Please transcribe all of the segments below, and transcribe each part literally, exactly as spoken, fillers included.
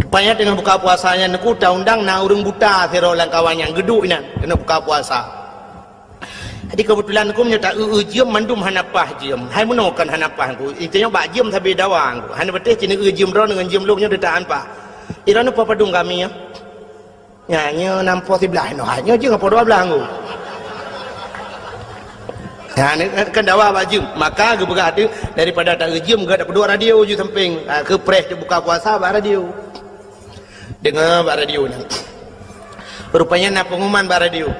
Rupanya teungoh buka puasa nyan, Teungku, taundang na ureuëng buta sidroe lam kawan nyan geuduek inan teungoh buka puasa. Jadi keubeutulan Teungku meunyoe ta-eu-eu jeuem mandum hana paih jeuem. Hai meunoe kon hana paih Teungku. Itanyoe bak jeuem sabe dawa Teungku. Hana patéh cit eu jeuem droeneuh ngon jeuem lôn nyoe teuta han paih. Droeneuh padum kami nyoe. Nyan nyoe nam po siblaih noh, nyoe jeuem po dua blaih Teungku. Nyan kan dawa bak jeuem. Maka geupeugah teuh daripada ta-eu jeuem geutanyoe peuduek radio ju sampéng. Ha, keu preh teuh buka puasa bak radio. Dengar bak radio nyan. Rupanya na pengumuman bak radio.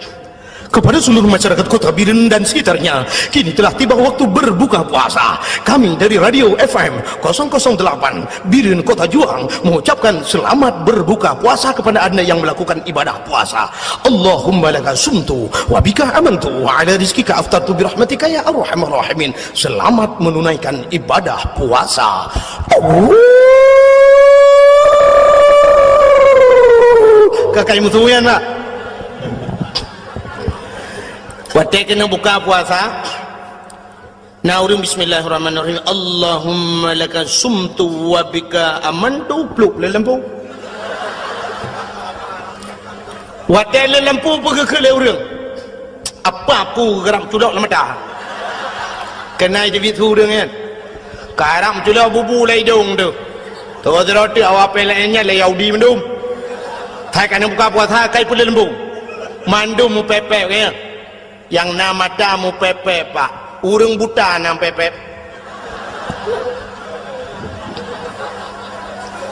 Kepada seluruh masyarakat Kota Bireuen dan sekitarnya, kini telah tiba waktu berbuka puasa. Kami dari Radio F M kosong kosong delapan Bireuen Kota Juang mengucapkan selamat berbuka puasa kepada Anda yang melakukan ibadah puasa. Allahumma laka sumtu wa bika amantu wa ala rizkika aftartu birahmatika ya arhamar rahimin. Selamat menunaikan ibadah puasa. Ka kai musuh nyan, Pak. Watée keuneuk buka puasa, na ureuëng bismillahirrahmanirrahim, Allahumma laka sumtu wa bika amantu, pluek lé lampu. Watée lé lampu peugeuh keu lé ureuëng. Apa ku geurab culok lam mata? Keunan teubiet su ureuëng nyan. Karab culok bubu lam idong teuh. Teuh sidroe teuk awak pih laén nyan lé Yahudi mandum. Hai ka na buka puasa kai peuleumbong. Mandum mupepek nyan. Nyang na mata mupepek, Pak. Ureuëng buta na pepek.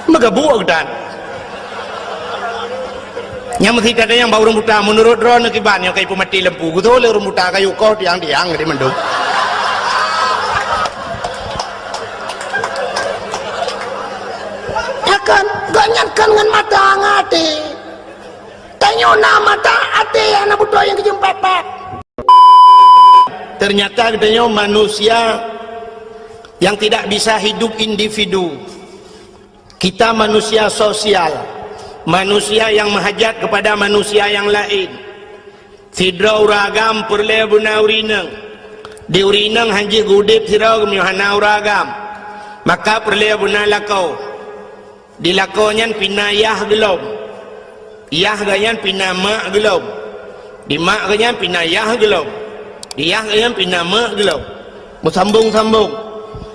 Meugabuek geutan. Nyang meusi tanyong bak ureuëng buta, meunurot droeneuh kiban nyoe ka ipeumaté lampu, geutôh lé ureuëng buta kayue koh tiang-tiang di mandum. Ya kan? Gobnyan kan ngon mata ngon até. Tanyoe na mata até hana beutôi nyang geujeuem pepek. Ternyata geutanyoe manusia yang tidak bisa hidup individu. Kita manusia sosial, manusia yang meuhajat kepada manusia yang laén. Sidroe ureuëng agam peureulée beuna ureuëng inong. Di ureuëng inong hanjeuet geuudeb sidroe geumeunyoe hana ureuëng agam, maka peureulée beuna lakoe. Di lakoe nyan pih na yah geulom. Yah geuh nyan pih na mak geulom. Di mak geuh nyan pih na yah geulom. Di yah geuh nyan pih na mak geulom. Meusambong-sambong.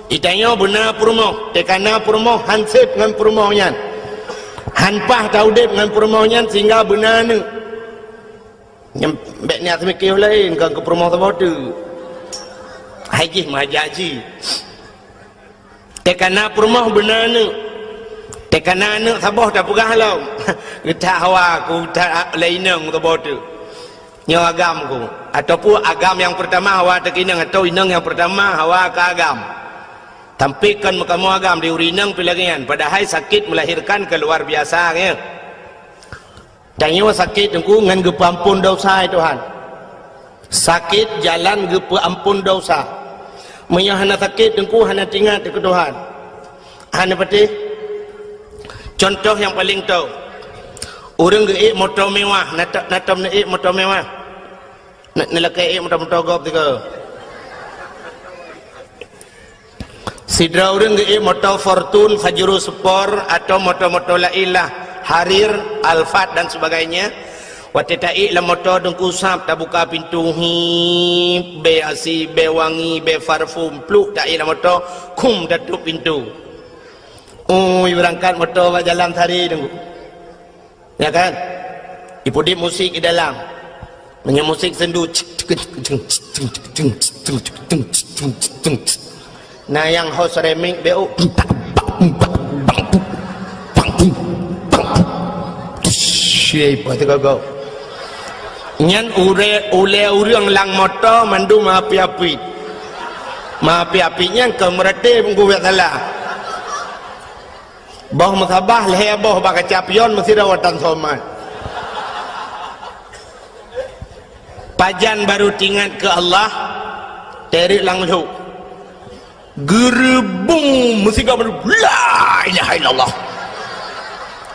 Geutanyoe beuna peurumoh, teuka na peurumoh han seb ngon peurumoh nyan. Han paih taudeb ngon peurumoh nyan sehingga beuna aneuëk. Nyang bék niat seumiké laén, kon keu peurumoh saboh teuk. Hai jih meuhajat jih. Teuka na peurumoh beuna aneuëk. Teuka na aneuëk saboh tapeugah lom. Geutak hawa ku that lé inong saboh teuk. Nyoe agam ku. Ataupun agam nyang peurtama hawa teuka inong, atawa inong nyang peurtama hawa ka agam. Tapi kon meukamoe agam di ureuëng inong pih lagée nyan. Padahai sakét melahirkan keu luar biasa nyan. Tanyoe sakét Teungku ngon geupeuamphon desya, ya Tuhan. Sakét jalan geupeuamphon desya. Meunyoe hana sakét Teungku hana teuingat keu Tuhan. Hana patéh. Contoh nyang paleng tho. Ureuëng geuék moto mewah, na tom, na tom neuék moto mewah. Na, neulakée ék moto-moto gob tiga. Sidroe ureuëng geuék moto Fortuner, Pajero Sport, atau moto-moto laén lah, Harrier, Alphard dan sebagainya. Watée taék lam moto Teungku sab tabuka pintu, hip, bée asi, bée wangi, bée parfum, pluk taék lam moto, khum tatôb pintu. Ui, beurangkat moto bak jalan sehari Teungku. Ya kan? Ipeuudeb musik di dalam. Meunyoe musik sendu, na nyang host remix beu. Syai, pateuka gau. Nyan ure-, ulée ureuëng lam moto mandum api-api. Api-api nyan keu meureuti peunggu biasalah. Boh meusabah lhée boh bak kaca pion meusidroe watang somat. Pajan barô teuingat keu Allah, teurik lam lhok. Geureubong meusigoe barô, "La ilaha illallah."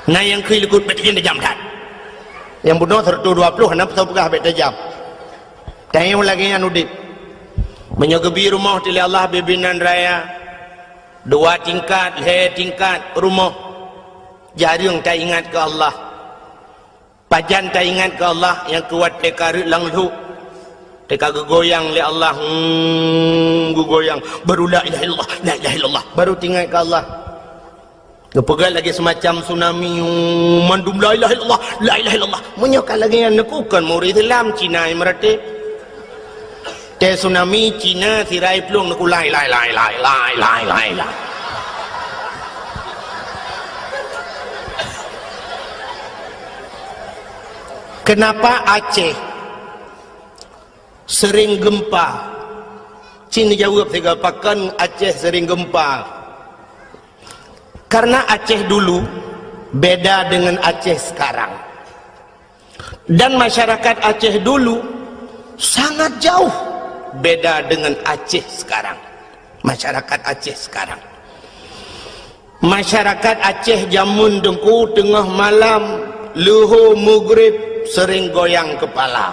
Na nyang kheun likot, "Bék tajam-tajam that." Nyang bunoe seratus dua puluh, hana peue peugah bék tajam. Tanyoe lagée nyan udeb. Meunyoe geubi rumoh teuh lé Allah bibinan raya, dua tingkat, lhée tingkat rumoh. Jareueng taingat keu Allah. Pajan taingat keu Allah nyang keu watée ka reuet lam lhok. Teuka geugoyang lé Allah, hmm, geugoyang. Baru la ilaha illallah, la ilaha illallah. Baru teuingat keu Allah. Geupeugah lagée seumacam tsunami, hmm, mandum la ilaha illallah, la ilaha illallah. Meunyoe ka lagée nyan, neukukon murit Islam Cina nyang meuratéb. Teuh tsunami Cina sirai plueng neukulai, lai, lai, lai. Kenapa Aceh sering gempa? Cin jaweueb siga pakon Aceh sering gempa. Karena Aceh dulu beda dengan Aceh sekarang. Dan masyarakat Aceh dulu sangat jauh beda dengan Aceh sekarang. Masyarakat Aceh sekarang. Masyarakat Aceh jameun teungku teungoh malam, leuhô mugrib sering goyang kepala.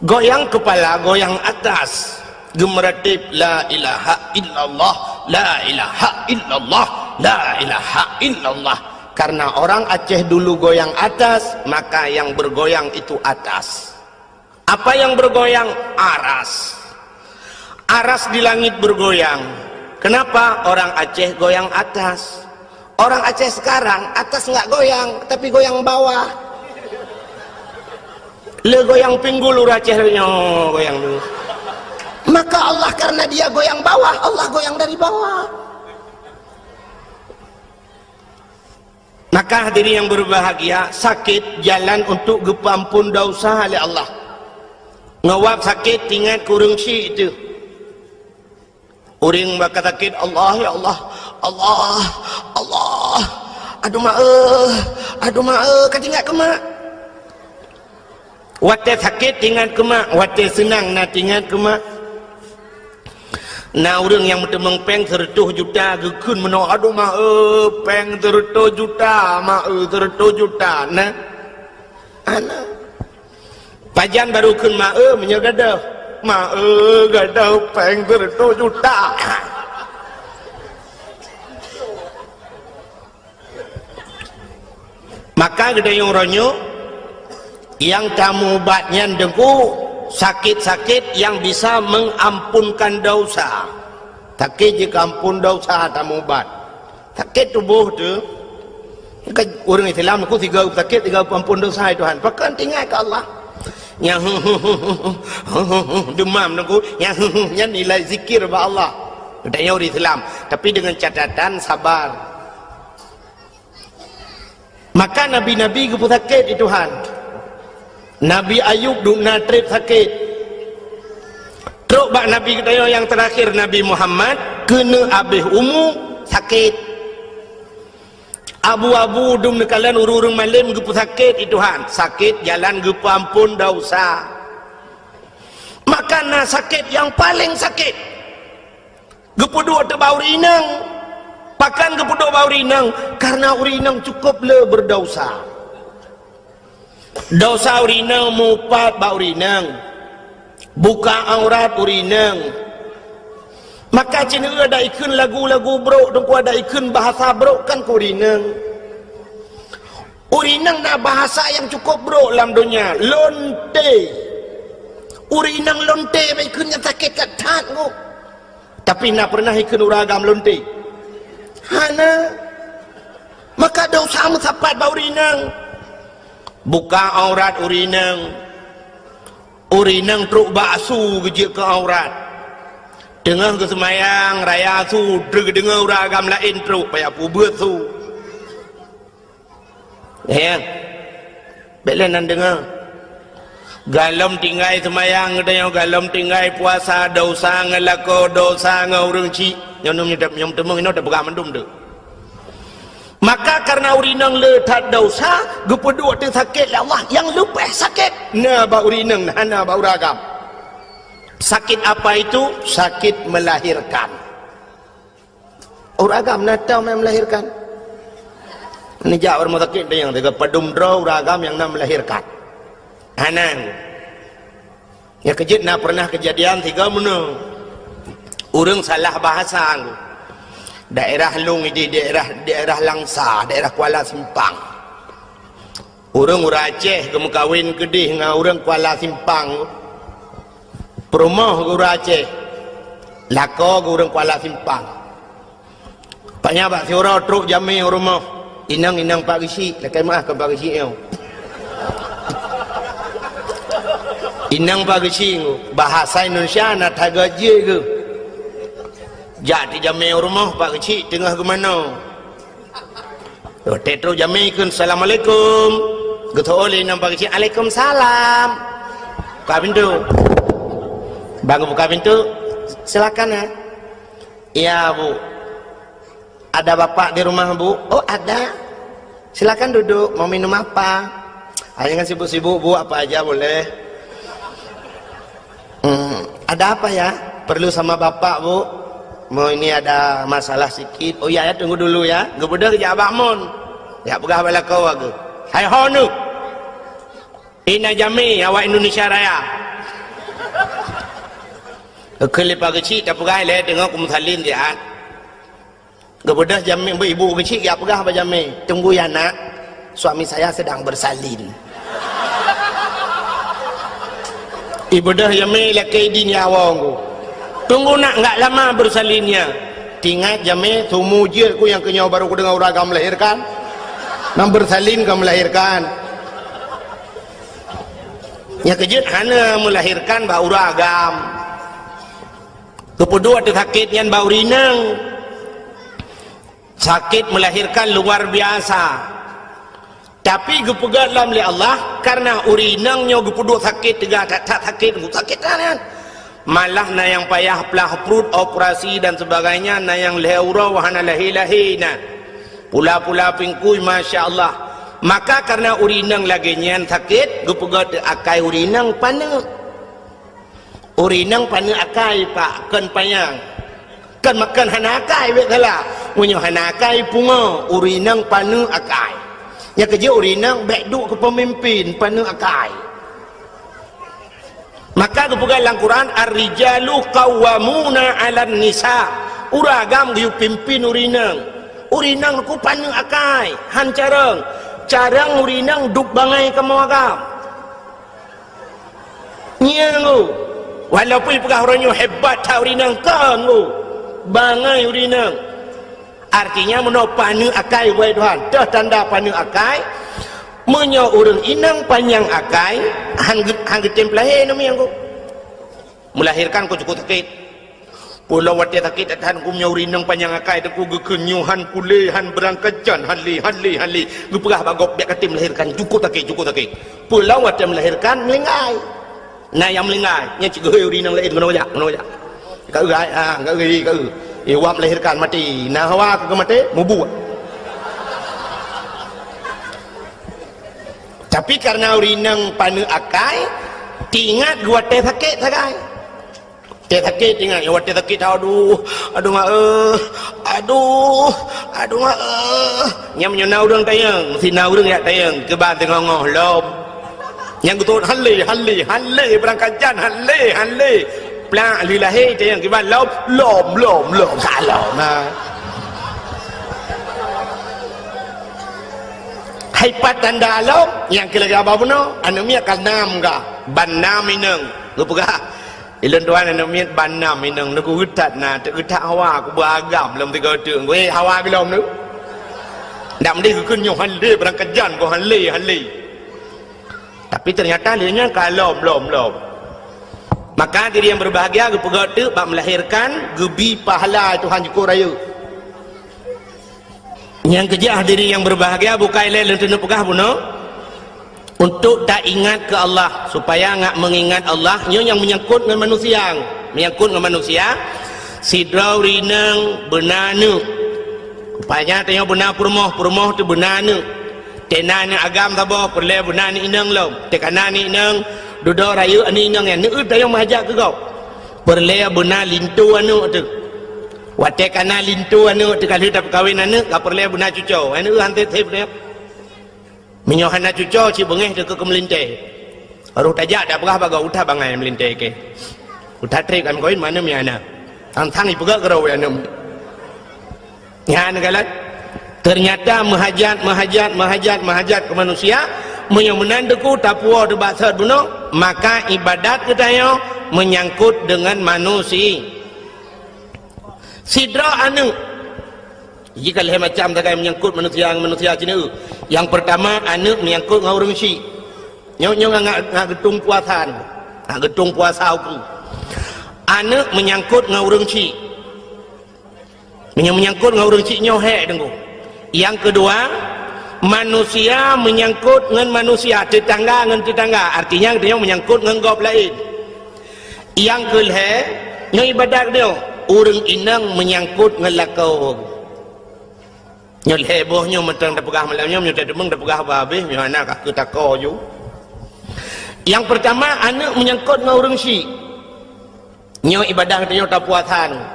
Goyang kepala, goyang atas. Geumeuratib, "La ilaha illallah, la ilaha illallah, la ilaha illallah." Karena orang Aceh dulu goyang atas, maka yang bergoyang itu atas. Apa yang bergoyang? Aras. Aras di langit bergoyang. Kenapa orang Aceh goyang atas? Orang Aceh sekarang, atas nggak goyang, tapi goyang bawah. Le goyang pinggul ureueng Aceh nyoe, goyang dulu. Maka Allah, karena dia goyang bawah, Allah goyang dari bawah. Maka hadirin yang berbahagia, sakét jalan untuk geupeuampon desya lé Allah. Ngon sabab sakét, ingat keu ureueng syik teuh. Ureueng bak ka sakét, "Allah, ya Allah, Allah, Allah, aduh mak eh, aduh mak eh," ka teuingat keu mak. Watée sakét teuingat keu mak, watée seunang na teuingat keu mak. Na ureueng nyang meuteumèe péng seureutôh juta geukheun meunoe, "Aduh mak eh, péng seureutôh juta, mak eh, seureutôh juta." Na? Hana. Pajan baru kheun mak eh meunyoe gadôh. "Mak eh, gadôh péng seureutôh juta." Maka geutanyoe uroe nyoe nyang tameuubat nyan teungku sakét-sakét nyang bisa mengampunkan desya. Sakét jikeuampon desya tameuubat. Sakét tuboh teuh, kan ureueng Islam ku sigoe sakét, sigoe peuampon desya, "Hai Tuhan, pakon teuingat keu Allah." Nyang demam teungku, nyang nyan nilai zikir bak Allah. Geutanyoe ureueng Islam, tapi dengan catatan sabar. Maka nabi-nabi geupeusakét di Tuhan. Nabi Ayub dum na trép sakét. Trok bak nabi geutanyoe nyang teurakhir, Nabi Muhammad, keuneuk abéh umu sakét. Abu-abu dum neukalon ureueng-ureueng malém geupeusakét di Tuhan, sakét jalan geupeuampon desya. Maka na sakét nyang paleng sakét. Geupeuduek teuh bak ureueng inong. Pakon geupeuduek bak ureueng inong? Karena ureueng inong cukup le beudesya. Desya ureueng inong meuupat bak ureueng inong. Buka aurat ureueng inong. Maka cit nyoe ada ikheun lagu-lagu brok, teungku, ada ikheun bahasa brok kan keu ureueng inong. Ureueng inong na bahasa nyang cukup brok lam donya, lonte. Ureueng inong lonte bak ikheun nyan sakét that-that nyoe. Tapi na peureunah ikheun ureueng agam lonte? Hana. Maka desya meusapat bak ureueng inong. Buka aurat ureueng inong. Ureueng inong trok bak su geujeuet keu aurat. Teungoh geuseumayang raya su, trok geudeungoe ureueng agam laén trok, payah peubeuet su. Ya. Bék lé nan deungoe. Gohlom tinggai seumayang geutanyoe, gohlom tinggai puasa, desya ngon lakoe, desya ngon ureueng chik. Nyoe, nyoe, nyoe, nyoe teumeung inoe teupeugah mandum tu. Maka karena ureueng inong le that desya, geupeuduek teuh sakét lé Allah, nyang leubeh sakét na bak ureueng inong, hana bak ureueng agam. Sakit apa itu? Sakit melahirkan. Ureueng agam na teuh nyang melahirkan. Neujak u rumoh sakét nyang teuga padum droe ureueng agam nyang na melahirkan. Hana. Nyang keujeuet na pernah keujadian sigoe meunoe. Ureueng salah bahasa. Daerah lôn idéh daerah, daerah Langsa, daerah Kuala Simpang. Ureuëng, ureuëng Aceh geumeukawen keudéh ngon ureuëng Kuala Simpang. Peurumoh ureuëng Aceh, lakoe ureuëng Kuala Simpang. Panya bak siuroe trok jamé u rumoh. Inong, inong Pak Geuchik, lakée meuáh keu Pak Geuchik nyoe. Inong Pak Geuchik, bahasa Indonesia na that gét jih geuh. Jak teujamé u rumoh Pak Geuchik teungoh geumanoe. Watée trok jamé kheun, "Assalamualaikum." Geuteu'oh lé inong Pak Geuchik, "Alaikumsalam." Buka pintoe. Bang buka pintoe, "Silakan ya." "Iya, Bu." "Ada Bapak di rumah, Bu?" "Oh, ada." "Silakan duduk, mau minum apa?" "Ah, jangan sibuk-sibuk, Bu, apa aja boleh." "Hmm, ada apa ya?" "Perlu sama Bapak, Bu. Mau ini ada masalah sikit." "Oh iya ya, tunggu dulu ya." Geubeudôh jak bak mon. Jak peugah bak lakoe geuh. "Hai ho neuh. Ina jamé awak Indonesia Raya." Keu lé Pak Geuchik tapeugah lé teungoh kumeusalin siat. Geubeudôh jamé, ibu Geuchik jak peugah bak jamé, "Tunggu ya, Nak, suami saya sedang bersalin." Ibeudôh jamé lakée idin ya awong ku. "Tunggu, Nak, enggak lama bersalinnya." Tingat jamé, sumu jeuet ku nyang keunyoe baru kudeungoe ureuëng agam melahirkan. Nang bersalin ka melahirkan. Nyang keujeuet hana melahirkan bak ureuëng agam. Geupeuduek teuh sakét nyan bak ureuëng inong. Sakét melahirkan luar biasa. Tapi geupeugét lom lé Allah, karena ureuëng inong nyoe geupeuduek sakét teuga that-that sakét, sakét that nyan. Malah na nyang payah plah pruet, operasi dan sebagainya, na nyang lhée uroe hana lahé-lahé na. Pula-pula pingkui, masya Allah. Maka karena ureuëng inong lagée nyan sakét, geupeugét akai ureuëng inong paneuk. Ureuëng inong paneuk akai, Pak, kon panyang. Kon, kon hana akai bék salah. Meunyoe hana akai pungo, ureuëng inong paneuk akai. Nyang keujeuet ureuëng inong bék duek keu peumimpin, paneuk akai. Maka geupeugah lam Quran, "Ar-rijalu qawwamuna 'alan nisa." Ureuëng agam geuyue pimpin ureuëng inong. Ureuëng inong ku paneuk akai, han carông. Carông ureuëng inong duek bangai kamoe agam. Nyan ku, walaupun peugah uroe nyoe hebat that ureuëng inong, kon ku, bangai ureuëng inong. Artinya, meunoe paneuk akai, wahai Tuhan, teuh tanda paneuk akai. Meunyoe ureuëng inong panyang akai, han geu-, han geutem peulahé namiet ku. Melahirkan ku cukup sakét. Peue lom watée sakét that-that geumeunyoe ureuëng inong panyang akai, teungku geukheun nyoe han kulé, han beurangkajan, han lé, han lé, han lé. Geupeugah bak gob, bék katem melahirkan, cukup sakét, cukup sakét. Peue lom watée melahirkan, meulinggai. Na nyang meulinggai, nyan cit geuhôi ureuëng inong laén, keunoe jak, keunoe jak. Ka eu ai, ha, ka eu, ka eu. Eh, wab melahirkan maté. Na hawa keu maté, mubuet. Tapi karena ureuëng inong paneuk akai, teuingat geuwatée sakét sagai. Watée sakét ingat, watée sakét, aduh, aduh mak eh, aduh, aduh mak eh. Nyang meunyoe na ureuëng tayang, si na ureuëng jak tayang, keuban teungoh-ngoh lom. Nyang geutot han lé, han lé, han lé, beurangkajan han lé, han lé. Plak lheueh lahé tayang, keuban lom, lom, lom, lom, salom. Ha. Hai pat tanda lom, nyang keu lagée haba bunoe, aneuk miet ka nam ka, ban nam inong. Geupeugah, Ilôn tuan aneuk miet ban nam inong, neugeuh that na, teuk that hawa kuba agam lom tiga teuk. Weh, hawa geulom tu. Ndak meudeh geukheun nyoe han lé, beurangkajan ko han lé, han lé. Tapi ternyata lé nyan ka lom, lom, lom. Maka diri nyang berbahagia geupeugah teuk bak melahirkan, geubi pahala Tuhan jukuk rayeuk. Nyang keujeuet hadirin nyang berbahagia, bukai lé lôn teuneuk peugah bunoe, untuk taingat keu Allah, supaya ngat meungingat Allah, nyoe nyang menyangkut ngon manusia, menyangkut ngon manusia, sidroe ureuëng inong beuna aneuk. Rupanya tanyoe beuna peurumoh, peurumoh teuh beuna aneuk. Teuh na aneuk agam saboh, peureulée beuna aneuk inong lom. Teuh ka na aneuk inong, dudoe rayeuk aneuk inong nyan, neueu tanyoe meuhajat keu gob. Peureulée beuna linto aneuk teuh. Watée ka na linto aneuk teuh ka lheueh tapeukawen aneuk, ka peureulée beuna cucoe. Aneuk han teuh-teuh beuna. Meunyoe hana cucoe, cit beungéh teuh keu meulintée. Roh tajak dak peugah bak gob, uta bangai meulintée keu. Uta treb kami kawin mana mi aneuk. Tang-tang ipeugah keudroe aneuk. Nyan kan? Ternyata meuhajat, meuhajat, meuhajat, meuhajat keu manusia, meunyoe meunan teuku tapuwoe teuh bak sot bunoe, maka ibadat geutanyoe meunyangkot deungon manusi-, sidroe aneuk. Jih ka lhée macam sagai meunyangkot manusia ngon manusia sineuk. Nyang peurtama, aneuk meunyangkot ngon ureuëng syik. Nyoe, nyoe ngat, ngat geutung puasa nyoe. Ngat geutung puasa uku. Aneuk meunyangkot ngon ureuëng syik. Meunyoe meunyangkot ngon ureuëng syik nyoe hék deungoe. Nyang keudua, manusia meunyangkot ngon manusia, teutangga ngon teutangga. Artinya, geutanyoe meunyangkot ngon gob laén. Nyang keulhée, nyoe ibadat nyoe, ureuëng inong meunyangkot ngon lakoe. Nyoe lhée boh nyoe mantong tapeugah malam nyoe, meunyoe tateumeung tapeugah bah habéh, nyoe hana ka keu tako ju. Nyang peurtama, aneuk meunyangkot ngon ureuëng syik. Nyoe ibadat geutanyoe tapuasa nyoe.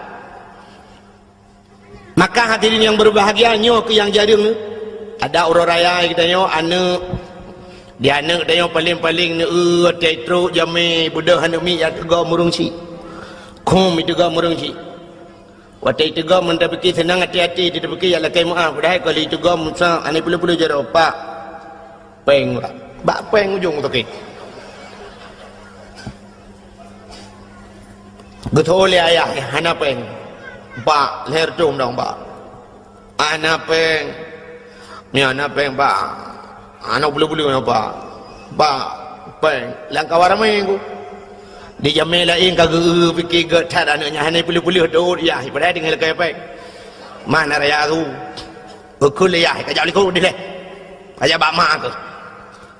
Maka hadirin yang berbahagia, nyoe keuh nyang jareueng. Ada uroe raya geutanyoe aneuk, di aneuk geutanyoe paléng-paléng neu-eu watée trok jamé beudôh aneuk miet jak teugom ureuëng syik. Khum iteugom ureuëng syik. Watée iteugom meunan tapike seunang até-até, tapike jak lakée meuáh, padahai ka lheueh iteugom Musa, aneuk peuleueh-peuleueh jaroe, Pak. Péng, Pak. Bak péng ujong sakét. Geutho lé ayah, hana péng. Bak, lhée reutôh dong, Bak. Hana péng. Nyoe hana péng, Bak. Hana peuleueh-peuleueh nyoe, Bak. Bak, péng. Lam kawan ramé ku. Di jamé laén ka geu-, pike gét that aneuk nyan hana peuleueh-peuleueh dot yah, padahai tinggai lakée péng. Mana raya tu? Geukheun lé yah, ka jak likot dilée. Ka jak bak mak keuh.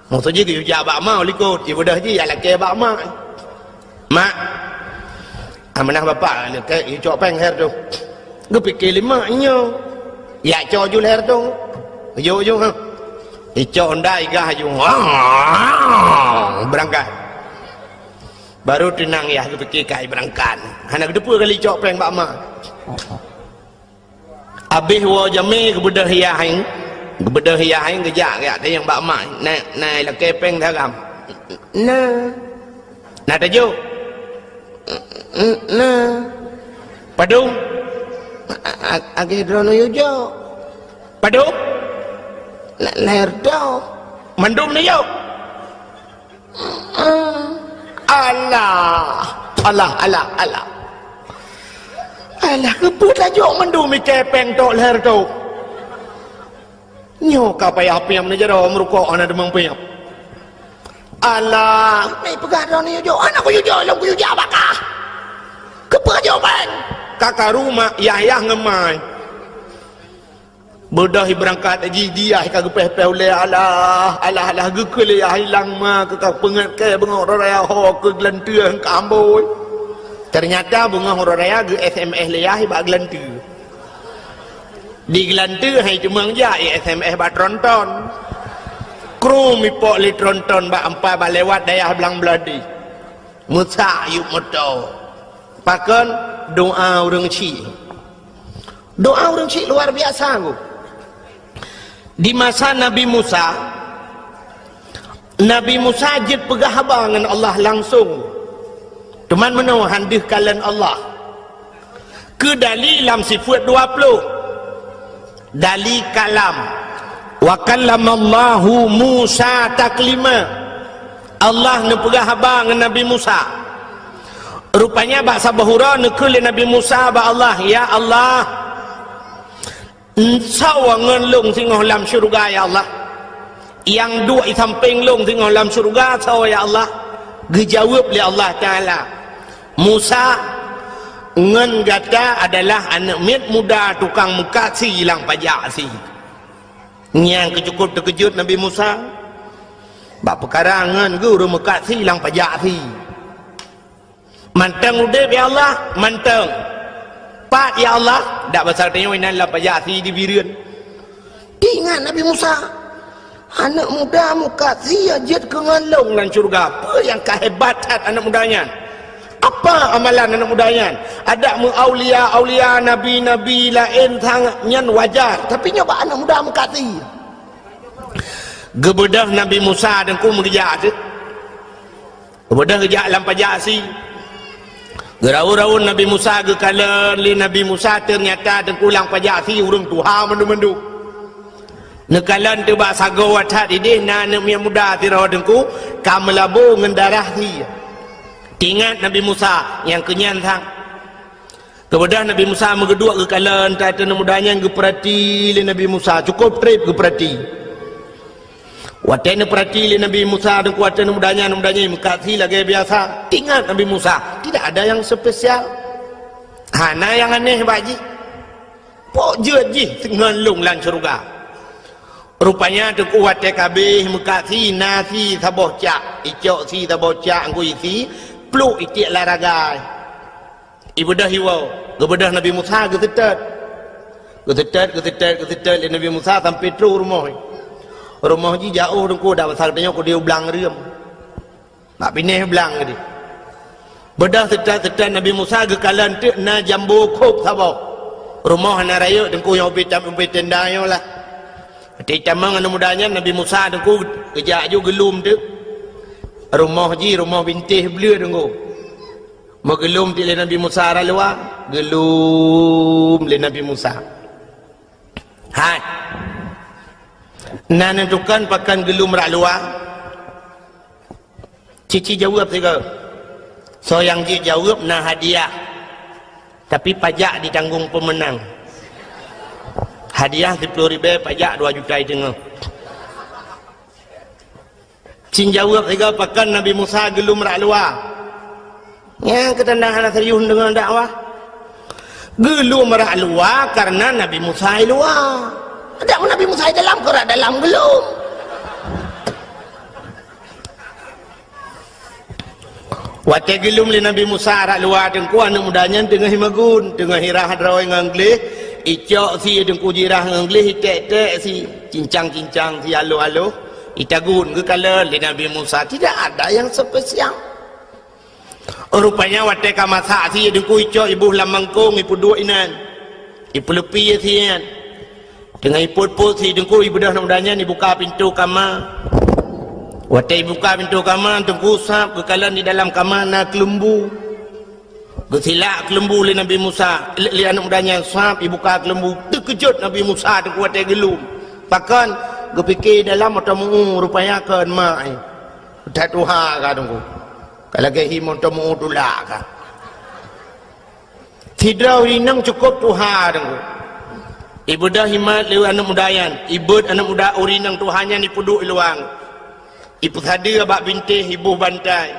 Maksud jih geuyue jak bak mak likot, ibeudôh jih jak lakée bak mak. Mak, amanah bapak lakée, icok péng lhée reutôh. Geupike lé mak nyoe. Jak cok ju lhée reutôh. Ujong-ujong ha. Icok honda igah ju. Beurangkat. Baru teunang yah geupike kai beurangkat. Hana geuteupeue kali icok péng bak mak. Abéh woe jamé geubeudôh yah, geubeudôh yah, geujak, geujak tanyong bak mak, "Na, na lakée péng saram?" "Na." "Na tajok?" "Na." "Padum?" "A-, a-, akhé droeneuh yue jok." "Padum?" "Na, na reutôh." "Mandum neujok?" Alah, alah, alah, alah. Alah, keupeue tajok mandum ikée péng tok lhée reutôh? Nyoe ka payah piep neujaroe meurukok hana teumeung piep. Alah, meupeugah droeneuh jok, hana kuyue jok lom kuyue jak bak kah. Keupeue jok péng? Ka karu mak yah-yah ngeumai. Beudôh ibeurangkat jih, di yah ka geupéh-péh ulée, alah, alah, alah, geukheun lé yah ilang ma keu ka peungeut kée beungoh raya ho keu geulanteue ka ambôi. Teunyata beungoh raya geu-S M S lé yah bak geulanteue. Di geulanteue hai teumeung jak i-S M S bak tronton. Krum ipok lé tronton bak ampai bak lewat dayah blang Beuladi. Meusak yup moto. Pakon? Doa ureuëng syik. Doa ureuëng syik luar biasa, Bu. Di masa Nabi Musa, Nabi Musa jeuet peugah haba ngon Allah langsong. Teuma meunoe han deuh kalon Allah. Keu dali lam sifeuet dua ploh. Dali kalam. "Wa kallamallahu Musa taklima." Allah neupeugah haba ngon Nabi Musa. Rupanya bak saboh uroe neukheun lé Nabi Musa bak Allah, "Ya Allah, soe ngon lôn singoh lam syeuruga, ya Allah? Nyang duek i sampéng lôn singoh lam syeuruga soe, ya Allah?" Geujaweueb lé Allah Taala, "Musa, ngon gata adalah aneuk miet muda tukang meukat sie lam pajak sie." Nyang keucukôp teukeujot Nabi Musa, bak peukara ngon geuh ureuëng meukat sie lam pajak sie. "Mantong udeb, ya Allah?" "Mantong." "Pat, ya Allah?" "Dak basa tanyoe inan lam pajak sie di Bireuen." Teuingat Nabi Musa, "Aneuk muda meukat sie jeuet keu ngon lôn lam syeuruga. Peue nyang ka hebat that aneuk muda nyan? Apa amalan aneuk muda nyan? Adak meu aulia-aulia, nabi-nabi laén sangat nyan wajar, tapi nyoe bak aneuk muda meukat sie." Geubeudôh Nabi Musa teungku meugeujak teuh. Geubeudôh geujak lam pajak sie. Geuraun-raun Nabi Musa geukalon lé Nabi Musa, teunyata teungku lam pajak sie ureuëng tuha mandum-mandum. Neukalon teubak sagoe that idéh na aneuëk miet muda sidroe teungku ka meulabô ngon darah sie. Teuingat Nabi Musa nyang keunyan sang. Keubeudah Nabi Musa meugeuduek geukalon that aneuëk muda nyan geupeurati lé Nabi Musa, cukôp trép geupeurati. Watée neupeurati lé Nabi Musa teungku, watée aneuëk muda nyan, aneuëk muda nyan meukat sie lagée biasa. Teuingat Nabi Musa, tidak ada yang spesial. Hana nyang aneh bak jih. Pok jeuet jih ngon lôn lam syeuruga. Rupanya teungku watée ka abéh meukat sie na sie saboh cak, icok sie saboh cak ngui sie, pluek itiek lam ragai. Ibeudôh iwoe, geubeudôh Nabi Musa geuseutôt. Geuseutôt, geuseutôt, geuseutôt lé Nabi Musa sampoe trôk rumoh. Rumoh jih jiôh teungku, dak basa geutanyoe keudéh u blang reuem. Bak binéh blang keudéh. Beudôh seutôt-seutôt Nabi Musa geukalon teuk na jambo khôb saboh. Rumoh hana rayeuk teungku nyang ubé tam-, ubé tenda nyoe lah. Watée jitamong aneuëk muda nyan Nabi Musa teungku geujak aju geulom teuk. Rumoh jih rumoh bintéh bleue teungku. Meugeulom teuk lé Nabi Musa rot luwa, geulom lé Nabi Musa. Hai. Na neutukon pakon geulom rot luwa? Cici jaweueb sigoe. Soe nyang jeuet jaweueb na hadiah. Tapi pajak ditanggong peumeunang. Hadiah siploh ribée, pajak dua juta teungoh. Cit jaweueb sigoe pakon Nabi Musa geulom rot luwa. Nyang keutanda hana serius deungon dakwah. Geulom rot luwa kareuna Nabi Musa i luwa. Dak Nabi Musa i dalam, keu rot dalam geulom. Watée geulom lé Nabi Musa rot luwa teungku, aneuëk muda nyan teungoh imagun, teungoh irah droe ngon gleh, icok sie teungku jirah ngon gleh, iték-ték sie, cincang-cincang sie aloh-aloh. Itagun geukalon lé Nabi Musa, tidak ada yang spesial. Rupanya watée ka masak sie teungku icok iboh lam mangkong ipeuduek inan. Ipeuleupie sie nyan. Teungoh ipot-pot sie teungku ibeudôh aneuk muda nyan ibuka pintoe kama. Watée ibuka pintoe kama teungku sab geukalon di dalam kama na keuleumbu. Geusilak keuleumbu lé Nabi Musa, lé, lé aneuk muda nyan sab ibuka keuleumbu. Teukeujot Nabi Musa teungku watée geulom. Pakon? Geupike dalam mata meu-ueh, rupanya kon mak, eh. That tuha ka teungku. Ka lagée hi mata meu-ueh tulak ka. Sidroe ureuëng inong cukôp tuha teungku. Ibeudôh imat lé aneuk muda nyan, ibeuet aneuk muda ureuëng inong tuha nyan ipeuduek i luwa. Ipeusadeue bak bintéh iboh bantai.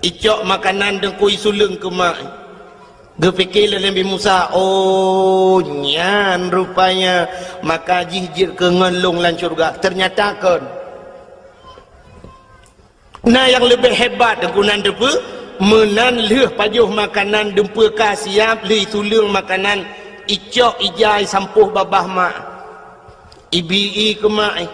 Icok makanan teungku isuleueng keu mak. Geupike lé Nabi Musa, "Oh, nyan rupanya maka jih jeuet keu ngon lôn lam syeuruga." Teunyata kon. Na nyang leubeh hebat teungku nan teupeu, meunan lheueh pajoh makanan dumpeue ka siab lheueh isuleueng makanan icok ijai sampôh babah mak. Ibi-i keu mak, eh.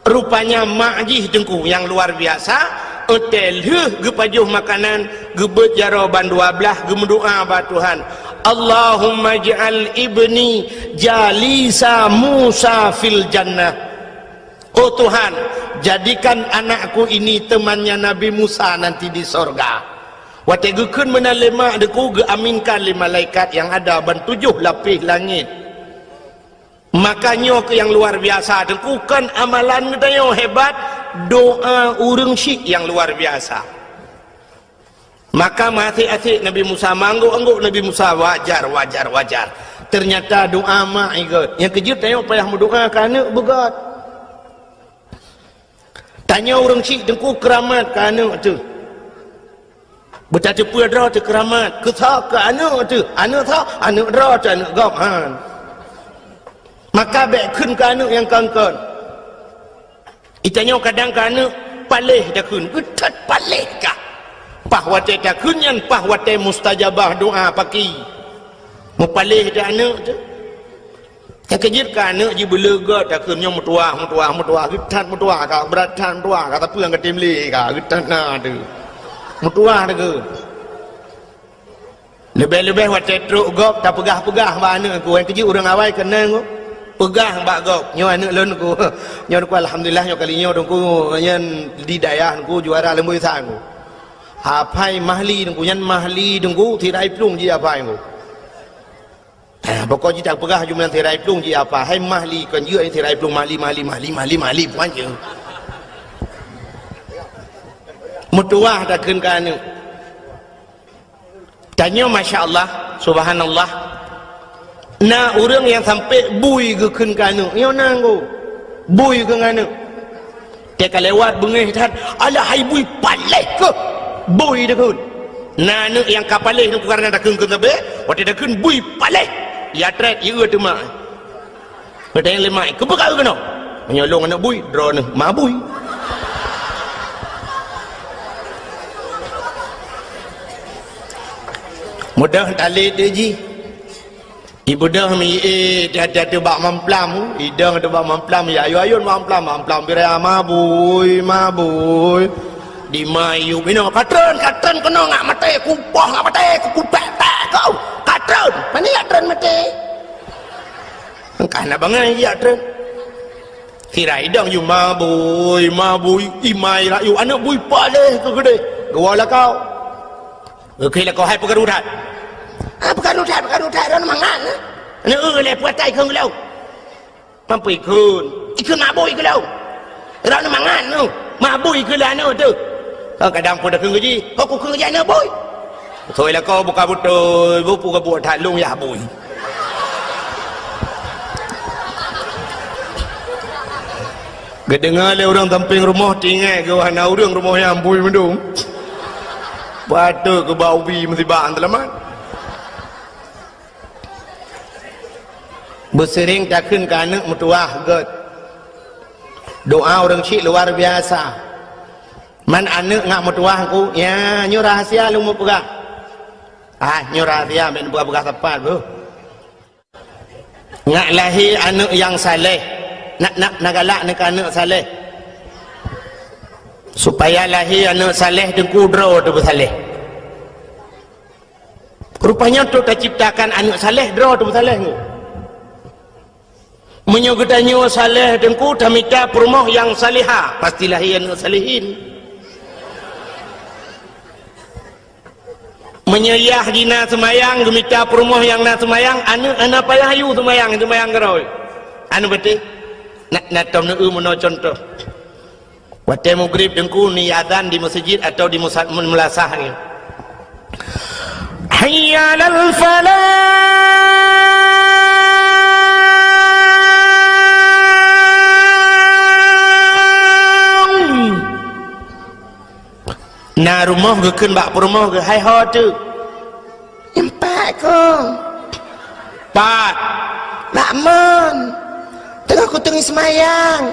Rupanya mak jih teungku nyang luar biasa, watée lheueh geupajoh makanan, geubeuet jaroe ban dua blaih geumeudoá bak Tuhan, "Allahumma ij'al ibni jalisa Musa fil jannah." Oh Tuhan, jadikan anakku ini temannya Nabi Musa nanti di sorga. Watée geukheun meunan lé mak teungku geuaminkan lé malaikat nyang ada ban tujoh lapéh langét. Maka nyoe keuh nyang luar biasa teungku, kon amalan geutanyoe hebat, doá ureuëng syik nyang luar biasa. Maka meuasék-asék Nabi Musa, meuanggôk-anggôk Nabi Musa, wajar, wajar, wajar. Teunyata doá mak i gét. Nyang keujeuet tanyoe payah meudoá keu aneuk beugét. Tanyoe ureuëng syik teungku keuramat keu aneuk teuh. Beutateupeue droe teuh keuramat, keu soe keu aneuk teuh. Aneuk soe? Aneuk droe teuh aneuk gob, han. Maka bék kheun keu aneuk nyang kon-kon. Geutanyoe kadang keu aneuk paléh takheun, geuthot paléh kah. Paih watée takheun nyan paih watée mustajabah doá paki. Meupaléh teuh aneuk teuh. Nyang keujeuet keu aneuk jih beuleugot takheun nyoe meutuwah, meutuwah, meutuwah, geuthot meutuwah kah, brat that meutuwah kah, tapi nyang katem lé kah, geuthot na teuh. Meutuwah takheun. Leubeh-leubeh watée trok gob tapeugah-peugah bak aneuk ku, nyang keujeuet ureuëng awai keunong ku. Peugah bak gob, nyoe aneuk lôn ku. Nyoe ku alhamdulillah nyoe kali nyoe ku nyan di dayah ku juara leumboi sang ku. Aphai Mahli Teungku, nyan Mahli Teungku, sirai plueng jih aphai Teungku. Ah, pokok jih tapeugah jumlah sirai plueng jih aphai. Hai Mahli, kon jeuet sirai plueng Mahli, Mahli, Mahli, Mahli, Mahli, puan jeuet. Meutuwah takheun keu aneuk. Tanyoe, masya Allah, subhanallah. Na ureuëng nyang sampai bui geukheun keu aneuk. Nyoe na Teungku. Bui keu aneuk. Teuka lewat beungéh that, "Alah hai bui paléh keuh." Bui takheun. Na aneuk nyang ka paléh Teungku kareuna takheun keu sabe, watée takheun bui paléh. Ya treb, ya teuma. Geutanyong lé mak, "Keupeue ka keunoe?" "Meunyoe lôn aneuk bui, droeneuh ma bui." Mudah talét jih. Ibeudôh mi, eh, hati-hati bak mamplam, idong ateueh bak mamplam, ya ayun-ayun mamplam, mamplam birai ma bui, ma bui. Di ma yub inoe, "Ka treun, ka treun keunoe, ngat maté, kupoh ngat maté, kukutek-tek kau, ka treun." Pane jak treun maté. Engkah na bangai jak treun. Sirai idong yub ma bui, ma bui, imai rayu, aneuk bui paléh keu keudeh. Geuwoe lakoe. Geukheun lakoe, "Hai peukaru that." "Ah, peukaru that, peukaru that, droeneuh mangat, eh." Aneuk, "Eh, lé puatai kheun geulong." "Mampu ikheun." "Ikheun ma bui keu lôn." "Droeneuh mangat nyoe, ma bui keu lôn aneuk teuh." Kadang pun takheun keu jih, "Ho kukheun keu jih aneuk bui." Soi lakoe buka beutôi, bupu ka buet that lôn yah bui. Geudeungoe lé ureuëng sampéng rumoh, tinggai geuh hana ureuëng rumoh nyan bui meudong. Patut keu bak ubi meusibak seulamat. Beuseuring takheun keu aneuk meutuwah gét. Doa ureuëng syiek luar biasa. Man aneuk ngat meutuwah Teungku, ya, nyoe rahasia lôn meupeugah. Ah, nyoe rahasia, bèk neupeugah-peugah sapat beuh. Ngat lahé aneuk nyang saleh. Na, na, na galak neuh keu aneuk saleh. Supaya lahé aneuk saleh Teungku, droe teupeusaleh. Rupanya untuk taciptakan aneuk saleh, droe teupeusaleh Teungku. Meunyoe geutanyoe saleh Teungku, tamita peurumoh nyang salihah, pasti lahé aneuk salihin. Meunyoe yah jih na seumayang, geumita peurumoh nyang na seumayang, aneuk hana payah yue seumayang, seumayang keudroe. Aneuk beuteh, na, na tom neueu meunoe cuntoh. Watèe mugrib Teungku ni azan di meuseujid atawa di musa-, meulasah ni. Hayya 'alal falah. Na rumoh geukheun bak peurumoh geuh, "Hai ho teuk?" "Nyan pat kong." "Pat?" "Bak mon. Teungoh kuteungi seumayang."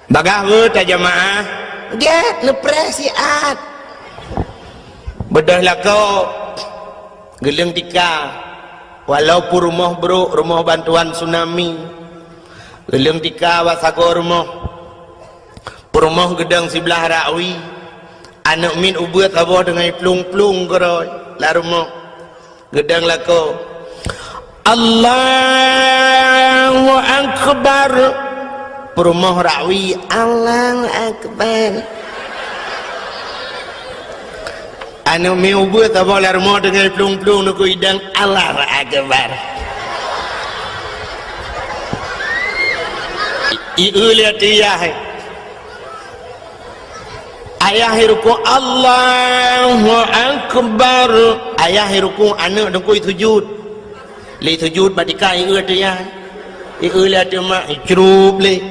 Bagaih beuta jamaah. Gét neupreh siat. Beudôh lakoe geuleueng tika, walaupun rumoh brôk, rumoh bantuan tsunami. Geuleueng tika bak sagoe rumoh. Peurumoh geudong siblah rakwi. Aneuk miet ubeuet saboh teungoh iplueng-plueng keudroe lam rumoh. Geudong lakoe, "Allahu Akbar." Peurumoh rakwi, "Allahu Akbar." Aneuk miet ubeuet saboh lam rumoh teungoh iplueng-plueng neukheun idong, "Allahu Akbar." I-, ieu lé ateueh yah. Ayah irukuk, "Allahu Akbar." Ayah irukuk, aneuk Teungku isujud. Lé sujud bak tika, ieu ateueh yah. Ieu lé ateueh mak, icrup lé.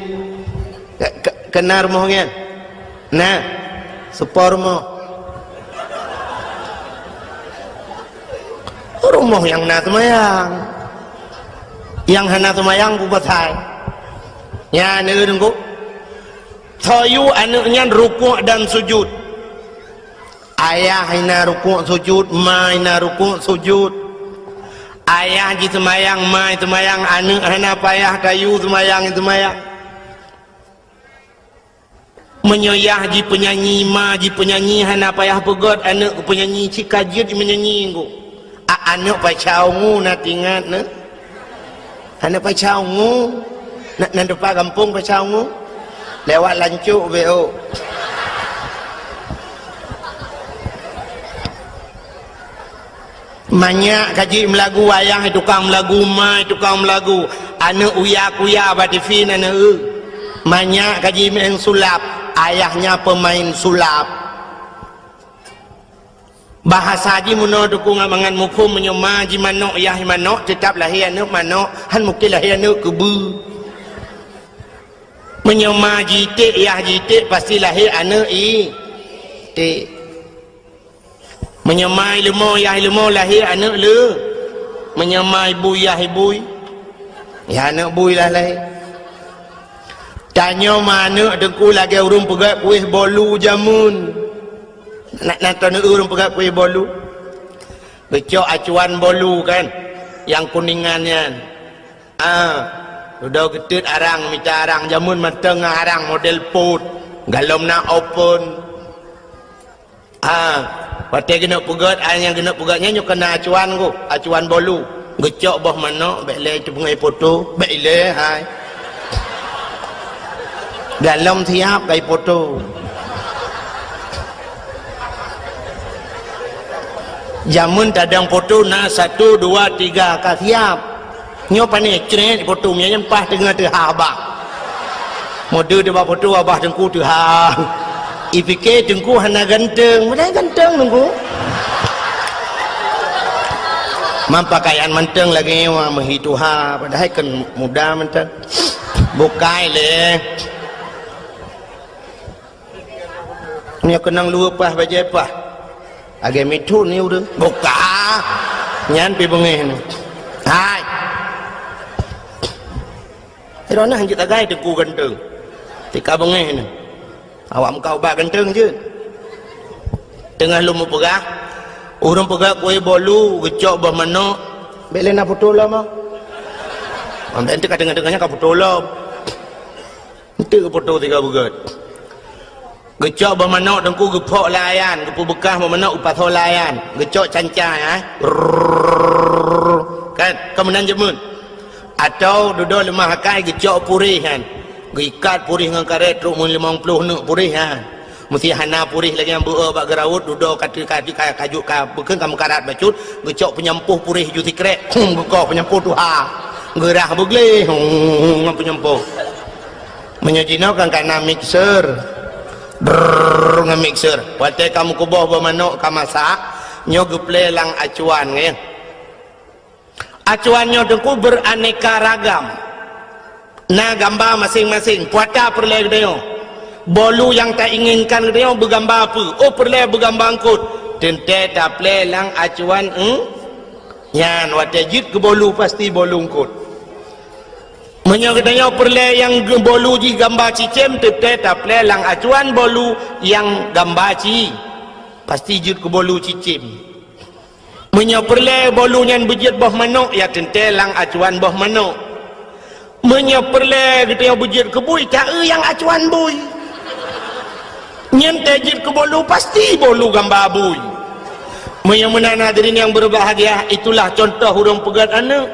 Ke-, ke-, keunan rumoh nyan? Na. Seupôt rumoh. Rumoh nyang na seumayang. Nyang hana seumayang peue pasai? Nyan, Teungku. Soe yue aneuk nyan rukuk dan sujud. Ayah na rukuk sujud, ma na rukuk sujud. Ayah jiseumayang, ma seumayang, aneuk hana payah tayue seumayang, seumayang. Meunyoe yah jipeunyanyi, ma jipeunyanyi, hana payah peugét aneuk keu peunyanyi, cit ka jeuet jimeunyanyi Teungku. A-, aneuk paca ungu na tingat na? Aneuk paca ungu? Na, na teumpat gampông paca ungu? Lewat lancok beo. Manyak ka jimlagu, ayah tukang mlagu, ma tukang mlagu, aneuk uya-kuya bak T V na neu. Manyak ka jimeu'en sulap, ayahnya pemain sulap. Bahasa jih meunoe Teungku ngat mangat muphom, meunyoe ma jimanok, yah manok, teutap lahé aneuk manok, han mungken lahé aneuk keubeue. Meunyoe ma jiték, yah jiték, pasti lahé aneuk iték. Meunyoe ma ileumô, yah ileumô, lahé aneuk le. Meunyoe ma ibui, yah ibui, yah aneuk bui lah lahé. Tanyoe ma aneuk Teungku lagée ureuëng peugét kuéh bolu jameun. Nak, nak taneuk ureuëng peugét kuéh bolu. Geucok acuan bolu kan, nyang kuningan nyan. Ah, dudoe geuteut arang, mita arang jameun mantong ngon arang model pot, galom na open. Ah, watée geuneuk peugét, ai nyang geuneuk peugét nyan nyoe keunan acuan ku, acuan bolu. Geucok boh manok, bék lé teupeuék poto, bék ilée hai. Galom siab kai poto. Jameun tadong poto na satu, dua, tiga ka siab. Nyoe pané crét poto mie nyan paih teungoh teuhah abah. Mode teuba poto abah Teungku teuhah. Ipike Teungku hana ganteng, padahai ganteng Teungku. Mam pakaian mantong lagée nyoe meuhi tuha, padahai kan muda mantong. Bukai lé. Nyoe keunong luweue paih bajée paih. Lagée mithon ni ureuëng. Buka. Nyan pi beungéh ni. Hai. Droeneuh hanjeuet tagai Teungku ganteng. Tika beungéh ni. Awak muka ubat ganteng jeuet. Teungoh lôn meupeugah, ureuëng peugah kuéh bolu, geucok boh manok. Bék lé na poto lom ah. Ambek ente ka teungoh-teungoh nyan ka poto lom. Enteuk geupoto tiga beugét. Geucok boh manok Teungku geuphok lam ayan, geupeubeukah boh manok geupasoe lam ayan. Geucok canca, eh. Rrrr. Kan, ka meunan jameun. Atau dudoe leumah akai geucok puréh nyan. Geuikat puréh ngon karét trok meulimong ploh neuk puréh nyan. Meusé hana puréh lagée nyang beu-e bak geuraut, dudoe ka, ka, ka, ka jok ka beukeuen ka meukarat bacut, geucok peunyampôh puréh ju sikrek, hum, geukoh peunyampôh tuha. Geurah beugleh, hum, ngon peunyampôh. Meunyoe jinoe kan kana mixer. Drrrr, ngon mixer. Watée ka meukuboh boh manok ka masak, nyoe geuplé lam acuan, nggih. Acuan nyoe Teungku beraneka ragam. Na gamba maséng-maséng, puata peureulée geutanyoe. Bolu nyang tainginkan geutanyoe beugamba peue? Oh, peureulée beugamba eungkot. Teuntée taplé lam acuan eung-, nyan watée jeuet keu bolu pasti bolu eungkot. Meunyoe geutanyoe peureulée nyang geu-, bolu jih gamba cicém, teuntée taplé lam acuan bolu nyang gamba ci, pasti jeuet keu bolu cicém. Meunyoe peureulée bolu nyan beujeuet boh manok, ya teuntée lam acuan boh manok. Meunyoe peureulée geutanyoe beujeuet keu bui, ta-eu nyang acuan bui. Nyan tée jeuet keu bolu, pasti bolu gamba bui. Meunyoe meunan hadirin nyang berbahagia, itulah contoh ureuëng peugét aneuk.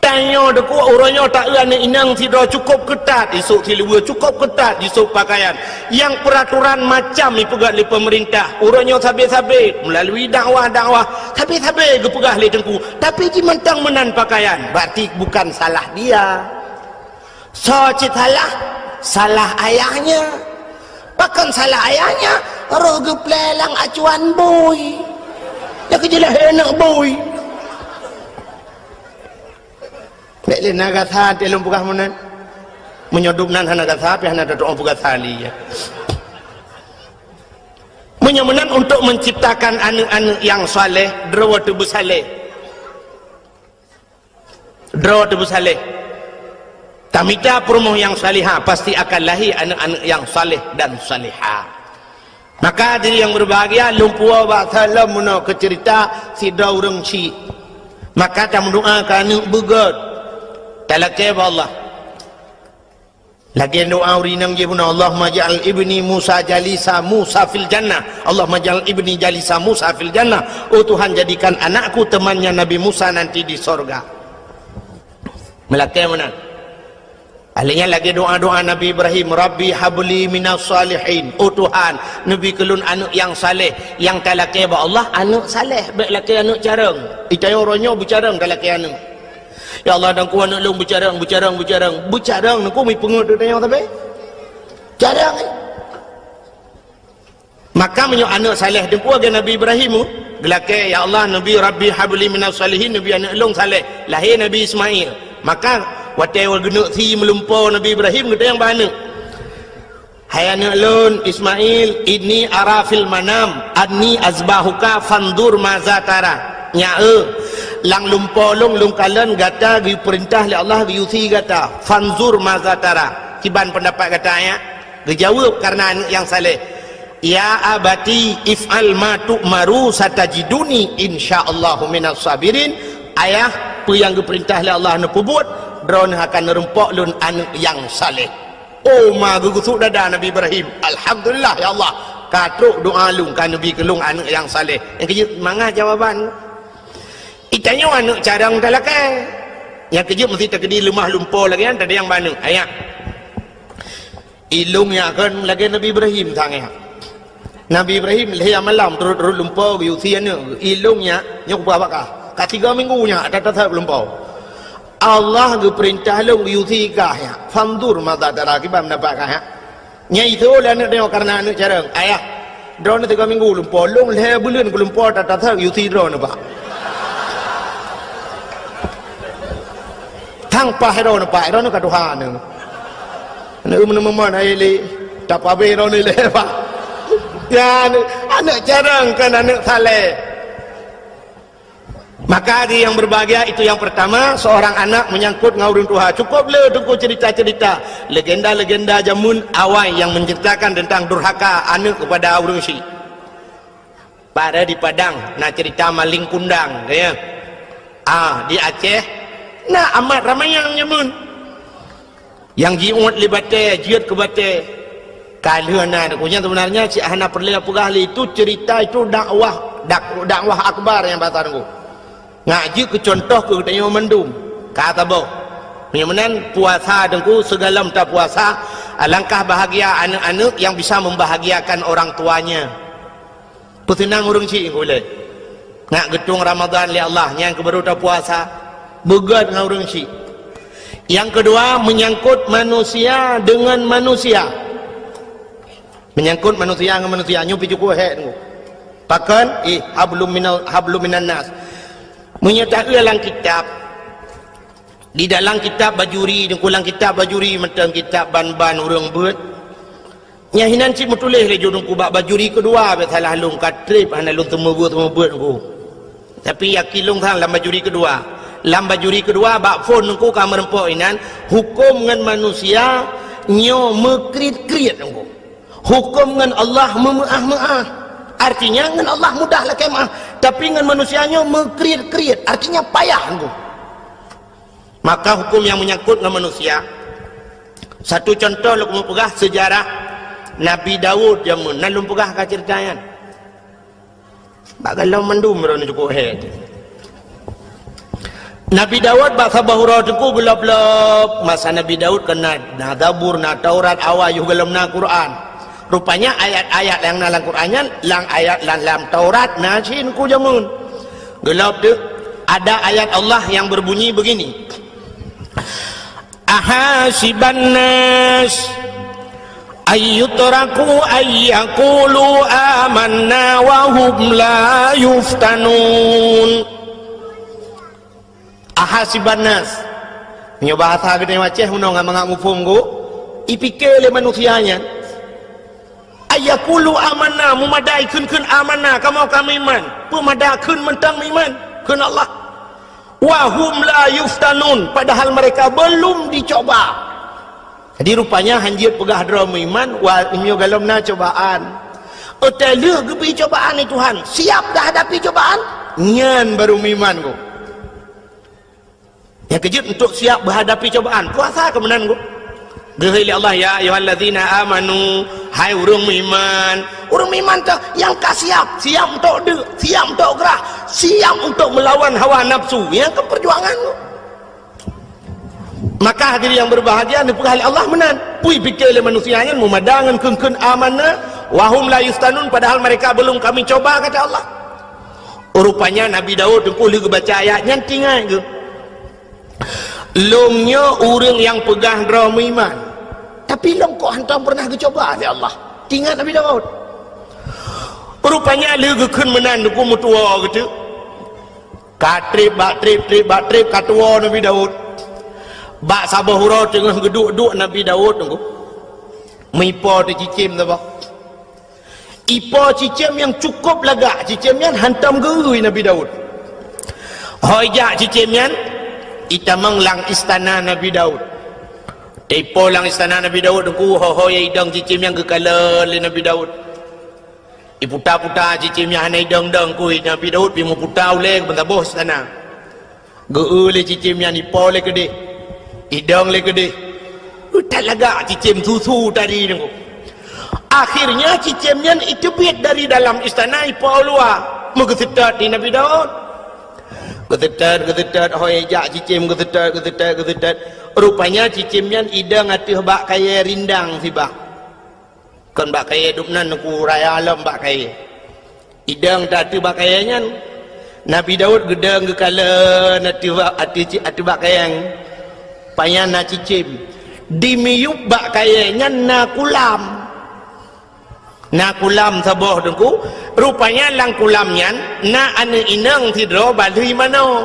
Tanyoe Teungku, uroe nyoe ta-eu aneuk inong sidroe cukôp keutat, isôk siluweue cukôp keutat, jisôk pakaian. Nyang peuraturan macam ipeugah lé peumeurintah. Uroe nyoe sabe-sabe, meulalu dakwah-dakwah, sabe-sabe geupeugah lé Teungku. Tapi jimantong meunan pakaian, berarti bukan salah dia. Soe cit salah? Salah ayahnya. Pakon salah ayahnya? Roh geuplé lam acuan bui. Nyang keujeulaih aneuk bui. Bék lé na gasa até lôn peugah meunan. Meunyoe dum nan hana gasa, pih hana tatu'oh peugasa lé, ya. Meunyoe meunan untuk menciptakan aneuk-aneuk nyang saleh, droe teuh beusaleh. Droe teuh beusaleh. Tamita peurumoh nyang salihah, pasti akan lahé aneuk-aneuk nyang saleh dan salihah. Maka hadirin nyang berbahagia, lôn puwoe bak saleuem meunoe keu ceurita sidroe ureuëng chik. Maka tameudoa keu aneuk beugét. Talakée bak Allah. Lagée doa ureuëng inong jih bunoe, "Allahumma ja'al ibni Musa jalisa Musa fil jannah. Allahumma ja'al ibni jalisa Musa fil jannah." Oh Tuhan, jadikan anakku temannya Nabi Musa nanti di sorga. Meulakée meunan. Alèh nyan lagèe doa-doa Nabi Ibrahim, "Rabbi habli minas salihin." "Oh Tuhan, neubi keu lôn aneuk nyang saleh." Nyang talakèe bak Allah aneuk saleh, bèk lakèe aneuk carông. Itanyong uroe nyoe beucarông talakèe aneuk. "Ya Allah, dan ku aneuk lôn beucarông, beucarông, beucarông." Beucarông nyan ku meupeungeut tanyong sabe. Carông, eh. Maka meunyoe aneuk saleh teungku lagèe Nabi Ibrahim, geulakèe, "Ya Allah, neubi Rabbi habli minas salihin," neubi aneuk lôn saleh. Lahé Nabi Ismail. Maka watèe geuneuk sie meulumpo Nabi Ibrahim, geutanyong bak aneuk, "Hai aneuk lôn Ismail, inni ara fil manam anni azbahuka fanzur maza tara." Nyak eu, lam lumpo lôn, lôn kalon gata geupeurintah lé Allah geuyue sie gata. Fanzur maza tara. Kiban peundapat gata, ya? Geujaweueb kareuna aneuk nyang saleh, "Ya abati if'al ma tu'maru satajiduni insyaallahu minas sabirin." Ayah, peue nyang geupeurintah lé Allah neupeubuet, droeneuh akan neureumpok lôn aneuk nyang saleh. Oh, ma geugeusuek dada Nabi Ibrahim. "Alhamdulillah, ya Allah, ka trok doa lôn, ka neubi keu lôn aneuk nyang saleh." Nyang keujeuet mangat jawaban. Itanyong aneuk carông talakèe. Nyang keujeuet meuseuti takeudi leumah lumpo lagèe nyan, tadayang bak aneuk. Ayah. Ilôn nyan kon lagèe Nabi Ibrahim sang nyan. Nabi Ibrahim lhèe malam turot-turot lumpo geuyue sie aneuk. Ilôn nyan nyoe kupeugah bak kah. Ka tiga minggu nyan ata-ata that lumpo. Allah geupeurintah lôn geuyue sie kah nyan. Fanzur maza tara, kiban peundapat kah nyan. Nyan itho lé aneuk nyoe kareuna aneuk carông. Ayah, droeneuh tiga minggu lumpo, lôn lhèe buleuen keu lumpo ata-ata that geuyue sie droeneuh, Pak. Tang paih droeneuh, Pak, droeneuh ka tuha neuh. Aneuk meuneumeumon hai lé, tapabé droeneuh lé, Pak. Ya, aneuk, aneuk carông kon aneuk saleh. Maka di yang berbahagia itu yang pertama, seorang anak menyangkut ngon ureueng tuha. Cukup le teungku cerita-cerita, legenda-legenda jameun awai yang menceritakan tentang durhaka aneuk kepada ureueng syik. Pada di Padang na cerita maling kundang, ya. Ah, di Aceh na amat ramai nyang jameun. Nyang jiuet lé batèe, jeuet keu batèe. Ka lheueh na, nyan seubeunarnya cit hana peureulèe peugah lé, itu cerita, itu dakwah, dak-, dakwah akbar nyang bahasa Teungku. Ngat jeuet keu contoh keu geutanyoe mandum. Ka saboh. Meunyoe meunan puasa Teungku, sigohlom tapuasa, alangkah bahagia aneuk-aneuk yang bisa membahagiakan orang tuanya. Peuseunang ureueng syik ulèe. Ngat geutueng Ramadhan lé Allah, nyan keuh baru tapuasa. Beugèt ngon ureueng syik. Nyang keudua, menyangkut manusia dengan manusia. Menyangkut manusia ngon manusia, nyoe pih cukup hék Teungku. Pakon? Eh, hablum minal, hablum minan nas. Meunyoe taeu lam kitab, di dalam kitab Bajuri, Teungku, lam kitab Bajuri mantong kitab ban-ban ureueng beuet. Nyan hinan cit meutuléh lé ju Teungku bak Bajuri keudua, bèk salah lôn, ka trép hana lôn teumeubuet-teumeubuet Teungku. Tapi yakin lôn sang lam Bajuri keudua. Lam Bajuri keudua bak phôn Teungku ka meureumpok inan, huköm ngon manusia nyoe meukriet-kriet Teungku. Huköm ngon Allah meumeuáh-meuáh. Artinya ngon Allah mudah lakèe meuáh, tapi ngon manusia nyoe meukriet-kriet, artinya payah Teungku. Maka huköm nyang menyangkut ngon manusia. Satu contoh lôn keumeung peugah sejarah Nabi Daud jameun, nan lôn peugah ka cerita nyan. Bak gohlom mandum droeneuh cukup hék. Nabi Daud bak saboh uroe Teungku geulop-lop, masa Nabi Daud kan na, na Zabur, na Taurat, awai yoh gohlom na Quran. Rupanya ayat-ayat nyang na lam Quran nyan, lam ayat lam, lam Taurat na cit Teungku jameun. Geulop teuk, ada ayat Allah yang berbunyi begini, "Ahasiban nas ayyutraku ayyakulu amanna wa hum la yuftanun." Ahasiban nas. Meunyoe bahasa geutanyoe Aceh, meunong mangat muphom go, ipike lé manusia nyan. Ayyakulu amanna, meumada ikheun-kheun amanna, kamoe ka meuiman. Peumada kheun mantong meuiman, kheun Allah. Wa hum la yuftanun, padahal mereka belum dicoba. Jadi rupanya hanjeuet peugah droe meuiman, wa, meunyoe gohlom na cobaan. Óh lheueh geubri cobaan lé Tuhan, siap dah hadapi cobaan, nyan baru meuiman go. Nyang keujeuet untuk siap menghadapi cobaan. Puasa keu meunan, Bu. Geuhôi lé Allah, "Ya ayyuhallazina amanu," hai ureuëng meuiman. Ureuëng meuiman teuh nyang ka siap, siap untuk deuk, siap untuk grah, siap untuk melawan hawa nafsu. Nyang keu perjuangan, Bu. Maka hadirin yang berbahagia, neupeugah lé Allah meunan. Pui pike lé manusia nyan meumada ngon kheun-kheun amanna, wa hum la yuftanun, padahal mereka belum kami coba, kata Allah. Rupanya Nabi Daud teungku lheueh geubaca ayat nyan, teuingat geuh. Lôn nyoe ureuëng nyang peugah droe meuiman, tapi lôn kok hántom peureunah geucoba lé Allah. Teuingat Nabi Daud. Rupanya lheueh geukheun meunan teungku meutuwoe geuteuk. Ka treb bak treb, treb bak treb, ka tuwoe Nabi Daud. Bak saboh uroe teungoh geuduek-duek Nabi Daud teungku, meuipo teuh cicém saboh. Ipo cicém nyang cukup lagak, cicém nyan hántom geu-ui Nabi Daud. Ho ijak cicém nyan, itamong lam istana Nabi Daud. Teuipo lam istana Nabi Daud teungku, ho-ho idong cicém nyan geukalon lé Nabi Daud. Iputa-puta cicém nyan hana idong-dong kui Nabi Daud, pi meuputa ulée keu bansaboh istana. Geu-eu lé cicém nyan, ipo lé keudeh, idong lé keudeh. That lagak cicém susu tadi nyoe. Akhirnya cicém nyan iteubiet dari dalam istana ipo u luwa, meugeuseutôt di Nabi Daud. Geuseutôt, geuseutôt, ho ijak cicém geuseutôt, geuseutôt, geuseutôt. Rupanya cicém nyan idong ateueh bak kayée rindang sibah. Kon bak kayée dum nan ku raya lom bak kayée. Idong that ateueh bak kayée nyan. Nabi Daud geudong geukalon ateueh bak, ateueh ci-, ateueh bak kayée nyan. Pajan na cicém. Di miyueb bak kayée nyan na kulam. Na kulam saboh teungku. Rupanya lam kulam nyan na aneuëk inong sidroe balheueh manoe.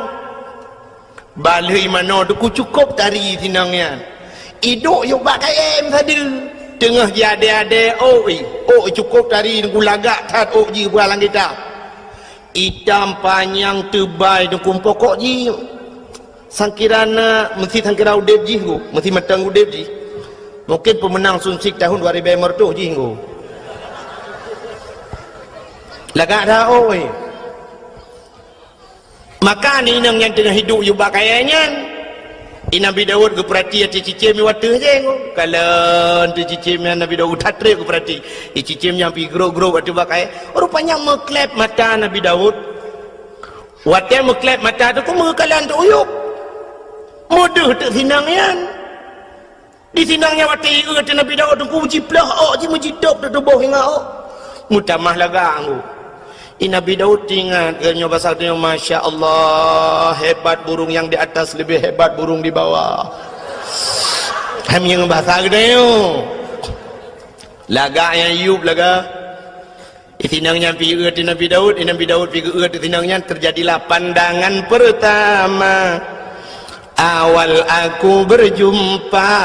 Balheueh manoe teungku cukup tari sinong nyan. Iduek yub bak kayée meusadeue. Teungoh jiadée-adée ôk, ôk cukup tari teungku, lagak that ôk jih bak lam kitab. Itam panyang teubai teungku, pokok jih sangkira na, meusti sangkira udeb jih teungku, meusti mantong udeb jih. Mungkin peumeunang Sunsik tahun dua ribèe lima ratus jih teungku. Lagak that ôk. Maka aneuëk inong nyang teungoh iduek yub bak kayée nyan, i Nabi Daud geupeurati ateueh cicém nyang watée jéh nyoe. Kalon ateueh cicém nyan Nabi Daud that treb geupeurati. I cicém nyan pi grôp-grôp ateueh bak kayée. Rupanya meukleb mata Nabi Daud. Watée meukleb mata teungku meukalon teuk u yub. Meudeuh teuk sinong nyan. Di sinong nyan watée ié teuh Nabi Daud teungku, jiplôh ôk jih, meujitôb teuh tuboh ingat ôk. Meutamah lagak teungku. I Nabi Daud teuingat, nyoe basa geutanyoe, "Masya Allah, hebat burung yang di atas lebih hebat burung di bawah." Hai meunyoe basa geutanyoe. Lagak nyang yub lagak. Di sinong nyan pi ié teuh Nabi Daud, di Nabi Daud pi geu-eu teuh sinong nyan, terjadilah pandangan pertama. Awal aku berjumpa,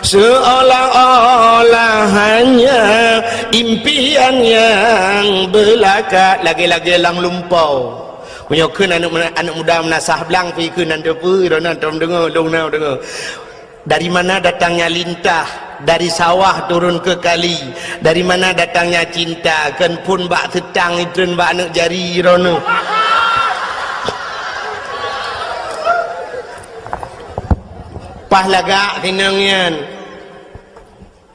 seolah-olah hanya impian yang belaka, lagée-lagée lam lumpo. Meunyoe kheun aneuëk, aneuëk muda meunasah blang pi kheun nan teupeu, droeneuh tom deungoe, lôn na deungoe. Dari mana datangnya lintah? Dari sawah turun ke kali. Dari mana datangnya cinta? Kon phon bak seutang itreun bak aneuëk jari droeneuh. Paih lagak sinong nyan.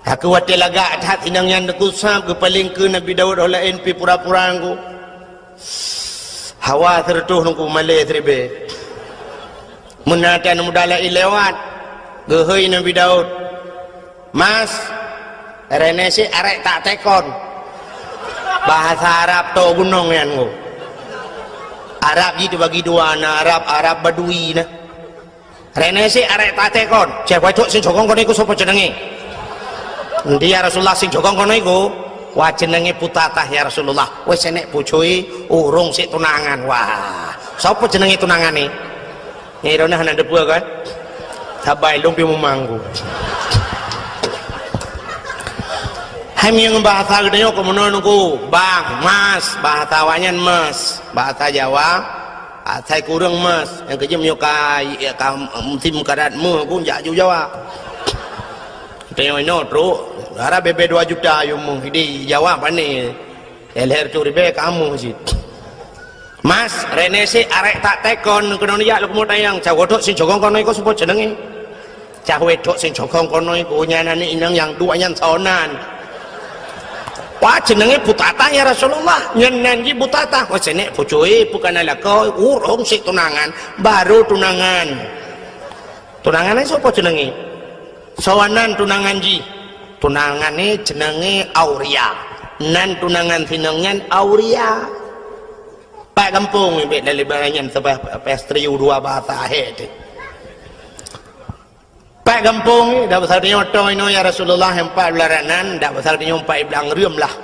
Aku watée lagak that sinong nyan teungku sab geupaleng keu Nabi Daud, ho laén pi pura-pura teungku. Hawa seureutôh teungku, malée siribée. Meunan teuh aneuëk muda laén lewat, geuhôi Nabi Daud, "Mas, reuneuh sit arek tak tekon." Bahasa Arab to gunong nyan teungku. Arab jih teubagi dua, na Arab, Arab Badui na. "Reuneuh sit arek tak tekon." "Ceh, wai trok sing sogong keunoe ku soe po ceunenge?" "Nti ya Rasulullah, sing sogong keunoe ku." "Wah, ceunenge putatah ya Rasulullah." "Weh senek pucui, ureuëng sit tunangan." "Wah, soe po ceunenge tunangan ni?" Nyan droeneuh hana teupeu kan? Sabai lôn pi mumang ku. Hai meunyoe bahasa geutanyoe keu meunoe teungku, bang, mas, bahasa awaknyan mas, bahasa Jawa. Asai kureueng mas, nyang keujeuet meunyoe ka, ka musim karat meuh pun jak ju Jawa. Tanyoe inoe trok, dara bebe dua juta yum meuh di Jawa pane. Leher tu ribèe kamoe cit. Mas, reuneuh sit arek tak tekon keunoe jak leukumut ayang, cawoe trok sing sogong keunoe ku soe po ceunenge. Cah wéh trok sing sogong keunoe ku nyan aneuëk inong nyang duek nyan soe nan. Wah, ceunenge putatah ya Rasulullah. Nyan nan jih putatah. Wah, senek pucui, bukan lakoe, ureuëng sit tunangan, baru tunangan. Tunangan nyan soe po ceungeut? Soe nan tunangan jih? Tunangan nyan ceungeut Auria. Nan tunangan sinong nyan Auria. Pat gampông nyan, bèk na leubeh nyan, sabab pastri u dua bahasa ahé teuh. Pat gampông nyan, dak pasal nyoe toh inoe ya Rasulullah, empat belas nan, dak pasal nyoe empat belas reuem lah.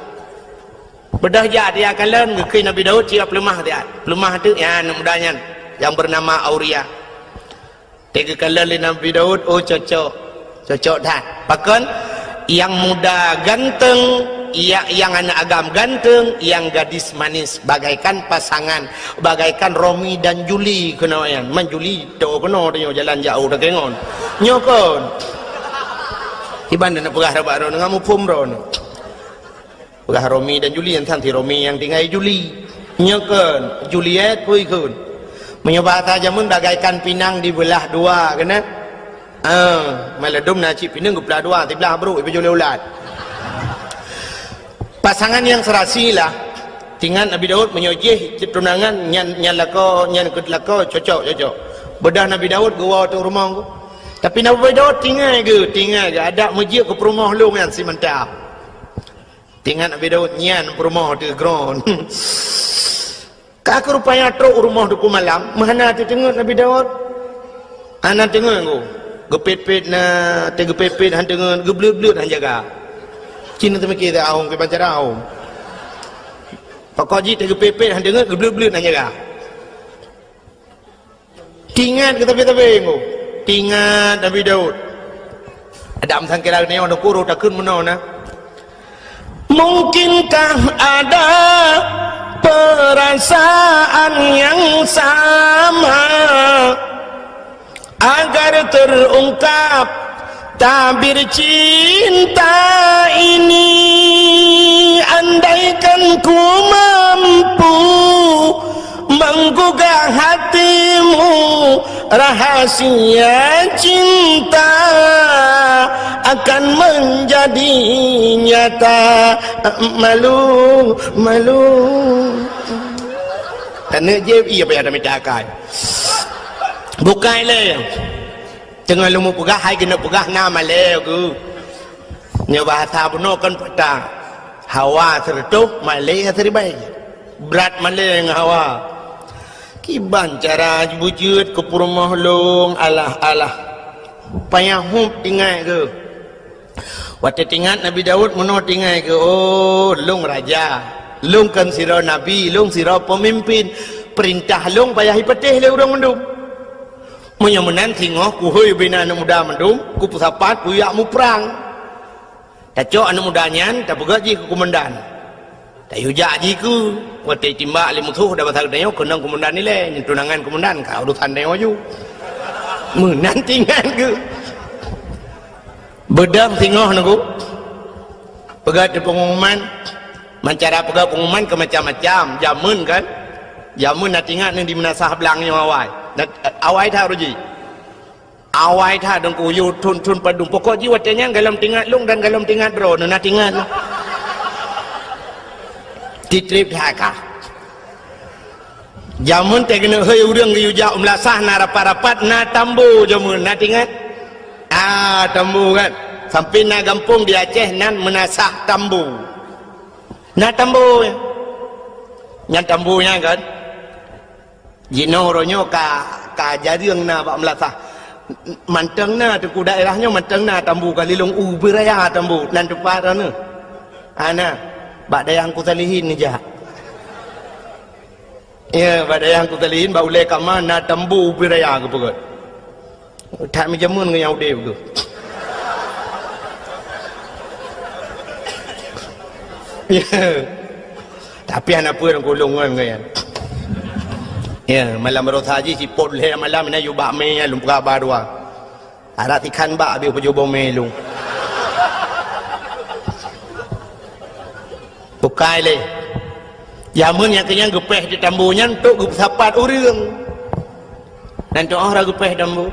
Beudôh jak dia kalon, geukheun Nabi Daud, siap peuleumah dia. Peuleumah teuh, ya, aneuk muda nyan, nyang beunama Auria. Teugeukheun lé Nabi Daud, oh, cocok. Cocok that. Pakon? Yang muda ganteng, ya, yang aneuk agam ganteng, yang gadis manis bagaikan pasangan, bagaikan Romi dan Juli keunoe nyan. Man Juli, to keunoe tanyoe jalan jauh dak ngon. Nyoe kon. Iban na peugah rabat droe ngon muphom droe. Peugah Romi dan Juli, nyan san si Romi nyang tinggai Juli. Nyoe kon, Juliet pui kon. Meunyoe bahasa jameun bagaikan pinang dibelah dua, keunan? Ah, maladum na cit pinang geuplah dua, siblah brok ipajoh lé ulat. Pasangan yang serasi lah. Tingat Nabi Daud meunyoe jih tunangan nyan, nyan lakoe, nyan keu lakoe cocok, cocok. Beudôh Nabi Daud geuwoe teuh rumoh. Tapi Nabi Daud tingat geuh, tingat geuh adak meujeuet keu peurumoh lôn nyan simanta. Tingat Nabi Daud nyan peurumoh teuh gron. Ka keu rupanya trok u rumoh teungku malam, meuhana teuteungeut Nabi Daud. Hana teungeut ku. Geupet-pet na, teugeupet-pet han teungeut, geubleuet-bleuet han jaga. Cina teumiki teu ahong keu bancara ahong. Pokok jih teugeupet-pet han teungeut, geubleuet-bleuet han jaga. Tingat keu sabe-sabe nyoe. Tingat Nabi Daud. Adam sangkira nyoe nukuru takheun meunoe na. Mungkinkah ada perasaan yang sama agar terungkap tabir cinta ini, andaikan ku mampu menggugah hatimu, rahasia cinta akan menjadi nyata. Malu, malu. Teuneuk jép, iya payah tamita akai. Bukai lé. Teungoh lôn peugah, hai keuneuk peugah na malée geuh. Nyoe bahasa bunoe kon patah. Hawa sireutôh, malée siribèe. Brat malée ngon hawa. Kiban cara beujeuet keu peurumoh lôn, alah, alah. Payah hub tingat geuh. Watée tingat Nabi Daud, meunoe tingat geuh, oh, lôn raja. Lôn kon sidroe nabi, lôn sidroe peumimpin. Peurintah lôn payah ipatéh lé ureuëng mandum. Meunyoe meunan singoh kuhôi bina aneuëk muda mandum, kupeusapat kujak muprang. Tacok aneuëk muda nyan, tapeugah jih keu komandan. Tayue jak jih keu, watée timbak lé musoh, dak basa geutanyoe keunong komandan ilée, nyan tunangan komandan, ka urusan tanyoe ju. Meunan tingat geuh. Beudôh singoh nunggu. Peugah di pengumuman, Meucara peugah pengumuman keu macam-macam. Jameun kan? Jameun na tingat nyoe di meunasah blang nyoe awai. Na, awai that uroe jih. Awai that deungon yue thon-thon padum. Pokok jih watée nyan galom tingat lôn dan galom tingat droe. Na tingat lôn. Titrip that ka. Jameun teuh keuneuk hôi ureuëng geuyue jak u meulasah na rapat-rapat na tambo jameun. Na tingat? Ah, tambo kan. Sampai na gampông di Aceh nan meunasah tambo. Na tambo nyan. Nyan tambo nyan kan. Jinoe uroe nyoe ka, ka jareueng na bak meulasah. Mantong na teungku daerah nyoe mantong na tambo ka lilong u beuraya tambo nan teumpat na. Ana bak dayah Teungku Salihin neujak. Ya, bak dayah Teungku Salihin bak ulée kama na tambo u beuraya geupeugah. That meujameun ngon nyang udeb tu. Ya. Tapi hana peue lam kulong ngon nyan. Ya, malam baroesa jih sipot lhée malam na yue bak mé lôn peugah ba dua. Arak tikhan bak habéh peujoh bomé lôn. Bukai lé. Jameun nyang keunyan geupéh di tambo nyan untuk geupeusapat ureuëng. Nan tu'oh ra geupéh tambo.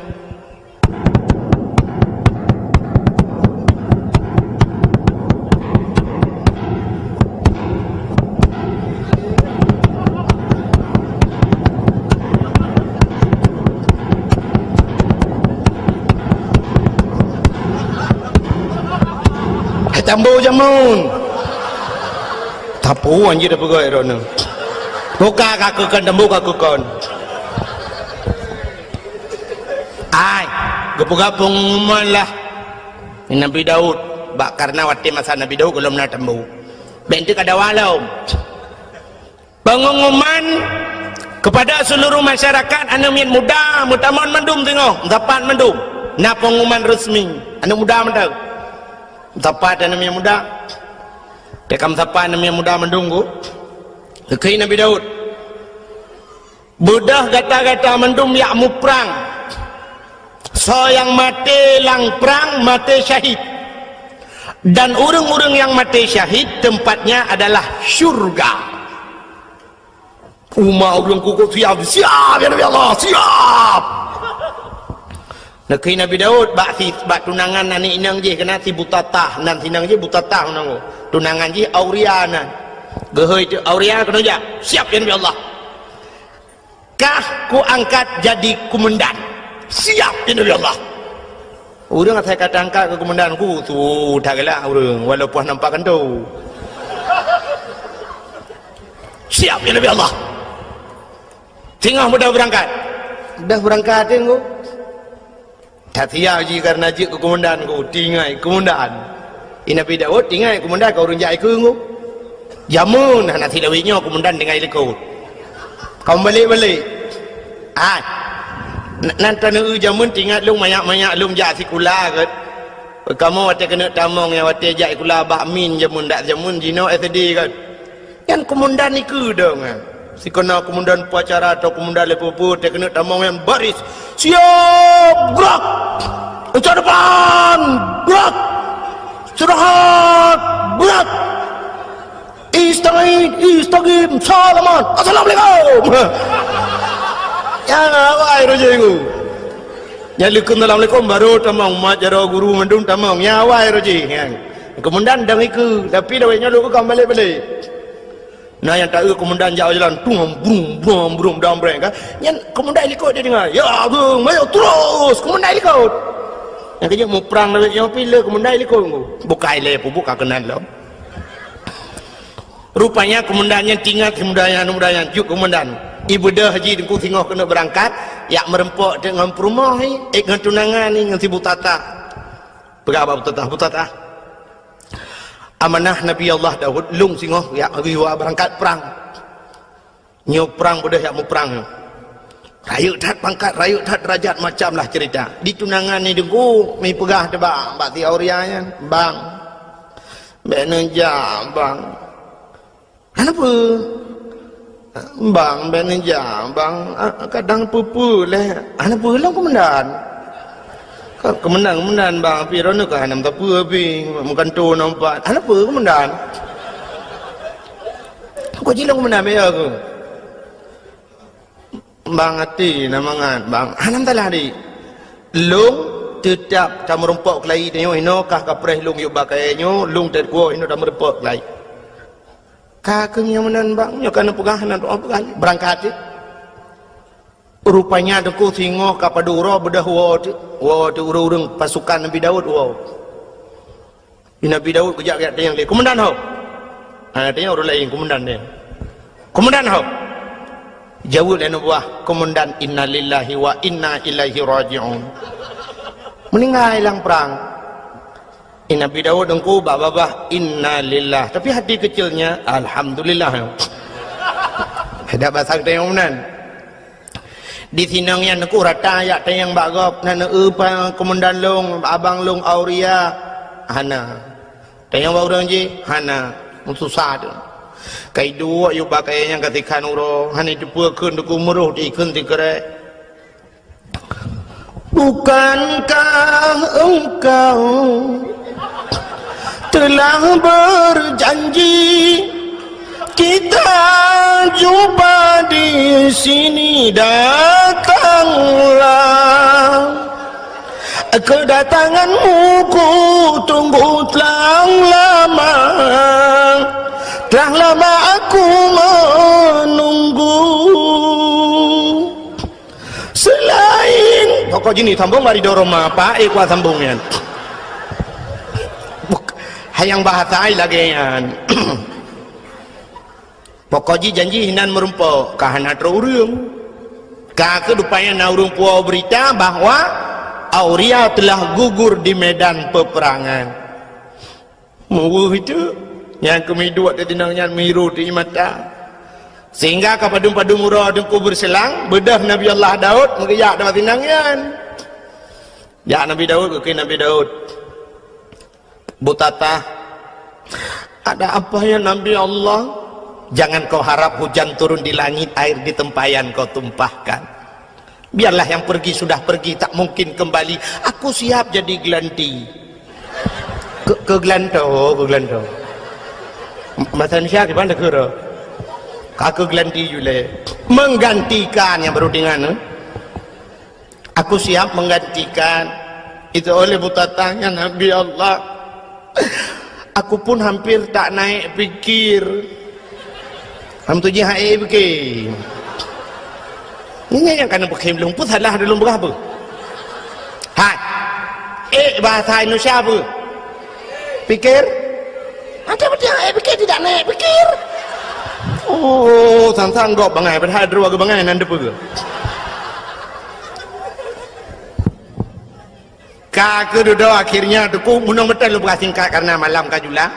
Tambo jameun. Tapu anjir dah peugah droeneuh. Buka ka keukon, tambo ka keukon. Ai, geupeugah pengumuman lah. Nabi Daud, bak karena watée masa Nabi Daud gohlom na tambo. Bék teuk ka dawa lom. Pengumuman kepada seluruh masyarakat, aneuk miet muda meutamong mandum singoh, meusapat mandum. Na pengumuman resmi, aneuk muda mantong. Meusapat aneuk miet muda. Teuka meusapat aneuk miet muda mandum ku. Geukheun Nabi Daud. Beudôh gata-gata mandum jak muprang. Soe nyang maté lam prang, maté syahid. Dan ureuëng-ureuëng nyang maté syahid, tempatnya adalah syurga. Umat ureuëng kukuh siap, siap, ya Nabi Allah, siap. Neukheun Nabi Daud bak si, bak tunangan aneuk inong jih, keunan si Butatah, nan si inong jih Butatah nan. Tunangan jih Auria nan. Geuhôi teuk Auria keunoe jak, siap, ya Nabi Allah. Kah kuangkat jadi komandan. Siap, ya Nabi Allah. Ureuëng asai ka tangkat keu komandan ku, su that galak ureuëng, walaupun nampak kantô. Siap, ya Nabi Allah. Singoh mudah beurangkat. Dah beurangkat, Teungku. That siap jih karena jeuet keu komandan ku, tinggai komandan. I Nabi Daud tinggai komandan ka ureuëng jak ikeu ku. Jameun hana silawét nyoe komandan tinggai likot. Ka meubalek-balek. Ah. N-, nan taneuk jameun tingat lôn manyak-manyak lôn jak sikula kan. Kamoe watée keuneuk tamong nyang watée jak sikula bak min jameun dak jameun jinoe S D kan. Nyan komandan ikeu dong, eh. Sikeuna komandan upacara atau komandan leupeu-peu, teuh keuneuk tamong nyan baris. Siap, gerak! Uncak depan, gerak! Istirahat, gerak! Istagid, istagim, salaman, assalamualaikum! Nyan awai roh jih ngu. Nyan leukeu assalamualaikum, baru tamong, mat jaroe guru mandum tamong. Nyan awai roh jih, nyan. Komandan dong ikeu, tapi lawét nyoe lôn ka balek-balek. Na nyang taeu komandan jak jalan, tung, brum, brum, brum, dam breng, kan? Nyan komandan likot dia dengar. Ya, brum, ayo terus, komandan likot. Nyang keu jeuet muprang lawét nyoe pih le komandan likot ngu. Bukai lé pubuk ka keunan lom. Rupanya komandan nyan tingat, komandan nyan, komandan nyan, jeuet komandan. Ibeudôh jih Teungku singoh keuneuk beurangkat, jak meureumpok teuk ngon peurumoh, eh, ngon tunangan ni, ngon si Butatah. Peugah bak Butatah, Butatah. Amanah Nabi Allah Daud, lôn singoh jak riwa beurangkat prang. Nyoe prang beudôh jak muprang nyoe. Rayeuk that pangkat, rayeuk that derajat, macam lah cerita. Di tunangan ni Teungku, mi peugah teuh bak, bak si Auria nyan, "Bang, bék neujak, Bang." "Hana peue?" "Bang, bék neujak, Bang. Ah, kadang peue-peue lé." "Hana peue lom, Komandan." "Ka, Komandan, Komandan, Bang, pih droeneuh ka hana meusapeue pih, meugantoe nyoe pat." "Hana peue, Komandan." "Kok jilong, Komandan, meuyo aku." "Bang, até na mangat, Bang." "Hana meusalah, Dik. Lôn teutap tameurumpok keulayi tanyoe, inoe kah kapreh lôn yub bak kayée nyoe, lôn teukuwoe inoe tameurumpok keulayi." Ka keuh nyoe meunan, Bang, nyoe ka neupeugah, na doa peugah, beurangkat jih. Rupanya Teungku singoh ka padub uroe beudôh woe teuk, woe teuk ureuëng-ureuëng pasukan Nabi Daud woe. Nabi Daud geujak-jak tanyong lé, "Komandan ho?" Ha, tanyong ureuëng laén, "Komandan nyan?" "Komandan ho?" Jaweueb lé aneuk buah, "Komandan, innalillahi wa inna ilaihi raji'un." Meuninggai lam prang. Eh, Nabi Daud Teungku bak babah, "Innalillah." Tapi hati kecilnya, "Alhamdulillah." Dak basa tanyong meunan. Di sinong nyan Teungku rata jak tanyong bak gob, "Na neueu pa komandan lôn, abang lôn Auria?" "Hana." "Tanyong bak ureuëng jih?" "Hana." Meususah teuk. Ka iduek yub bak kayée nyan ka sikhan uroe, hana iteupeue kheun Teungku, meuroh di kheun sikrek. Bukankah engkau telah berjanji kita jumpa di sini? Datanglah. Kedatanganmu ku tunggu telah lama. Telah lama aku menunggu. Selain pokok jini sambung bari doroma, Pak, eh, kuat sambung nyan. Buk-, Hai nyang bahasa ai lagée nyan. Pokok jih janji hinan meurumpok, ka hana trok ureuëng. Ka keuh rupanya na ureuëng puwoe beurita bahwa Auria telah gugur di medan peperangan. Meuweuh itu, nyang keumiduek di tinong nyan miru di mata. Sehingga ka padum-padum uroe Teungku beureuselang, beudôh Nabi Allah Daud meugeujak bak tinong nyan. Jak Nabi Daud, geukheun Nabi Daud, "Butatah, ada apa ya Nabi Allah? Jangan kau harap hujan turun di langit, air di tempayan kau tumpahkan. Biarlah yang pergi sudah pergi, tak mungkin kembali. Aku siap jadi gelanti." Ke, keugelanto, keugelanto. Bahasa Indonesia gimana kira? Ka keugelanti jule. Menggantikan nyang baru dengan, eh? "Aku siap menggantikan." Itu oleh butatah nyan, "Nabi Allah, aku pun hampir tak naik pikir." Ham tu jih hai pikir. Ini yang kana peukhém lôn pun salah dalam berapa? Hai. Eh, bahasa Indonesia apa? Pikir? Ada betul eh pikir tidak naik pikir. Oh, sang-sang gop bangai padahal dua ke bangai nan depa. Ka keududoe akhirnya Teungku, meunong meuteun lôn peugah singkat karena malam ka jula.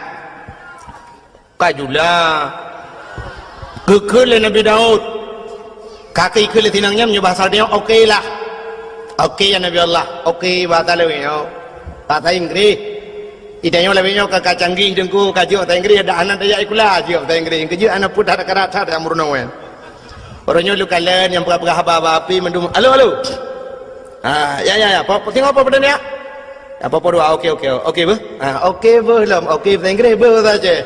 Ka jula. Geukheun lé Nabi Daud. Ka geukheun lé tinong nyan meunyoe bahasa nyoe, "Oke lah." Oke ya Nabi Allah. Oke bahasa lewat nyoe. Bahasa Inggris. Ida nyoe lewat nyoe ka, ka canggih Teungku, ka jeuet bahasa Inggris, dak aneuk tajak sikula jeuet bahasa Inggris. Keujeuet aneuk pun dak karat that meurunoe. Uroe nyoe lôn kalon nyang peugah-peugah haba-haba api mandum. Halo, halo. Ha, ya, ya, ya. Po, po, singoh po peudeueng ya? Ya, po, po dua. Oke, oke. Oke beuh. Ha, oke beuh lom. Oke bahasa Inggris beuh bahasa Aceh.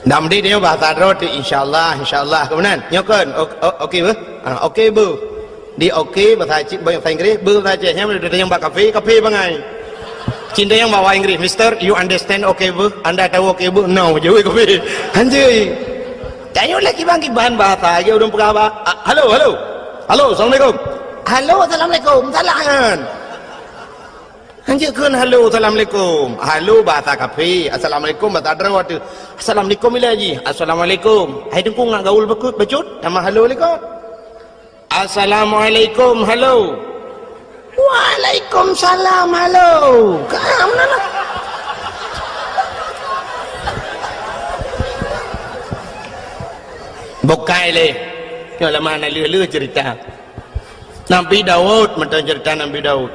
Nam di dia bahasa droe tu insyaallah, insyaallah. Kemudian, nyoe kan. O-, o-, oke beuh. Ha, oke beuh. Di oke bahasa Aceh, bahasa Inggris, beuh bahasa Aceh. Nyang udah tanyong bak kafe, kafe bangai. Cinta yang bawa Inggris, "Mister, you understand oke beuh? Anda tahu oke beuh?" "No," jawab kafe. Hanjeuet. Tanyoe lé kiban-kiban bahasa, lagée ureuëng peugah ba-, "Ah, halo, halo. Halo, assalamualaikum." "Halo, assalamualaikum." Salah kan? Hanjeuet kheun halo, assalamualaikum. Halo bahasa kafe, assalamualaikum bahasa droe tu. Assalamualaikum ila ji. Assalamualaikum. Hai Teungku ngat gaul beukut, becut, nama halo likot. Assalamualaikum, halo. Waalaikumsalam, halo. Ka meunan lah. Bukai lé. Nyoe lama na leuh-leuh cerita. Nabi Daud, mantong cerita Nabi Daud.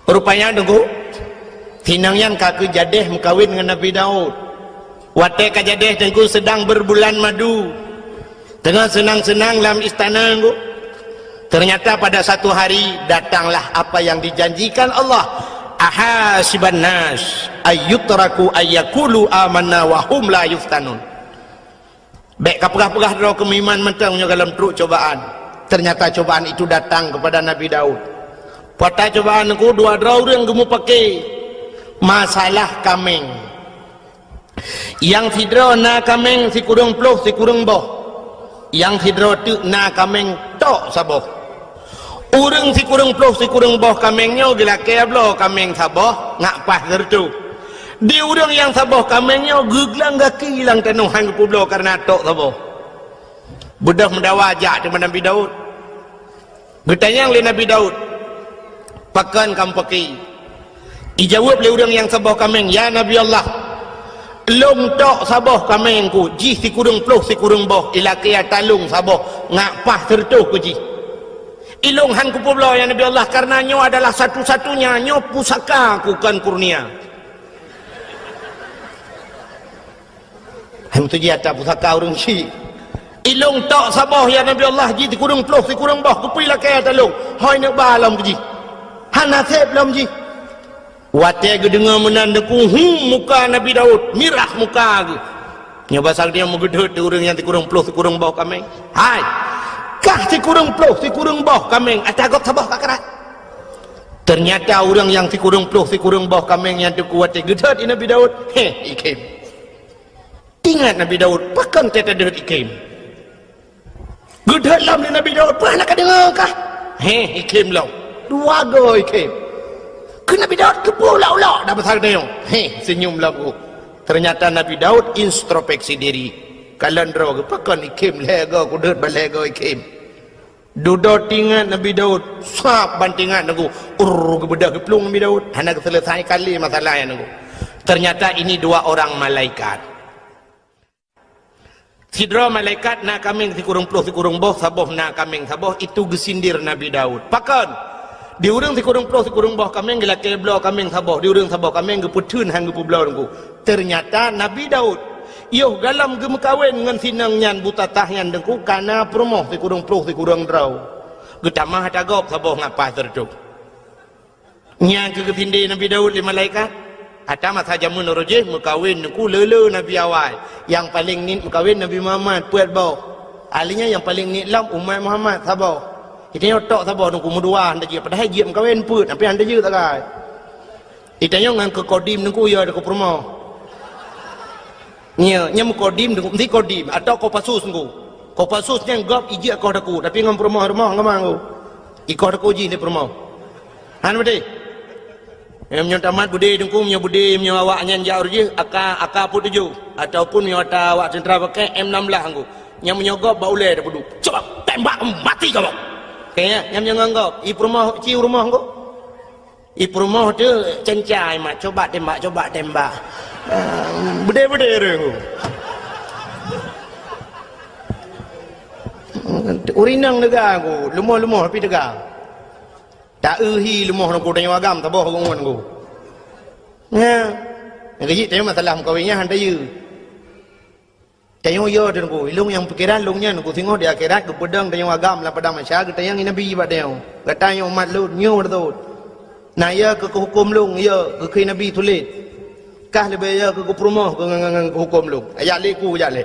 Rupanya Teungku, tinong nyan ka keuh jadeh meukawen ngon Nabi Daud. Watée ka jadeh Teungku sedang berbulan madu. Teungoh seunang-seunang lam istana Teungku. Ternyata pada satu hari datanglah apa yang dijanjikan Allah. "Ahasiban nas ayyutraku ayyakulu amanna wa hum la yuftanun." Bék kapeugah-peugah droe keu meuiman mantong nyoe gohlom trok cobaan. Ternyata cobaan itu datang kepada Nabi Daud. Peue cobaan Teungku, dua droe ureuëng geumupake masalah kaméng. Nyang sidroe na kaméng sikureueng ploh sikureueng boh. Nyang sidroe teuk na kaméng tok saboh. Ureuëng sikureueng ploh sikureueng boh kaméng nyoe geulakée bloe kaméng saboh ngat paih sireutôh. Di ureuëng nyang saboh kaméng nyoe geuglang gaki lam tanoh han geupeubloe kareuna tok saboh. Beudôh meudawa jak teuma Nabi Daud. Geutanyong lé Nabi Daud, "Pakon kamoe peuki?" Ijaweueb lé ureuëng nyang saboh kaméng, "Ya Nabi Allah, lôn tok saboh kaméng ku, jih sikureueng ploh sikureueng boh, ilakée ata lôn saboh, ngat paih sireutôh ku jih. Ilôn han kupeubloe, ya Nabi Allah, kareuna nyoe adalah satu-satunya, nyoe pusaka ku kon kurnia." Hai meutuji ata pusaka ureuëng syik. "Ilôn tok saboh, ya Nabi Allah, jih sikureueng ploh sikureueng boh, keupeue ilakée ata lôn? Hôi neuk ba lom keu jih. Hana seb lom jih." Watée geudeungoe meunan Teungku, hum, muka Nabi Daud mirah muka geuh. Nyoe basa geutanyoe meugeudeuet di ureuëng nyang sikureueng ploh sikureueng boh kaméng. "Hai, kah sikureueng ploh sikureueng boh kaméng, ata gob saboh ka karat." Ternyata ureuëng nyang sikureueng ploh sikureueng boh kaméng nyan Teungku watée geudeuet di Nabi Daud, heh, ikhém. Ingat Nabi Daud, pakon teuh tadeuet ikhém. Geudeuet lom lé Nabi Daud, peue hana kadeungoe kah? Heh, ikhém lom. Dua goe ikhém. Keu Nabi Daud keupeue ulok-ulok dah pasal tanyoe? Heh, seunyum lom ku. Ternyata Nabi Daud introspeksi diri. Kalon droe geuh, pakon ikhém lhèe goe kudeuet ban lhèe goe ikhém. Dudoe teuingat Nabi Daud, sab ban teuingat Teungku. Urr, geubeudôh geuplueng Nabi Daud. Hana geuseuleusai kali masalah nyan Teungku. Ternyata ini dua orang malaikat. Sidroe malaikat na kaméng sikureueng ploh sikureueng boh, saboh na kaméng saboh, itu geusindir Nabi Daud. Pakon? Di ureueng sikureueng ploh sikureueng boh kaméng geulakèe bloe kaméng saboh, di ureueng saboh kaméng geupeutheun han geupeubloe Teungku. Ternyata Nabi Daud, yoh galom geumeukawen ngon si inong nyan buta tah nyan Teungku, ka na peurumoh sikureueng ploh sikureueng droe. Geutamah ata gob saboh ngon paih sireutôh. Nyan keuh geusindé Nabi Daud lé malaikat. Ata masa jameun uroe jih meukawen Teungku le-le nabi awai. Nyang paleng niet meukawen Nabi Muhammad, peuet boh. Ahli nyan nyang paleng niet lom umat Muhammad, saboh. Geutanyoe tok saboh Teungku, meudua han tajeuet, padahai jeuet meukawen peuet, tapi han tajeuet sagai. Geutanyoe ngon keu kodim Teungku, ya, keu peurumoh. Nya, nya meukodim Teungku, meusti kodim atau Kopassus Teungku. Kopassus nyan gob ijeuet koh Teungku, tapi ngon peurumoh-rumoh ngon Teungku. Ikoh Teungku jih di peurumoh. Han beutôi? Meunyoe tamat beudé Teungku, meunyoe beudé, meunyoe awak nyan jak uroe jih, aka, aka peuet tujoh, ataupun meunyoe ata awak tentara pakai M enam belas Teungku. Nyan meunyoe gob bak ulèe tapeuduek. Cuba tembak mati kau. Oke, ya, nyan meunyoe ngon gob, i peurumoh, ci u rumoh Teungku. I peurumoh teuh cencai mat, cuba tembak, cuba tembak. Ah, beudé-beudé ureueng. Ureueng inong teuga Teungku, leumoh-leumoh tapi teuga. Ta-eu hi leumoh Teungku, tanyoe agam saboh ngon Teungku. Nya. Nyang keuh jih tanyoe masalah meukawen nyan han tajeuet. Tanyoe yo Teungku, ilông nyang pikeran lông nyan Teungku, singoh di akhirat geupeudong tanyoe agam lam padang mahsyar, geutanyong lé Nabi bak tanyoe, "Gata nyoe umat lôn, nyoe beutôi. Na yo keu keuhuköm lông, yo keu kheun Nabi tuléh. Kah leubeh yo keu keupurumoh keu ngon, ngon, ngon keuhuköm lông." Ajak lé ku, jak lé.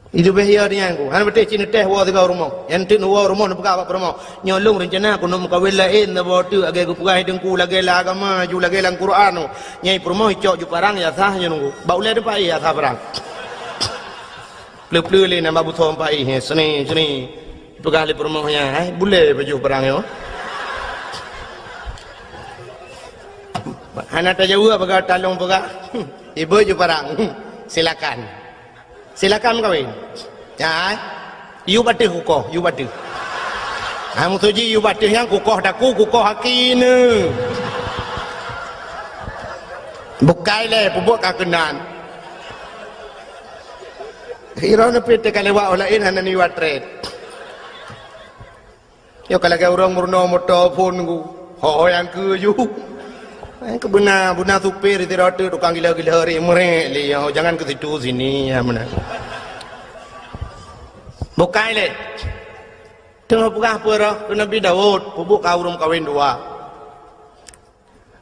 Leubeh yo nyan Teungku. Hana beutôi cit neutéh woe sigoe rumoh. Nyang teuk neuwoe rumoh neupeugah bak peurumoh, "Nyoe lông reuncana keuneuk meukawen laén saboh teuk lagèe geupeugah Teungku, lagèe lam agama, ju lagèe lam Quran." Nyang i peurumoh icok ju parang ya sah nyoe Teungku. Bak ulèe teumpat ya sah parang. Pleu-pleu lé nyan bak busoe teumpat, eh, seni, seni. Peugah lé peurumoh nyan, "Hai, bulèe baju parang nyoe." Hana tajaweueb peugah talông peugah. Ibu ju parang. Silakan. Silakan meukawen. Ya, yub ateueh kukoh, yub ateueh. Ha, meusuji yub ateueh nyan kukoh daku, kukoh aki neu. Bukai lé, peubuet ka keunan. Iroh neupit teuka lewat orang laén hana niwat trét. Nyoe ka lagèe ureueng meurunoe moto phôn Teungku. Ho nyang keu ju. Nyang keu beuna, beuna supir sidroe teuk tukang gila-gila ri meurek lé, oh, jangan ke situ sini, ya, beuna. Bukai lé. Teungoh peugah peue roh keu Nabi Daud, peubuet ka ureueng kawen dua.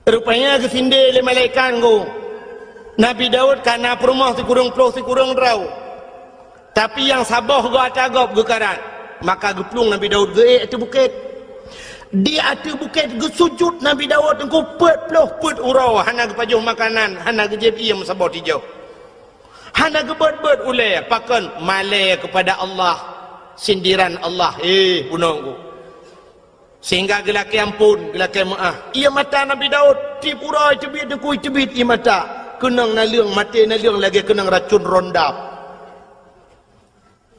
Rupanya geusindé lé malaikat Teungku. Nabi Daud ka na peurumoh sikureueng ploh sikureueng droe. Tapi nyang saboh goe ata gob geukarat. Maka geuplueng Nabi Daud geuék ateueh bukét. Di ateueh bukét geusujut Nabi Daud Teungku peuet ploh peuet uroe, hana geupajoh makanan, hana geujieb iem saboh tijoh. Hana geubeuet-beuet ulèe, pakon? Malèe keupada Allah. Sindiran Allah, eh, bunoe Teungku. Sehingga geulakèe ampôn, geulakèe meu'ah. Ié mata Nabi Daud, tiep uroe teubiet Teungku, teubiet ié mata. Keunong naleueng, maté naleueng lagèe keunong racun rondap.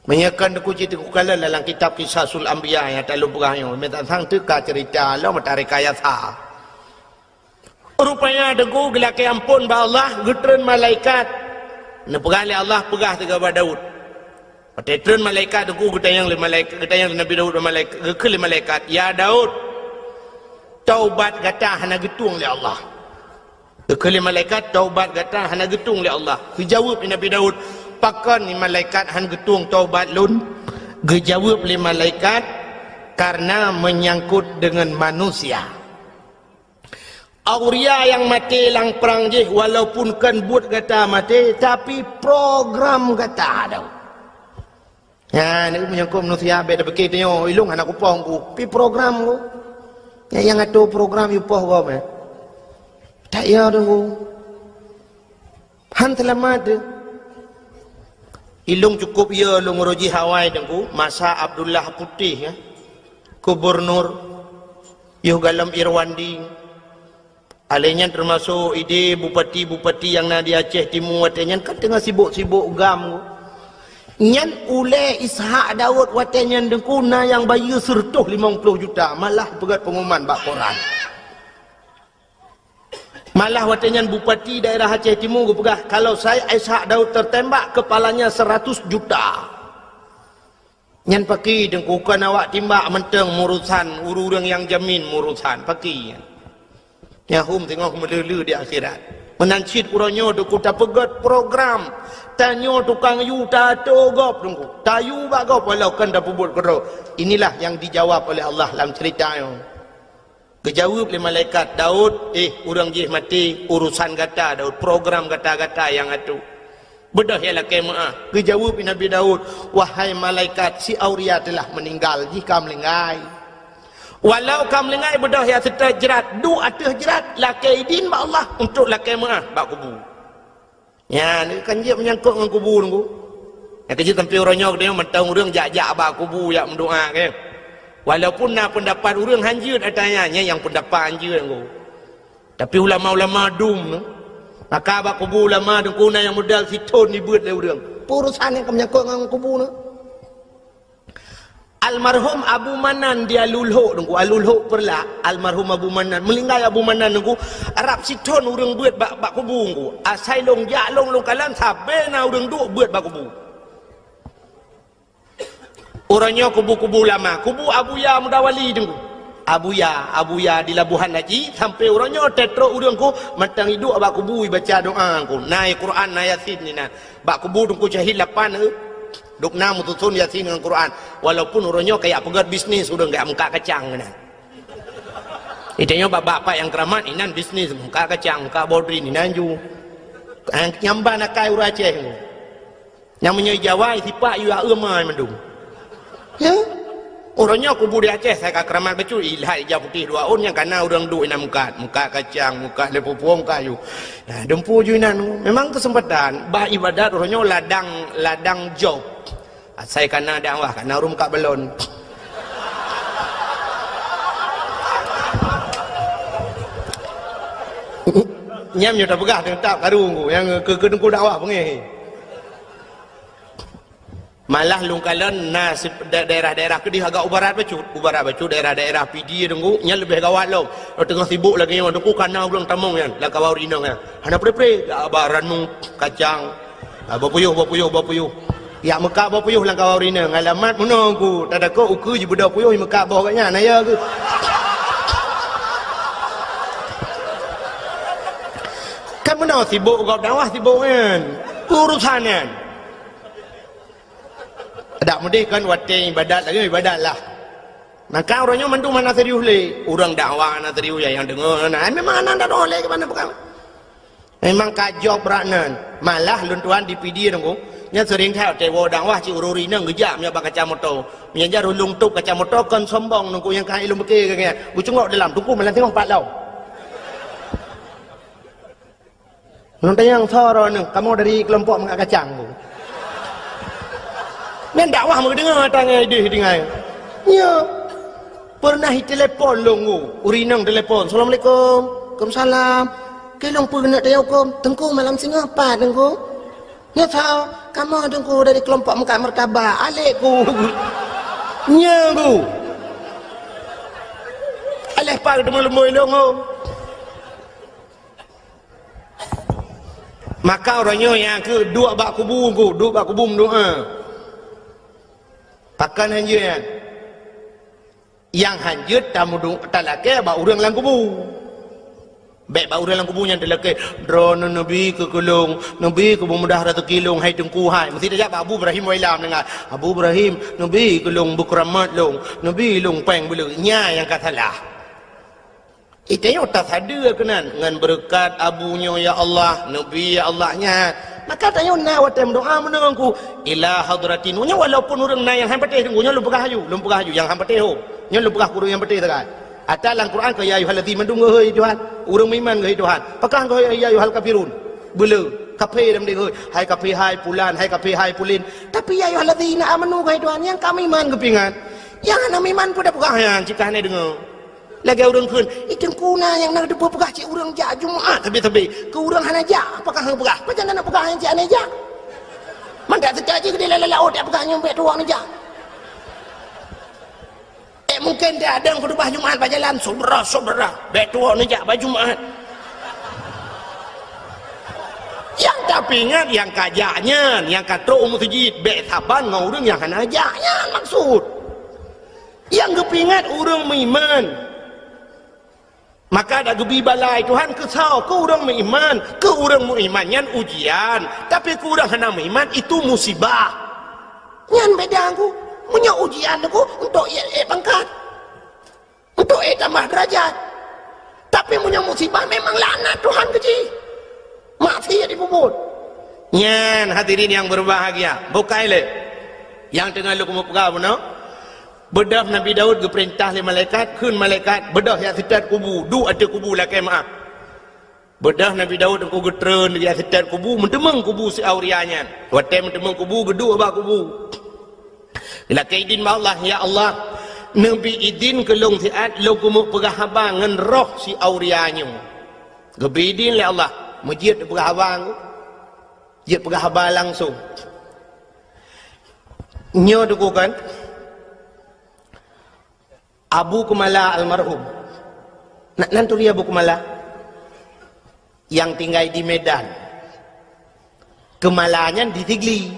Meunyoe kon Teungku cit Teungku kalon dalam kitab Qisasul Anbiya nyang talôn peugah nyoe, meutatang teuka ceurita lom meutareka yasa. Rupanya Teungku geulakèe ampôn bak Allah, geutreun malaikat. Neupeugah lé Allah, peugah sigoe bak Daud. Watèe treun malaikat Teungku, geutanyong lé malaikat, geutanyong lé Nabi Daud bak malaikat, geukheun lé malaikat, "Ya Daud, taubat gata hana geutueng lé Allah." Geukheun lé malaikat, "Taubat gata hana geutueng lé Allah." Geujaweueb lé Nabi Daud, "Pakon ni malaikat han geutueng taubat lôn?" Geujaweueb lé malaikat, "Karena menyangkut dengan manusia." Auria nyang maté lam prang jih, walaupun kon buet gata maté, tapi program gata ada. Nyan, menyangkut manusia, bèk tapikir tanyoe, ilông hana kupoh Teungku, pi program Teungku. Nyang, nyang atur program yue poh gob, eh. Tak ya Teungku. Han seulamat teuh. Ilông cukup ya lôn uroe jih awai Teungku, masa Abdullah Putih, ya. Gubernur. Yoh gohlom Irwandi. Alèh nyan teumasok idéh bupati-bupati nyang na di Aceh Timu watèe nyan kan teungoh sibok-sibok gam. Nyan ulèe Ishak Daud watèe nyan Teungku na nyang bayeue sireutoh limong ploh juta, malah peugöt pengumuman bak koran. Malah watèe nyan bupati daerah Aceh Timu geupeugah, "Kalau saya Ishak Daud tertembak, kepalanya seratus juta." Nyan pakri Teungku, kon awak timbak mantong meurusan, ureueng-ureueng nyang jamin meurusan, pakri nyan. Nyan hom teungoh meuleu-leu di akhirat. Meunan cit uroe nyoe Teungku tapeugöt program. Tanyoe tukang yue tato gob Teungku. Tayue bak gob walau kon tapeubuet keudroe. Inilah yang dijawab oleh Allah lam cerita nyoe. Geujaweueb lé malaikat, "Daud, eh, ureueng jih maté, urusan gata, Daud, program gata-gata nyang atoe. Beudôh ya lakèe meu'ah." Geujaweueb lé Nabi Daud, "Wahai malaikat, si Auria telah meninggal, jih ka meuninggai. Walau ka meuninggai, beudôh ya seutôt jrat, duek ateueh jrat, lakèe idin bak Allah untuk lakèe meu'ah bak kubu." Nyan, kan jeuet meunyangkot ngon kubu Teungku. Nyang keujeuet sampoe uroe nyoe geutanyoe mantong ureueng jak-jak bak kubu jak meudoa, kan? Walaupun na peundapat ureueng hanjeuet ata nyan, nyan nyang peundapat hanjeuet Teungku. Tapi ulama-ulama dum, maka bak kubu ulama Teungku na nyang modal sithon jibeuet lé ureueng. Peue urusan nyang ka meunyangkot ngon kubu nyoe? Almarhum Abu Manan di Alulhok Teungku, Alulhok Peureulak, almarhum Abu Manan. Meuninggai Abu Manan Teungku, rab sithon ureueng beuet bak, bak kubu Teungku. Asai lôn jak lôn, lôn kalon sabe na ureueng duek beuet bak kubu. Uroe nyoe kubu-kubu ulama, kubu Abuya Mudawali Teungku. Abuya, Abuya di Labuhan Haji, sampoe uroe nyoe teutrok ureueng Teungku, mantong iduek bak kubu ibaca doa Teungku. Na Quran, na Yasin inan. Bak kubu Teungku syahid lapan, eh. Dum na meususon Yasin ngon Quran. Walaupun uroe nyoe kajak peugöt bisnis ureueng, kajak meukat kacang keunan. Itanyoe bak-bak pat nyang keuramat, inan bisnis, meukat kacang, meukat bodrin, inan ju. Nyang ban akai ureueng Aceh Teungku. Nyang meunyoe Jawa, sipak yue aeu mai mandum. Ya. Uroe nyoe kubu di Aceh, asai ka keuramat bacut, ilhat ija putéh dua ôn, nyang kana ureueng duek inan meukat, meukat kacang, meukat lé pupueng kayu. Nah, dumpu ju inan. Memang keuseumpatan, bah ibadat uroe nyoe ladang, ladang job. Asai kana dakwah, kana ureueng meukat balon. Nyan nyoe tapeugah teutab karu Teungku, nyang keu, keu Teungku dakwah beungéh. Malah lôn kalon na si-, da-, daerah-daerah keudéh agak u barat bacut. U barat bacut daerah-daerah Pidie Teungku, nyan leubeh gawat lom. Teungoh sibok lagèe nyoe Teungku, kana ureueng tamong nyan, lam kawan ureueng inong nyan. Hana pre-pre, ya, bak ranub, kacang. Ah, boh puyôh, boh puyôh, boh puyôh. Yak meukat boh puyôh lam kawan ureueng inong. Alamat meunoe Teungku, tatakot ukeue jibeudôh puyôh, jimeukat boh gobnyan, na ya keuh. Kan meunoe sibok gob dakwah sibok nyan. Urusan nyan. Dak meudeh kan watèe ibadat lagèe ibadat lah. Maka uroe nyoe mandum hana serius lé. Ureueng dakwah hana serius, ya, nyang deungö hana. Ai memang hana dakwah lé keu mana peukara. Memang ka job brat nyan. Malah lôn tuan di Pidie Teungku. Nyan seuring that watèe woe dakwah cit ureueng inong geujak meunyo bak kaca moto. Meunyo jar ulôn tôp kaca moto kon sombong Teungku nyang ka ilôn pike keu nyan. Geucungok dalam Teungku malam singoh pat lom. Ngon tanyong soe droeneuh, kamoe dari keulompok meukat kacang Teungku. Nyan dakwah meudeungoe tangai deuh tinggai. Nyo. Pernah itelepon lôn Teungku, ureueng inong telepon, "Assalamualaikum." "Waalaikumsalam." "Keu lôn peue keuneuk tanyong huköm?" "Teungku malam singoh pat Teungku." "Nyo soe?" "Kamoe Teungku dari keulompok meukat martabak." "Alek ku." Nyo Teungku. Alek pat teumeu leumboi lôn Teungku. Maka uroe nyoe nyang keu duek bak kubu Teungku, duek bak kubu meudoa. Pakon hanjeuet nyan? Nyang hanjeuet tameudu-, talakèe bak ureueng lam kubu. Bèk bak ureueng lam kubu nyan talakèe, "Droeneuh neubi keu keu lôn, neubi keu beumudah raseuki lôn, hai Teungku hai." Meusti tajak bak Abu Ibrahim Wailam deungon, "Abu Ibrahim, neubi keu lôn beukeuramat lôn, neubi lôn péng beuleue." Nyan nyang ka salah. Itanyoe tasadeue keunan ngon beureukat abu nyoe, ya Allah, neubi, ya Allah, nyan. Maka tanyoe na watèe meudoa meunoe Teungku, ila hadratin. Nyoe walaupun ureueng na nyang han patéh Teungku, nyoe lôn peugah laju, lôn peugah laju, nyang han patéh ho. Nyoe lôn peugah keu ureueng nyang patéh sagai. Ata lam Quran keu ya ayyuhallazina mandum geuhôi Tuhan. Ureueng meuiman geuhôi Tuhan. Pakon geuhôi ya ayyuhal kafirun? Beuleu, kafé lam deh geuhôi. Hai kafé, hai pulan, hai kafé, hai pulin. Tapi ya ayyuhallazina amanu geuhôi Tuhan, nyang ka meuiman geupingan. Nyang hana meuiman peue tapeugah nyan cit ka hana deungö. Lagèe ureueng kheun, "Ih, Teungku na nyang na teupeue peugah cit ureueng jak Jumat sabe-sabe. Keu ureueng hana jak, apakah hana peugah? Pajan na peugah nyang cit hana jak? Mangat seutôt jih keudéh lam laôt jak peugah nyoe bèk tuwoe neujak." Eh, mungken teuadeueng khutubah Jumat bak jalan, "Syedara-syedara, bèk tuwoe neujak bak Jumat." Nyang tapeuingat nyang ka jak nyan, nyang ka trok u meuseujid, bèk saban ngon ureueng nyang hana jak nyan maksud. Nyang geupeuingat ureueng meuiman. Maka dak geubi bala lé Tuhan keu soe? Keu ureueng meuiman. Keu ureueng meuiman nyan ujian, tapi keu ureueng hana meuiman itu musibah. Nyan beda Teungku. Meunyoe ujian Teungku untuk ék, ék pangkat, untuk ék tamah deurajat. Tapi meunyoe musibah memang laknat Tuhan keu jih. Maksiat jipeubuet. Nyan hadirin nyang berbahagia, bukai lé nyang teungoh lôn keumeung peugah bunoe. Beudôh Nabi Daud geupeurintah lé malaikat, kheun malaikat, "Beudôh jak seutôt kubu, duek ateueh kubu lakèe meu'ah." Beudôh Nabi Daud Teungku geutreun jak seutôt kubu, meuteumeung kubu si Auria nyan. Watèe meuteumeung kubu, geuduek bak kubu. Geulakèe idin bak Allah, "Ya Allah, neubi idin keu lôn siat lôn keumeung peugah haba ngon roh si Auria nyoe." Geubi idin lé Allah, meujeuet peugah haba Teungku. Jeuet peugah haba langsung. Nyoe Teungku kan, Abu Keumala almarhum. Na, nan turi Abu Keumala? Nyang tinggai di Medan. Keumala nyan di Sigli.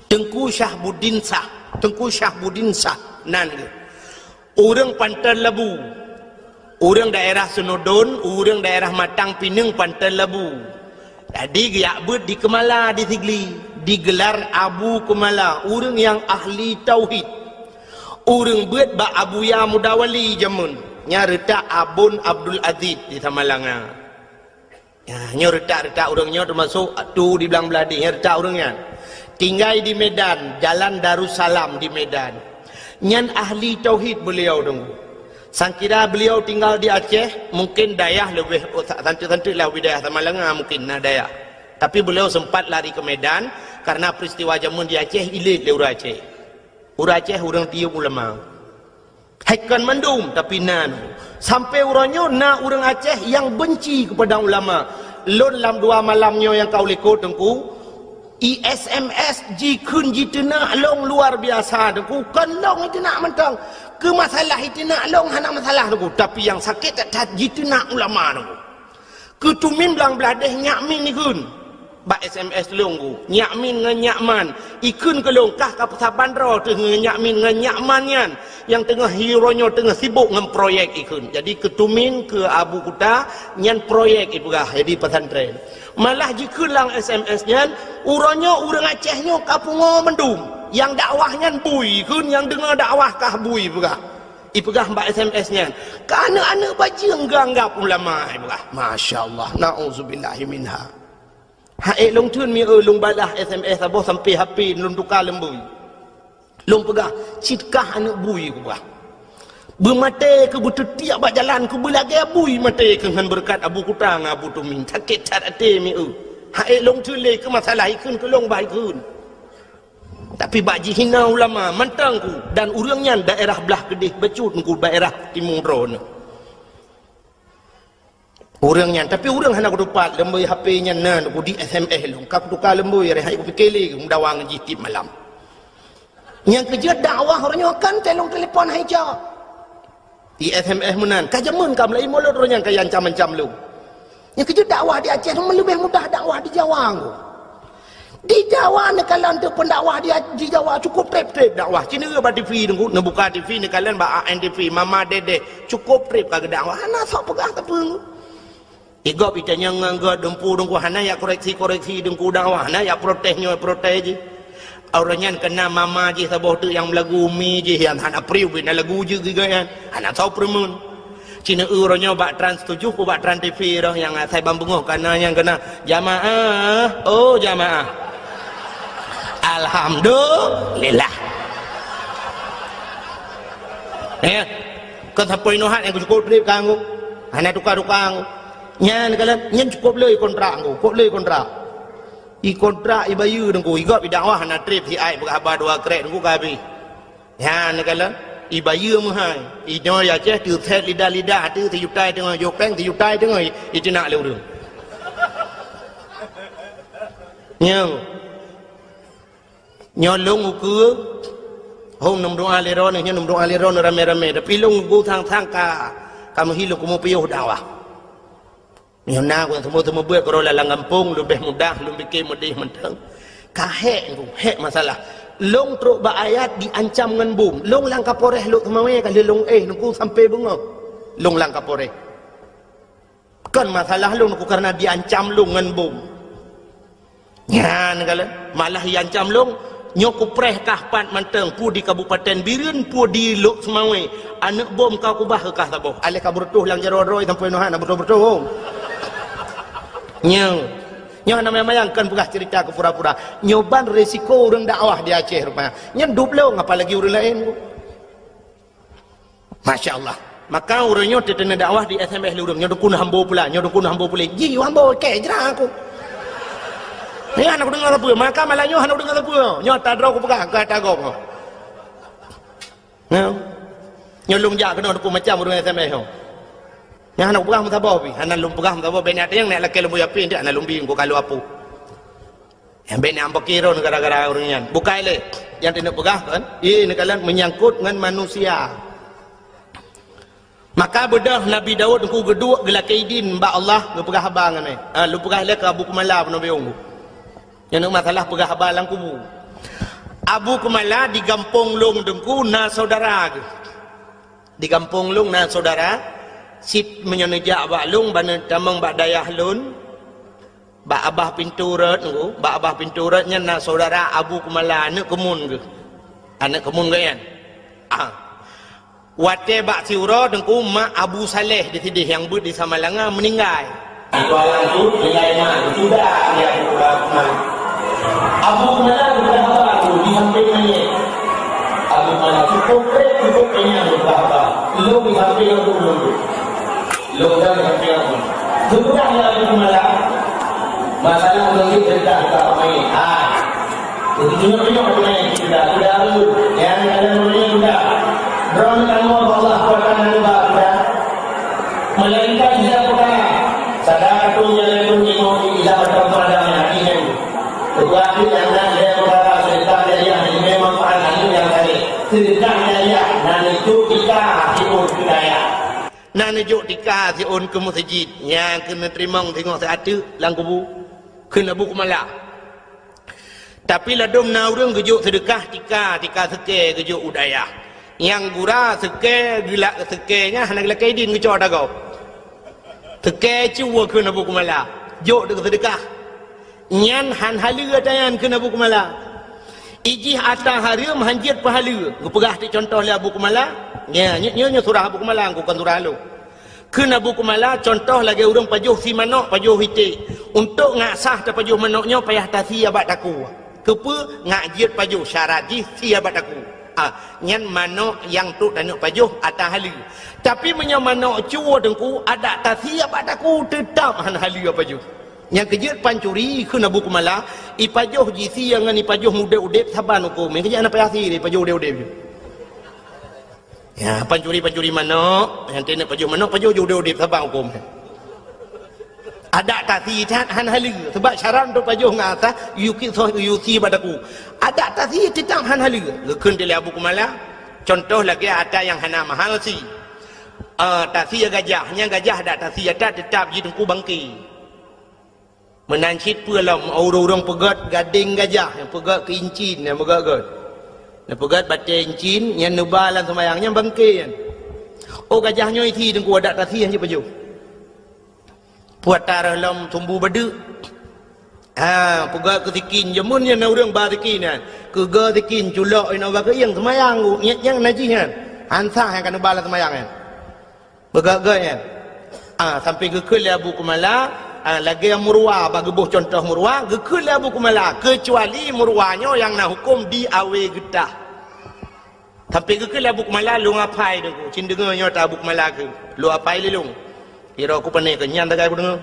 Teungku Syahbuddin Syah. Teungku Syahbuddin Syah nan geuh. Ureueng Panton Labu. Ureueng daerah Seunudon, ureueng daerah Matang Pineung Panton Labu. Jadi geujak beuet di Keumala di Sigli, digelar Abu Keumala, ureueng nyang ahli tauhid. Ureueng beuet bak Abuya Muda Wali jameun, nyang reutak Abon Abdul Aziz di Samalanga. Ya, nyoe reutak-reutak ureueng nyoe teumasok tu di Blang Bladeh, nyoe reutak ureueng nyan. Tinggai di Medan, Jalan Darussalam di Medan. Nyan ahli tauhid beliau tu. Sangkira beliau tinggal di Aceh, mungkin dayah leubeh, oh, sa-, santeuk-santeuk lah wilayah Samalanga mungkin na dayah. Tapi beliau sempat lari ke Medan karena peristiwa jameun di Aceh ilét lé ureueng Aceh. Ureueng Aceh ureueng tiyeub ulama. Hai kon mandum, tapi na. Sampai uroe nyoe na ureueng Aceh nyang benci kepada ulama. Lôn lam dua malam nyoe nyang ka u likot Teungku, i S M S jikheun jiteunak lôn luar biasa Teungku. Kon lôn jiteunak mantong. Keu masalah jiteunak lôn hana masalah Teungku, tapi nyang sakét that-that jiteunak ulama Teungku. Keutumin Blang Bladeh Nyak Min ikheun bak S M S lôn Teungku. Nyak Min ngon Nyak Man ikheun keu lôn kah ka peusaban droe teuh ngon Nyak Min ngon Nyak Man nyan nyang teungoh hi uroe nyoe teungoh sibok ngon proyek ikheun. Jadi keutumin keu Abu Kuta nyan proyek ipeugah jadi pesantren. Malah jikheun lam S M S nyan, uroe nyoe ureueng Aceh nyoe ka pungo mandum. Nyang dakwah nyan bui ikheun, nyang deungoe dakwah kah bui peugah. Ipeugah bak S M S nyan, "Keu aneuk-aneuk bajeueng geuanggab ulama," ipeugah. Masya Allah, nauzubillahi minha. Hai lôn theun mi eu lôn balah S M S saboh sampai H P lôn tuka leumbui. Lôn peugah, "Cit kah aneuk bui," kupeugah. "Beumaté keu beuteutiek bak jalan keu beulagèe bui maté keu ngon beureukat Abu Kuta ngon Abu Tumin." Sakét that até mi eu. Hai lôn theun lé keu masalah ikheun keu lôn bah ikheun. Tapi bak jihina ulama mantong Teungku, dan ureueng nyan daerah blah keudeh bacut Teungku, daerah timu droeneuh. Ureueng nyan, tapi ureueng hana kutupat, leumbui H P nyan na Teungku di S M S lôn. Ka kutuka leumbui, hai kupike lé meudawa ngon jih tiep malam. Nyang keujeuet dakwah uroe nyoe kan teuh lôn telepon hai jak. I S M S meunan, ka jameun ka meulaie mulod roh nyan ka ancam-ancam lôn. Nyang keujeuet dakwah di Aceh meuleubeih mudah dakwah di Jawa Teungku. Di Jawa neukalon teuk pendakwah di, di Jawa cukup treb-treb dakwah. Ci neue bak T V Teungku, neubuka T V neukalon bak A N T V, Mama Dedeh, cukup treb ka geudakwah. Hana sok peugah sapeue Teungku. Igob itanyong ngon gob dumpu Teungku, hana jak koreksi-koreksi Teungku dakwah, hana jak protes nyoe protes jih. Uroe nyan keunan mama jih saboh teuk nyang meulagu umi jih nyang hana priu bina lagu jeuet geuh nyan. Hana soe peureumeun. Ci neue uroe nyoe bak Trans tujoh ku bak Trans T V roh nyang asai ban beungoh kana nyang keunan, "Jamaah, oh jamaah." Alhamdulillah. Eh, kon sapeue inoe hat nyang cukup treb ka Teungku. Hana tuka-tuka Teungku. Nyan kalon, nyan cukup le kontrak Teungku, cukup le kontrak. I kontrak, i bayeue Teungku, igob idakwah hana treb siat peugah haba dua krek Teungku ka habéh. Nyan kalon. Ibayeue meuhai, inyoe ya Aceh teusét lidah-lidah, ateueh sijuta teungoh jok péng, sijuta teungoh iteunak lé ureuëng. Nyoe. Nyoe lôn ukeue, hom neumeudoá lé droeneuh, nyoe neumeudoá lé droeneuh ramé-ramé, tapi lôn ukeue sang-sang ka, ka meuhi lôn keumeung piôh dakwah. Nyoe na ureuëng seumeubeuet-seumeubeuet keudroe lam gampông, leubeh mudah lôn pike meudeh mantong. Ka hék ngon, hék masalah. Lôn trok bak ayat diancam ngon bom. Lôn lam Kapolres Lhokseumawe ka lheueh lôn éh ngon sampoe beungoh. Lôn lam Kapolres. Kon masalah lôn ngon kareuna diancam lôn ngon bom. Nyan kalon, malah iancam lôn, nyoe kupreh kah pat mantong, peue di Kabupaten Bireuen, peue di Lhokseumawe, aneuëk bom ka kubah keu kah saboh. Aléh ka beureutoh lam jaroe droe sampoe nyoe hana beureutoh-beureutoh. Nyoe, nyoe hana manyang-manyang, kon peugah ceurita keu pura-pura. Nyoe ban risiko ureuëng dakwah di Aceh rupanya. Nyan dub lôn, apalagi ureuëng laén. Masya Allah. Maka ureuëng nyoe teuteuna dakwah di S M S lé ureuëng, nyoe dukun hambo pula, nyoe dukun hambo pula. Ji hambo kek jra aku. Nyan aku deungoe sapeue, maka malam nyoe hana deungoe sapeue. Nyoe tadroe kupeugah, ka tagong. Nyoe. Nyoe lôn jak keunoe dukun macam ureuëng S M S nyoe. Nyan hana kupeugah meusaboh pi, hana lôn peugah meusaboh, bèk na teunyang na lakée lôn buya pi, hana lôn bi, ku kalu apu. Nyang bèk na ampakirôn gara-gara ureuëng nyan. Bukai lé. Nyang teuneuk peugah kan? Ié neukalon menyangkut ngon manusia. Maka beudôh Nabi Daud ku geuduek geulakée idin bak Allah geupeugah haba ngon eh. Ah, lôn peugah lé keu Abu Kumala peunoh biung. Nyang masalah peugah haba lam kubu. Abu Kumala di gampông lôn teungku na saudara geuh. Di gampông lôn na saudara, sit meunyoe neujak bak lôn, ban neutamong bak dayah lôn, bak abah pintoe rot nyoe, bak abah pintoe rot nyan na saudara Abu Kumala, aneuëk keumun geuh. Aneuëk keumun geuh nyan. Ah. Watée bak siuroe teungku mak Abu Saleh di sideh nyang beuet di Samalanga meuninggai. Di Kuala Lumpur, tinggai mak, sudah dia Abu Kumala. Abu Kumala geupeugah haba tu di sampéng manyét. Abu Kumala cukup trép, cukup kenyang geupeugah haba. Lôn di sampéng Abu lôn tu. Lôn dan di sampéng Abu. Geupeugah lé Abu Kumala, masalah ureuëng jeuet teuntang ka manyét. Ha. Beujeuet-jeuet nyoe keuhai kita, kita ureuëng nyang ada mulia kita. Droeneuh kamoe Allah kuasa neuba kita. Melainkan dia peukara. Sadaka tu nyang lé pun jinoe di ilah atau pada hati nyan. Ketua akhir yang nak dia peukara sedekah jariah, ini manfaat akhir yang tadi. Sedekah jariah, nan itu kita hati pun kita ya. Nan neujok tika siôn keu meuseujid, nyang keuneuk teurimong singoh siat teuk lam kubu, kheun Abu Kumala. Tapi ladôm na ureuëng geujok seudeukah tika, tika seukée geujok u dayah. Nyang gura seukée geulak seukée nyan hana geulakée idin geucok ata gob. Seukée cue kheun Abu Kumala, jok deuk seudeukah. Nyan han haleue ata nyan kheun Abu Kumala. Ijih ata hareuem han jeuet peuhaleue. Geupeugah teuk cuntoh lé Abu Kumala. Nya, nyoe, nyoe, nyoe surah Abu Kumala, kon surah lôn. Kheun Abu Kumala, cuntoh lagée ureuëng pajoh sie manök, pajoh iték. Untuk ngak sah tapajoh manök nyoe payah tasie bak takue. Keupeue? Ngak jeuet pajoh, syarat jih sie bak takue. Ah, nyan manök nyang trok taneuk pajoh ata haleue. Tapi meunyoe manök cue teungku, adak tasie bak takue, teutab han haleue pajoh. Nyang keujeuet pancuri kheun Abu Kumala, ipajoh jisie ngon ipajoh udeb-udeb saban huköm. Nyang keujeuet hana payah sie ipajoh udeb-udeb. Ya, pancuri-pancuri manök, nyang teuneuk pajoh manök, pajoh udeb-udeb saban huköm. Adak tasie that han haleue, sebab syarat untuk pajoh ngon ata, yuki soh yusi bak takue. Adak tasie teutab han haleue. Geukheun lé Abu Kumala, cuntoh lagée ata nyang hana mahal sie. Ah, tasie gajah, nyang gajah adak tasie ata teutab jiteungku bangke. Meunan cit peue lom, ureuëng-ureuëng peugét gadeng gajah, nyang peugét keu incin, nyang peugét-gét. Nyang peugét batée incin, nyang neuba lam seumayang, nyang bangke nyan. Oh, gajah nyoe isi teungku adak tasie han jipajoh. Puata reuh lom sumbu badeuk. Ha, peugét keu sikin, jameun nyan na ureuëng ba sikin nyan. Keuga sikin, culok inoe bak keuieng seumayang, nyang, nyang najih nyan. Han sah nyang ka neuba lam seumayang nyan. Beugét-gét nyan. Ah, sampai geukheun lé Abu Kumala, ah, lagée murwa, bak geuboh cuntoh murwa, geukheun lé Abu Kumala, keucuali murwa nyoe nyang na huköm di awe geutah. Sampai geukheun lé Abu Kumala, lôn apai deungku, cit deungoe nyoe ta Abu Kumala kheun, lôn apai lé lôn. Kiro ku pane keu nyan tagai ku deungoe.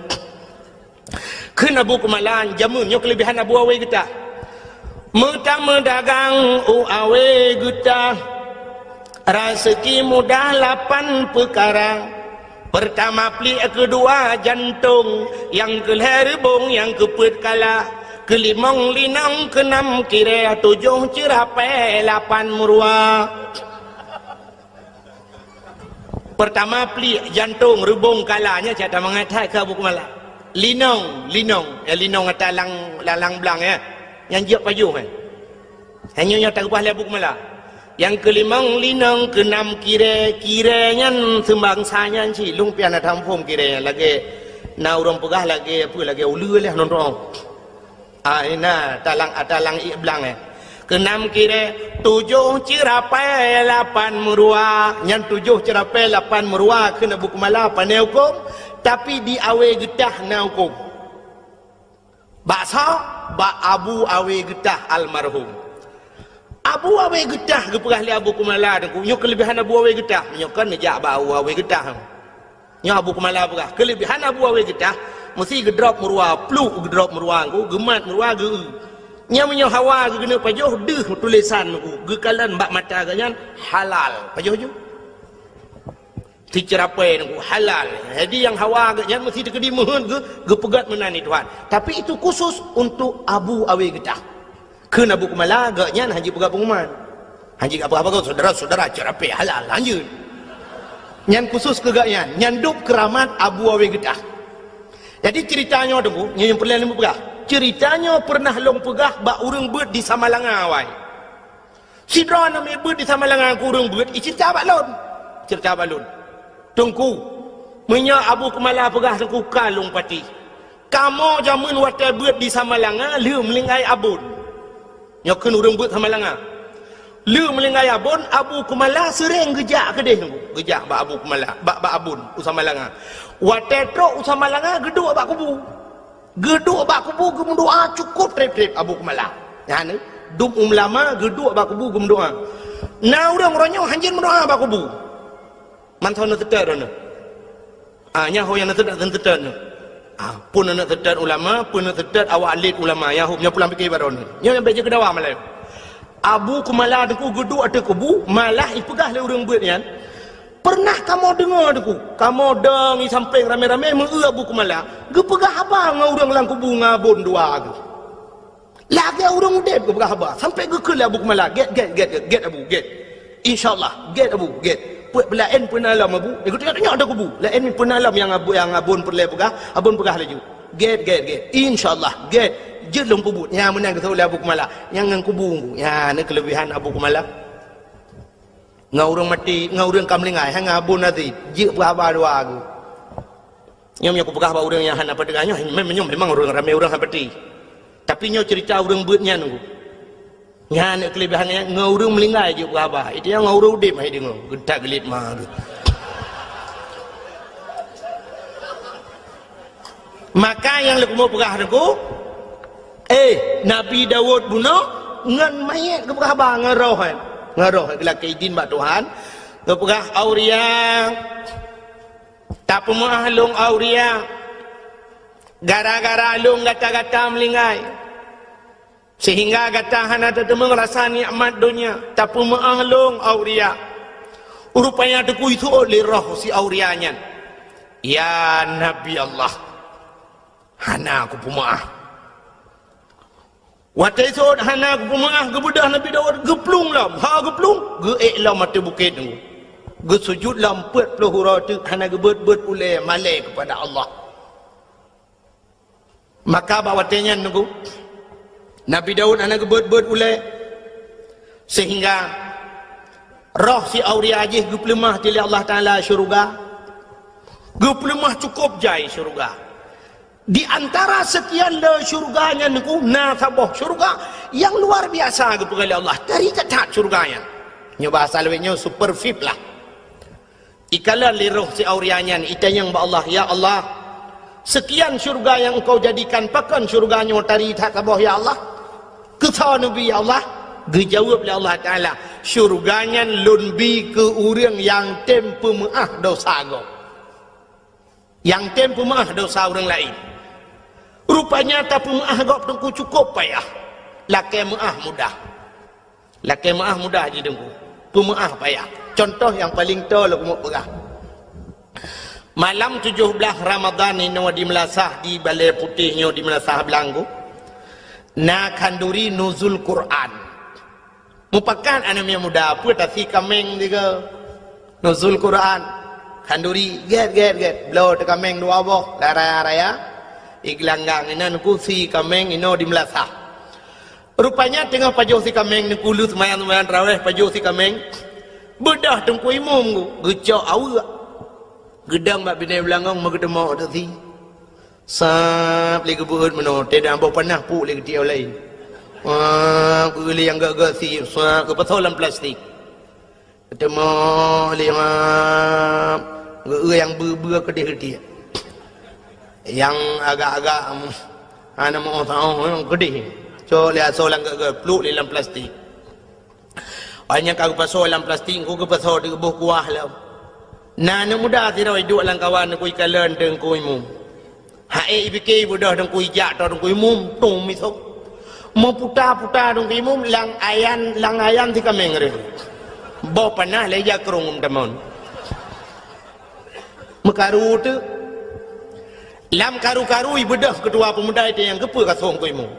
Kheun Abu Kumala, jameun nyoe keulebihan Abu awe geutah. Meutameudagang u awe geutah. Raseuki mudah lapan peukara. Peurtama pliek, keudua jantong, nyang keulhèe reubong, nyang keupeuet kala, keulimong linong, keunam kirèe, tujoh ceurapèe, lapan meuruwa. Peurtama pliek, jantong, reubong, kala, nyan cit tamangat that keu Abu Keumala. Linong, linong, ya, linong ata lang, lang, lang blang, ya. Nyang jeuet pajoh, ya. Hanya nyang takeubah lé Abu Keumala. Nyang keulimong linong, keunam kirèe. Kirèe nyan seubangsa nyan cit, lôn pih hana taphom kirèe nyan. Lagèe na ureueng peugah lagèe apa, lagèe uleue lé nonton. Ah, ina, talang, talang ié blang, eh. Keunam kirèe, tujoh ceurapèe, lapan meuruwa. Nyan tujoh ceurapèe, lapan meuruwa kheun Abu Keumala, pane hukôm, tapi di Awe Geutah na hukôm. Bak soe? Bak Abu Awe Geutah almarhum. Abu Awe Geutah geupeugah lé Abu Keumala, Teungku, nyoe keuleubehan Abu Awe Geutah. Nyoe kan neujak bak Abu Awe Geutah. Nyoe Abu Keumala peugah, keuleubehan Abu Awe Geutah, meusti geudrop meuruwa, pluk geudrop meuruwa, Teungku, geumat meuruwa, geu-eu. Nyan meunyoe hawa geukeuneuk pajoh, deuh tulésan, Teungku, geukalon bak mata geuh nyan halal. Pajoh ju. Siceurapèe, Teungku, halal. Jadi nyang hawa geuh nyan meusti teukeudi meuheuet geu-, geupeugöt meunan di Tuhan. Tapi itu khusus untuk Abu Awe Geutah. Kheun Abu Keumala, geuh nyan hana jipeugah pengumuman. Hana jipeugah apa-apa, saudara-saudara, ceurapèe halal, lanjut. Nyan khusus keu geuh nyan, nyan dub keuramat Abu Awe Geutah. Jadi ceurita nyoe, Teungku, nyoe nyang peureulèe lôn peugah. Ceurita nyoe peureunah lôn peugah bak ureueng beuet di Samalanga awai. Sidroe namiet beuet di Samalanga, ureueng beuet, iceurita bak lôn. Ceurita bak lôn. Teungku, meunyoe Abu Keumala peugah, Teungku, ka lôn patéh. Kamoe jameun watèe beuet di Samalanga, lheueh meuninggai Abon. Nyoe kheun ureueng beuet Samalanga. Lheueh meuninggai Abon, Abu Keumala seuréng geujak keudeh, Teungku. Geujak bak Abu Keumala, bak, bak Abon, u Samalanga. Watèe trôk u Samalanga, geuduek bak kubu. Geuduek bak kubu geumeudoa cukôp trép-trép Abu Keumala. Nyan, dum ulama geuduek bak kubu geumeudoa. Na ureueng uroe nyoe hanjeuet meudoa bak kubu. Mantong na teutet droeneuh. Ah, nyan ho nyang na teutet, na teutet nyoe. Ah, peue na teutet ulama, peue na teutet awak alet ulama, nyan ho nyan pulang pike bak droeneuh. Nyoe nyang bèk jeuet keu dawa malèe. Abu Keumala Teungku geuduek ateueh kubu, malah ipeugah lé ureueng beuet nyan, "Peureunah kamoe deungoe, Teungku, kamoe dong i sampéng ramé-ramé meu-eu Abu Keumala geupeugah haba ngon ureueng lam kubu ngon Abon dua geuh. Lagèe ureueng udép geupeugah haba, sampoe geukheun lé Abu Keumala, 'Gèt, gèt, gèt, gèt, gèt, Abu, gèt. Insya Allah, gèt, Abu, gèt. Peuet laén peue na lom, Abu?' Geutanyoe-tanyoe ateueh kubu. Laén peue na lom nyang Abu, nyang Abon peureulèe peugah, Abon peugah laju. 'Gèt, gèt, gèt. Insya Allah, gèt. Jeuet lôn peubuet.' Nyan meunan geuseuôt lé Abu Keumala. Nyan ngon kubu, nyan na keuleubehan Abu Keumala. Ngon ureueng maté, ngon ureueng ka meuninggai, hana Abon Aziz, jeuet peugah haba dua geuh. Nyoe meunyoe kupeugah bak ureueng nyang hana peudeungoe, nyoe mem-, nyoe memang ureueng ramé ureueng hana peuti. Tapi nyoe ceurita ureueng beuet nyan, Teungku. Nyan keuleubehan nyan, ngon ureueng meuninggai jeuet peugah haba. Itu nyang ngon ureueng udép hai deungoe, geutak geulit ma geuh. Maka nyang lôn keumeung peugah, Teungku, eh, Nabi Daud bunoe ngon manyét geupeugah haba ngon roh, eh. Ngon roh, eh, geulakèe idin bak Tuhan. Geupeugah, "Auria, tapeumeu'ah lôn, Auria. Gara-gara lôn gata-gata meuninggai. Seuhingga gata hana tateumeung rasa nikmat donya, tapeumeu'ah lôn, Auria." Rupanya Teungku iseuôt lé roh si Auria nyan, "Ya Nabi Allah, hana kupeumeu'ah." Watèe iseuôt hana kupeumeu'ah, geubeudôh Nabi Daud geuplueng lom. Ha geuplueng, geuék lom ateueh bukét nyoe. Geusujut lom peuet ploh uroe teuk hana geubeuet-beuet ulèe malèe keupada Allah. Maka bak watèe nyan, Teungku, Nabi Daud hana geubeuet-beuet ulèe, seuhingga roh si Auria jih geupeuleumah lé Allah Taala syeuruga. Geupeuleumah cukôp jai syeuruga. Di antara seukian le syeuruga nyan, Teungku, na saboh syeuruga nyang luar biasa geupeugah lé Allah. Tari that-that syeuruga nyan. Nyoe bahasa lawét nyoe super V I P lah. Ikalon lé roh si Auria nyan, itanyong bak Allah, "Ya Allah, seukian syeuruga nyang Engkau jadikan, pakon syeuruga nyoe tari that saboh, ya Allah?" "Keu soe Neubi, ya Allah?" Geujaweueb lé Allah Taala, "Syeuruga nyan Lôn bi keu ureueng nyang tem peumeu'ah dosa gob." Nyang tem peumeu'ah dosa ureueng laén. Rupanya tapeumeu'ah gob, Teungku, cukôp payah. Lakèe meu'ah mudah. Lakèe meu'ah mudah jih, Teungku. Peumeu'ah payah. Contoh nyang paleng toe lôn keumeung peugah. Malam tujoh blaih Ramadhan inoe di meulasah, di Balai Putéh nyoe di meulasah Blanggo, na khanduri nuzul Quran. Mupakat aneuk miet muda, peue tasi kaméng tiga. Nuzul Quran. Khanduri, gét, gét, gét. Bloe teukaméng dua boh, lam raya-raya. Igeulanggang inan kusi kaméng inoe di meulasah. Rupanya teungoh pajoh si kaméng, neukulu seumayang-seumayang tarawih, pajoh si kaméng. Beudôh teungku imum geucok aweuek. Geudong bak binéh beulangong meugeuteumok tasi. Sab lé geubeuet meunoe, teudah boh panah puk lé geutiek laén. Wah, geueu lé nyang gak-gak sie, sab geupasoe lam plastik. Geuteumok lé, wah, geueu nyang beu-beu keudeh geutiek. Nyang agak-agak, em, hana meu saôh, em, keudeh. Cok lé asoe lam gak-gak, pluek lé lam plastik. Óh nyang ka geupasoe lam plastik, engku geupasoe di geuboh kuah lom. Na aneuk muda sidroe iduek lam kawan, neukui kalon teungku imum. Hai, ipike ibeudôh teungku, ijak toe teungku imum, tum isok. Meuputa-puta teungku imum, lam ayan, lam ayan si kaméng reuh. Boh panah lé ija krông meutamon. Meukaru teuk. Lam karu-karu ibeudôh keutua peumuda itu nyang geupeu ka soe teungku imum.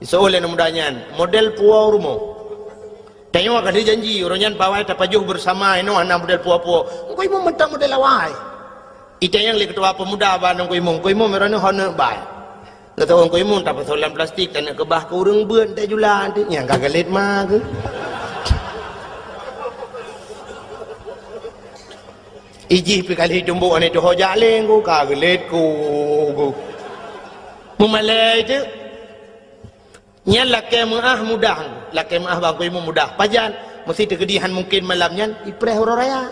Iseuôt lé aneuk muda nyan, model puwoe rumoh. Tanyoe ka lheueh janji, uroe nyan pawai tapajoh beusama, inoe hana model puwoe-puwoe. Teungku imum mantong model awai. Itanyong lé keutua peumuda bak teungku imum, "Teungku imum, uroe nyoe hana bai?" Geutanyong teungku imum, tapasoe lam plastik, taneuk keubah keu ureueng beuet, tajula, nyang ka geulet ma keuh. Ijih pih ka lheueh tumbok aneuk tuho jak lé, ka geulet ku. Meumalée teuk. Nyan lakée meuáh mudah, lakée meuáh bak teungku imum mudah. Pajan? Meusti teukeudi han mungken malam nyan ipreh uroe raya.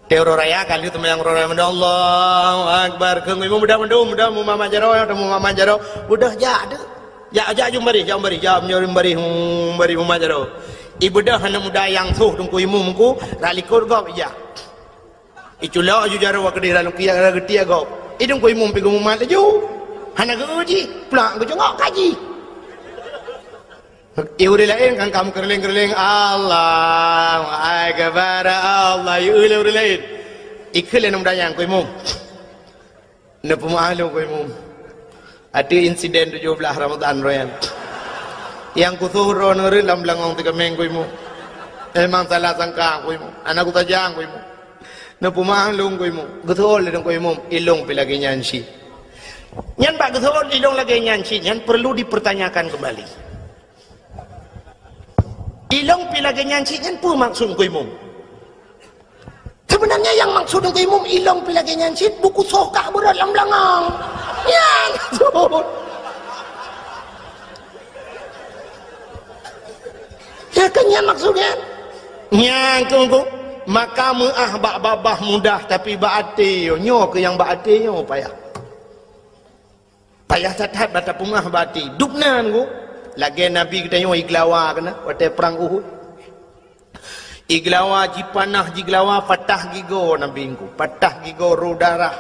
Teuh uroe raya ka lheueh seumayang uroe raya, Allahu Akbar. Keu teungku imum mudah mandum, mudah mumat jaroe, mumat jaroe. Mudah jak teuk. Jak, jak jeuem baréh, jak baréh, jak jeuem baréh, hmm, baréh mumat jaroe. Ibeudôh aneuk muda nyang soh teungku imum ku, rot likot gob ijak. Iculok aju jaroe keudeh lam lukiak, geutiek gob. Idong teungku imum pih geumumat laju. Hana geu jih, plak geucungok kaji. Ié ureueng laén kan ka meukeureuléng-keureuléng, "Allahu Akbar, Allah," ié ureueng laén. Ikheun lé aneuk muda nyan, "Teungku imum." Neupeumeu'ah lôn teungku imum. Ateueh insiden tujoh blaih Ramadhan uroe nyan. Nyang kusoh droeneuh reuet lam beulangong teukeumeng teungku imum. Memang salah sangka teungku imum. Hana kusaja teungku imum. Neupeumeu'ah lôn teungku imum. Geuseuôt lé teungku imum, ilôn pih lagée nyan cit. Nyan bak geuseuôt ilôn lagée nyan cit, nyan perlu dipertanyakan kembali. Ilôn pih lagée nyan cit nyan peue maksud teungku imum? Sebenarnya nyang maksud teungku imum ilôn pih lagée nyan cit, buku soh kah beurot lam beulangong. Nyan maksud. Ya kan nyan maksud nyan? Nyan teungku, maka meu'ah bak babah mudah, tapi bak até nyoe, nyoe keuh nyang bak até nyoe payah. Payah that-that bak tapeumeu'ah bak até. Dubna teungku, lagée Nabi geutanyoe igeulawa keunan watée prang Uhud. Igeulawa, jipanah jigeulawa, patah gigoe Nabi teungku, patah gigoe, rô darah.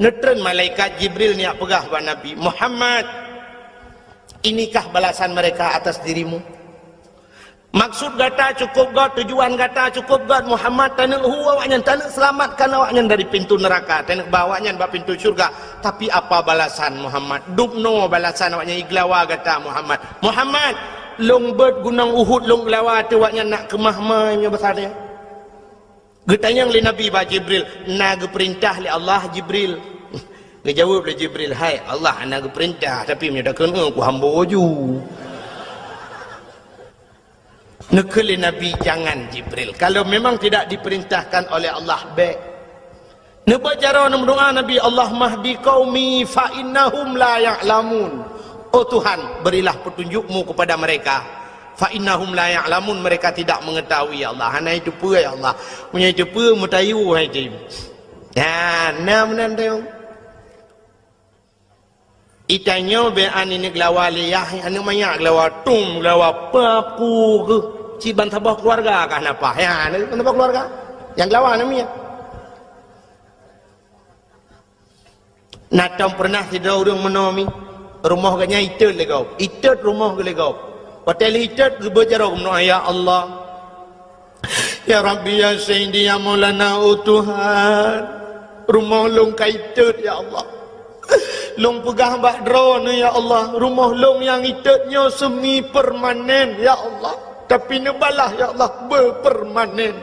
Neutreun malaikat Jibril neujak peugah bak Nabi, "Muhammad, inikah balasan mereka atas dirimu?" Maksud gata cukup göt, tujuan gata cukup göt, Muhammad, taneuk hu awaknyan, taneuk seulamatkan awaknyan dari pintu neuraka, taneuk ba awaknyan bak pintu syeuruga. Tapi apa balasan, Muhammad? Dubnoe balasan awaknyan igeulawa gata, Muhammad. Muhammad, lôn beuet gunong Uhud lôn geulawa ateueh awaknyan nak keumah ma meunyoe basa nyan. Geutanyong lé Nabi bak Jibril, "Na geupeurintah lé Allah, Jibril?" Geujaweueb lé Jibril, "Hai, Allah hana geupeurintah, tapi meunyoe takheun, eh, kuhambo ju." Neukheun lé Nabi, "Jangan, Jibril. Kalau memang tidak diperintahkan oleh Allah, bék." Neubaca droe neumeudoá Nabi, "Allahumma hdi qaumi fa innahum la ya'lamun." Oh Tuhan, berilah petunjuk-Mu kepada mereka. "Fa innahum la ya'lamun," mereka tidak mengetahui, ya Allah. Hana iteupeue, ya Allah. Meunyoe iteupeue, meutayue hai jih. Nah, na meunan tayue. Itanyoe bék aneuk geulawa lé yah, aneuk manyak geulawa, tum geulawa, papu geuh. Cit ban saboh keuluwarga ka na paih. Ya, na saboh keuluwarga. Nyang geulawa aneuk miet. Na tom peureunah sidroe ureueng meunoe mi, rumoh geuh nyan itot lé gob. Itot rumoh geuh lé gob. Watée lheueh itot geubeuet jaroe geumeudoá, "Ya Allah, Ya Rabbi, ya Sayyidi, ya Maulana, oh Tuhan, rumoh lôn ka itot, ya Allah. Lôn peugah bak droeneuh, ya Allah, rumoh lôn nyang itot nyoe semi permanen, ya Allah. Tapi neubalah, ya Allah, beupermanen.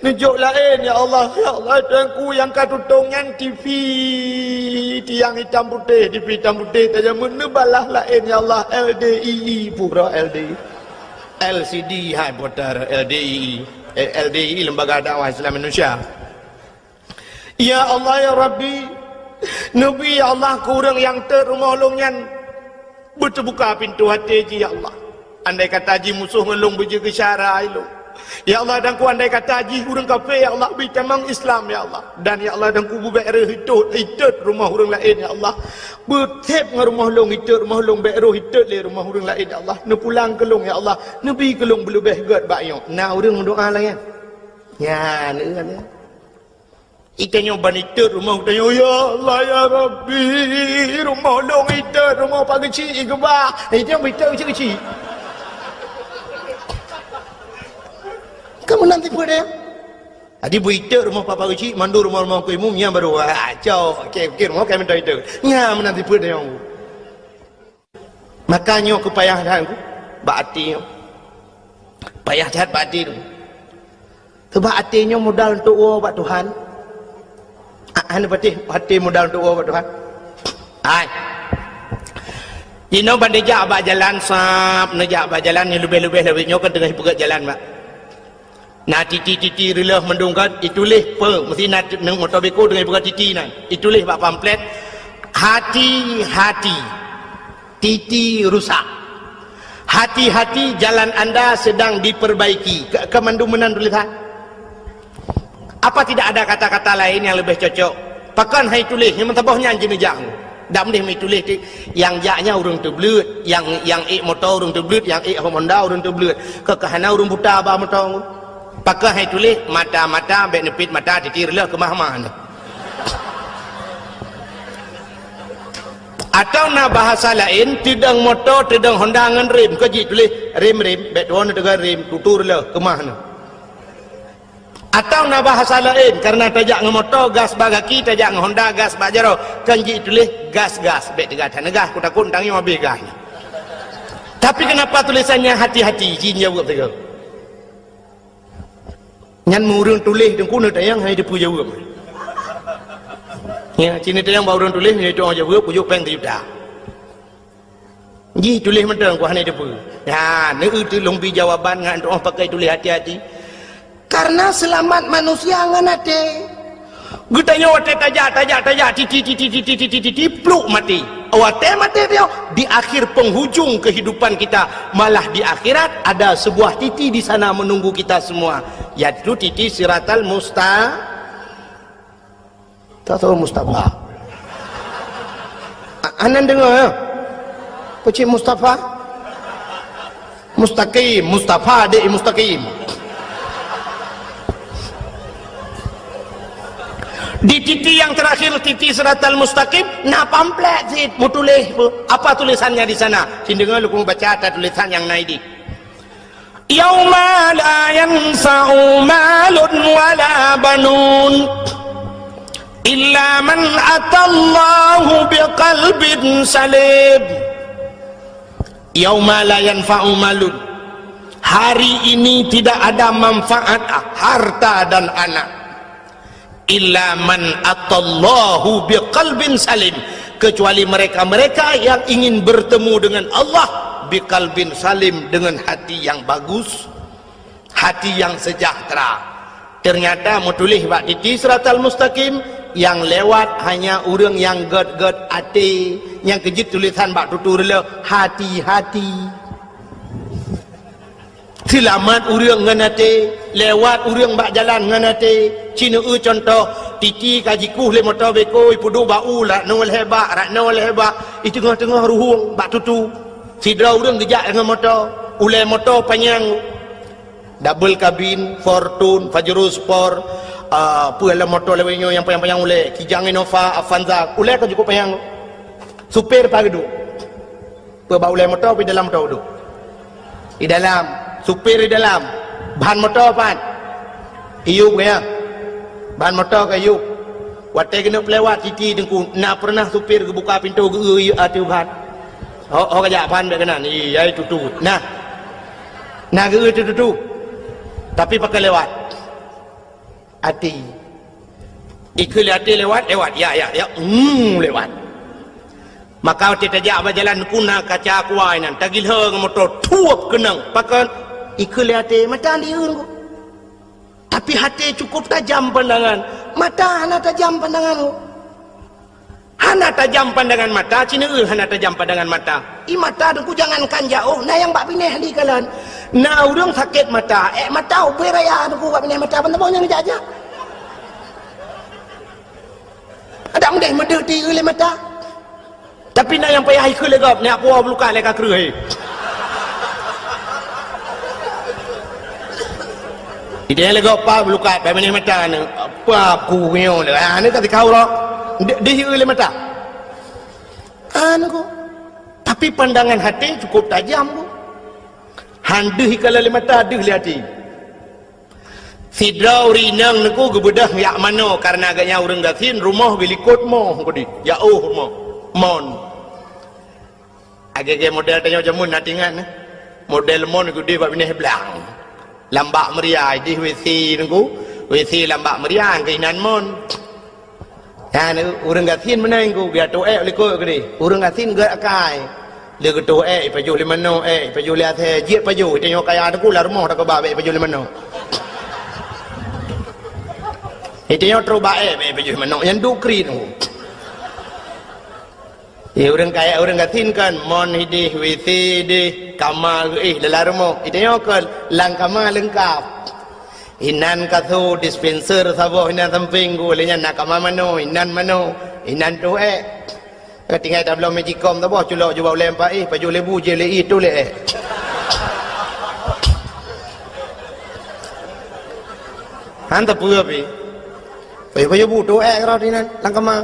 Neujok laén, ya Allah. Ya Allah, Tuhanku, nyang ka tutong nyan T V, tiang hitam putéh, T V hitam putéh tajamut, neubalah laén, ya Allah. L D I I pura L D I. L C D hai putar, L D I I. Eh, L D I I, Lembaga Dakwah Islam Indonesia. Ya Allah, ya Rabbi, neubi, ya Allah, keu ureuëng nyang tot rumoh lôn nyan beuteubuka pintoe até jih, ya Allah. Andai kata jih musoh ngon lôn beujeuet keu syara lôn, ya Allah, dan ku andai kata jih ureuëng kafé, ya Allah, bri tamong Islam, ya Allah. Dan, ya Allah, dan ku beubék reuh itot, itot rumoh ureuëng laén, ya Allah. Beutép ngon rumoh lôn itot, rumoh lôn bék rôh itot lé rumoh ureuëng laén, ya Allah. Neupulang keu lôn, ya Allah. Neubi keu lôn beuleubeh gét bak nyoe. Na ureuëng meudoá lagée nyan? Nyan, nyan. Itanyoe ban itot rumoh, tanyoe, "Ya Allah, ya Rabbi, rumoh lôn itot, rumoh Pak Geuchik ikeubah." Itanyoe ban itot keuchik-keuchik. Kamu nanti peue deh? Jadi beuitot rumoh Pak Geuchik, mandum rumoh-rumoh keu imum, nyan baru, ah, cok, oke, oke, rumoh kami minta itot. Nyan meunan sifeuet tanyoe. Maka nyoe keu payah that bak até nyoe. Payah that bak até tu. Sebab até nyoe modal untuk woe bak Tuhan. Ah, hana patéh até modal untuk woe bak Tuhan. Hai. Jinoe ban neujak bak jalan sab, neujak bak jalan nyang leubeh-leubeh lawét nyoe kan teungoh ipeugét jalan bak. Na titi-titi reuloh mandum kan, ituléh peue, meusti na t-, nang moto beko deungon ipeugah titi nan. Ituléh bak pamflet, "Hati-hati, titi rusak. Hati-hati, jalan anda sedang diperbaiki." Ke, ke mandum meunan tulisan. Apa tidak ada kata-kata lain yang lebih cocok? Pakon hai tuléh, nyang meusaboh nyan jeuneuh jak. Dak meudeh meutuléh ti, nyang jak nyan ureuëng teubleuet, nyang, nyang ék moto ureuëng teubleuet, nyang ék Honda ureuëng teubleuet. Keu ka hana ureuëng buta ba moto. Pakon hai tuléh, mata-mata, bék neupit mata, titi reuloh keumah-mah nyoe. Atawa na bahasa laén, teudong moto, teudong Honda ngon rem, keu jituléh rem-rem, bék tuwoe neuteuga rem, tutu reuloh keumah nyoe. Atawa na bahasa laén, karena tajak ngon moto, gas bak gaki, tajak ngon Honda, gas bak jaroe, kan jituléh gas-gas, bék teuga that neugas, kutakot tangieng habéh gas. Tapi kenapa tulisannya hati-hati, jin jaweueb sigoe. Nyan meu ureuëng tuléh teungku neutanyong hai teupeu jaweueb. Ya, cit neutanyong bak ureuëng tuléh, nyan itu jaweueb, kujok péng sijuta. Jih tuléh mantong ku hana teupeu. Nyan, neueu teulông bi jawaban ngat tuoh pakai tuléh hati-hati. Karena seulamat manusia ngon até. Geutanyoe watée tajak, tajak, tajak, titi, titi, titi, titi, titi, pluk maté. Watée maté piôh, di akhir penghujung kehidupan kita, malah di akhirat ada sebuah titi di sana menunggu kita semua, yaitu titi Siratal Musta-, tak tahu Mustafa. A-, anan dengar ya? Pecik Mustafa? Mustaqim, Mustafa dek Mustaqim. Di titi yang terakhir, titi Siratal Mustaqim, na pamflet cit meutuléh. Apa tulisannya di sana? Cit deungoe lôn baca ata tulisan nyang na idéh. Yauma la yanfa'u malun wala banun illa man atallaha biqalbin salim. Yauma la yanfa'u malun. Hari ini tidak ada manfaat harta dan anak. Illa man atallaha biqalbin salim. Kecuali mereka-mereka yang ingin bertemu dengan Allah biqalbin salim, dengan hati yang bagus, hati yang sejahtera. Ternyata meutuléh bak titi Siratal Mustaqim, nyang lewat hanya ureuëng nyang gét-gét até, nyang keu jeuet tulisan bak tutu reuloh, hati-hati. Seulamat ureuëng ngon até, lewat ureuëng bak jalan ngon até. Cit neueu cuntoh, titi ka jikueh lé moto beko, ipeuduek bak u, rak noe lhée bak, rak noe lhée bak, i teungoh-teungoh ruhueng bak tutu. Sidroe ureuëng geujak ngon moto, ulée moto panyang. Double kabin, Fortuner, Pajero Sport, ah, peue lom moto lawét nyoe nyang panyang-panyang ulée, Kijang, Innova, Avanza, ulée ka cukup panyang. Supir paih geuduek. Peue bak ulée moto, pi dalam moto geuduek. Di dalam, supir di dalam. Ban moto pat? Iyup gaya. Ban moto ka iyup. Watée geuneuk peulewat Siti Teungku, na peureunah supir geubuka pintoe geu-eu ateueh ban? Ho, ho kajak ban bék keunan. Iya, itu tu. Nah. Na geu-eu tu, tu, tu. Tapi pakon lewat? Até. Ikheun lé até lewat, lewat. Ya, ya, ya. Hmm, lewat. Maka watée tajak bak jalan Teungku na kaca aqua inan, tagilhô ngon moto, thuep keunong. Pakon? Ikheun lé até, mata dieu Teungku. Tapi até cukup tajam pandangan, mata hana tajam pandangan Teungku. Hana tajam pandangan mata, ci neueu hana tajam pandangan mata. I mata Teungku jangankan jaoh, na nyang bak binéh di kalon. Na ureuëng sakét mata, ék mata ubé raya Teungku bak binéh mata, ban saboh nyang jak-jak. Adak meudeh meudeuh ti lé mata. Tapi na nyang payah ikheun lé gob, nyak puwoe bulukat lé ka kreueh. Idéh lé gob pa bulukat, pai meuneh mata ni. Apa aku nyoe lé? Ah, ni ka sikau lom. Deh, deh lé mata. Anu ko. Tapi pandangan hati cukup tajam ko. Han deuh ikala lé mata, deuh lé hati. Sidroe ureuëng inong Teungku geubeudôh jak manoe, kareuna geuhnyan ureuëng gasien, rumoh geulikot moh keudeh, jaoh rumoh. Mon. Agée-agée model tanyoe jameun na tingat, eh. Model mon keudeh bak binéh blang. Lam bak meuria, idéh WC Teungku. WC lam bak meuria, keuinan mon. Nyan, ureuëng gasien meunan Teungku, biar teuék likot keudeh. Ureuëng gasien gét akai. Lé geutoh ék, ipajoh lé manoe ék, ipajoh lé asèe, jeuet pajoh, itanyoe kaya Teungku lam rumoh takeubah bék ipajoh lé manoe. Itanyoe trok bak ék, bék ipajoh lé manoe, nyan duek kriet Teungku. Eh, ureuëng kaya, ureuëng gasien kan, mon idéh, WC idéh, kama geuéh dalam rumoh. Itanyoe kan, lam kama leungkap. Inan kasô, dispenser saboh inan sampéng ku, lé nyan na kama manoe, inan manoe, inan toh ék. Ka tinggai tabloe magicom saboh culok jubah ulée empat éh, pajoh lé bu, jih lé éh, toh lé ék. Han tapeue pih. Pajoh-pajoh bu toh ék rot inan lam kama.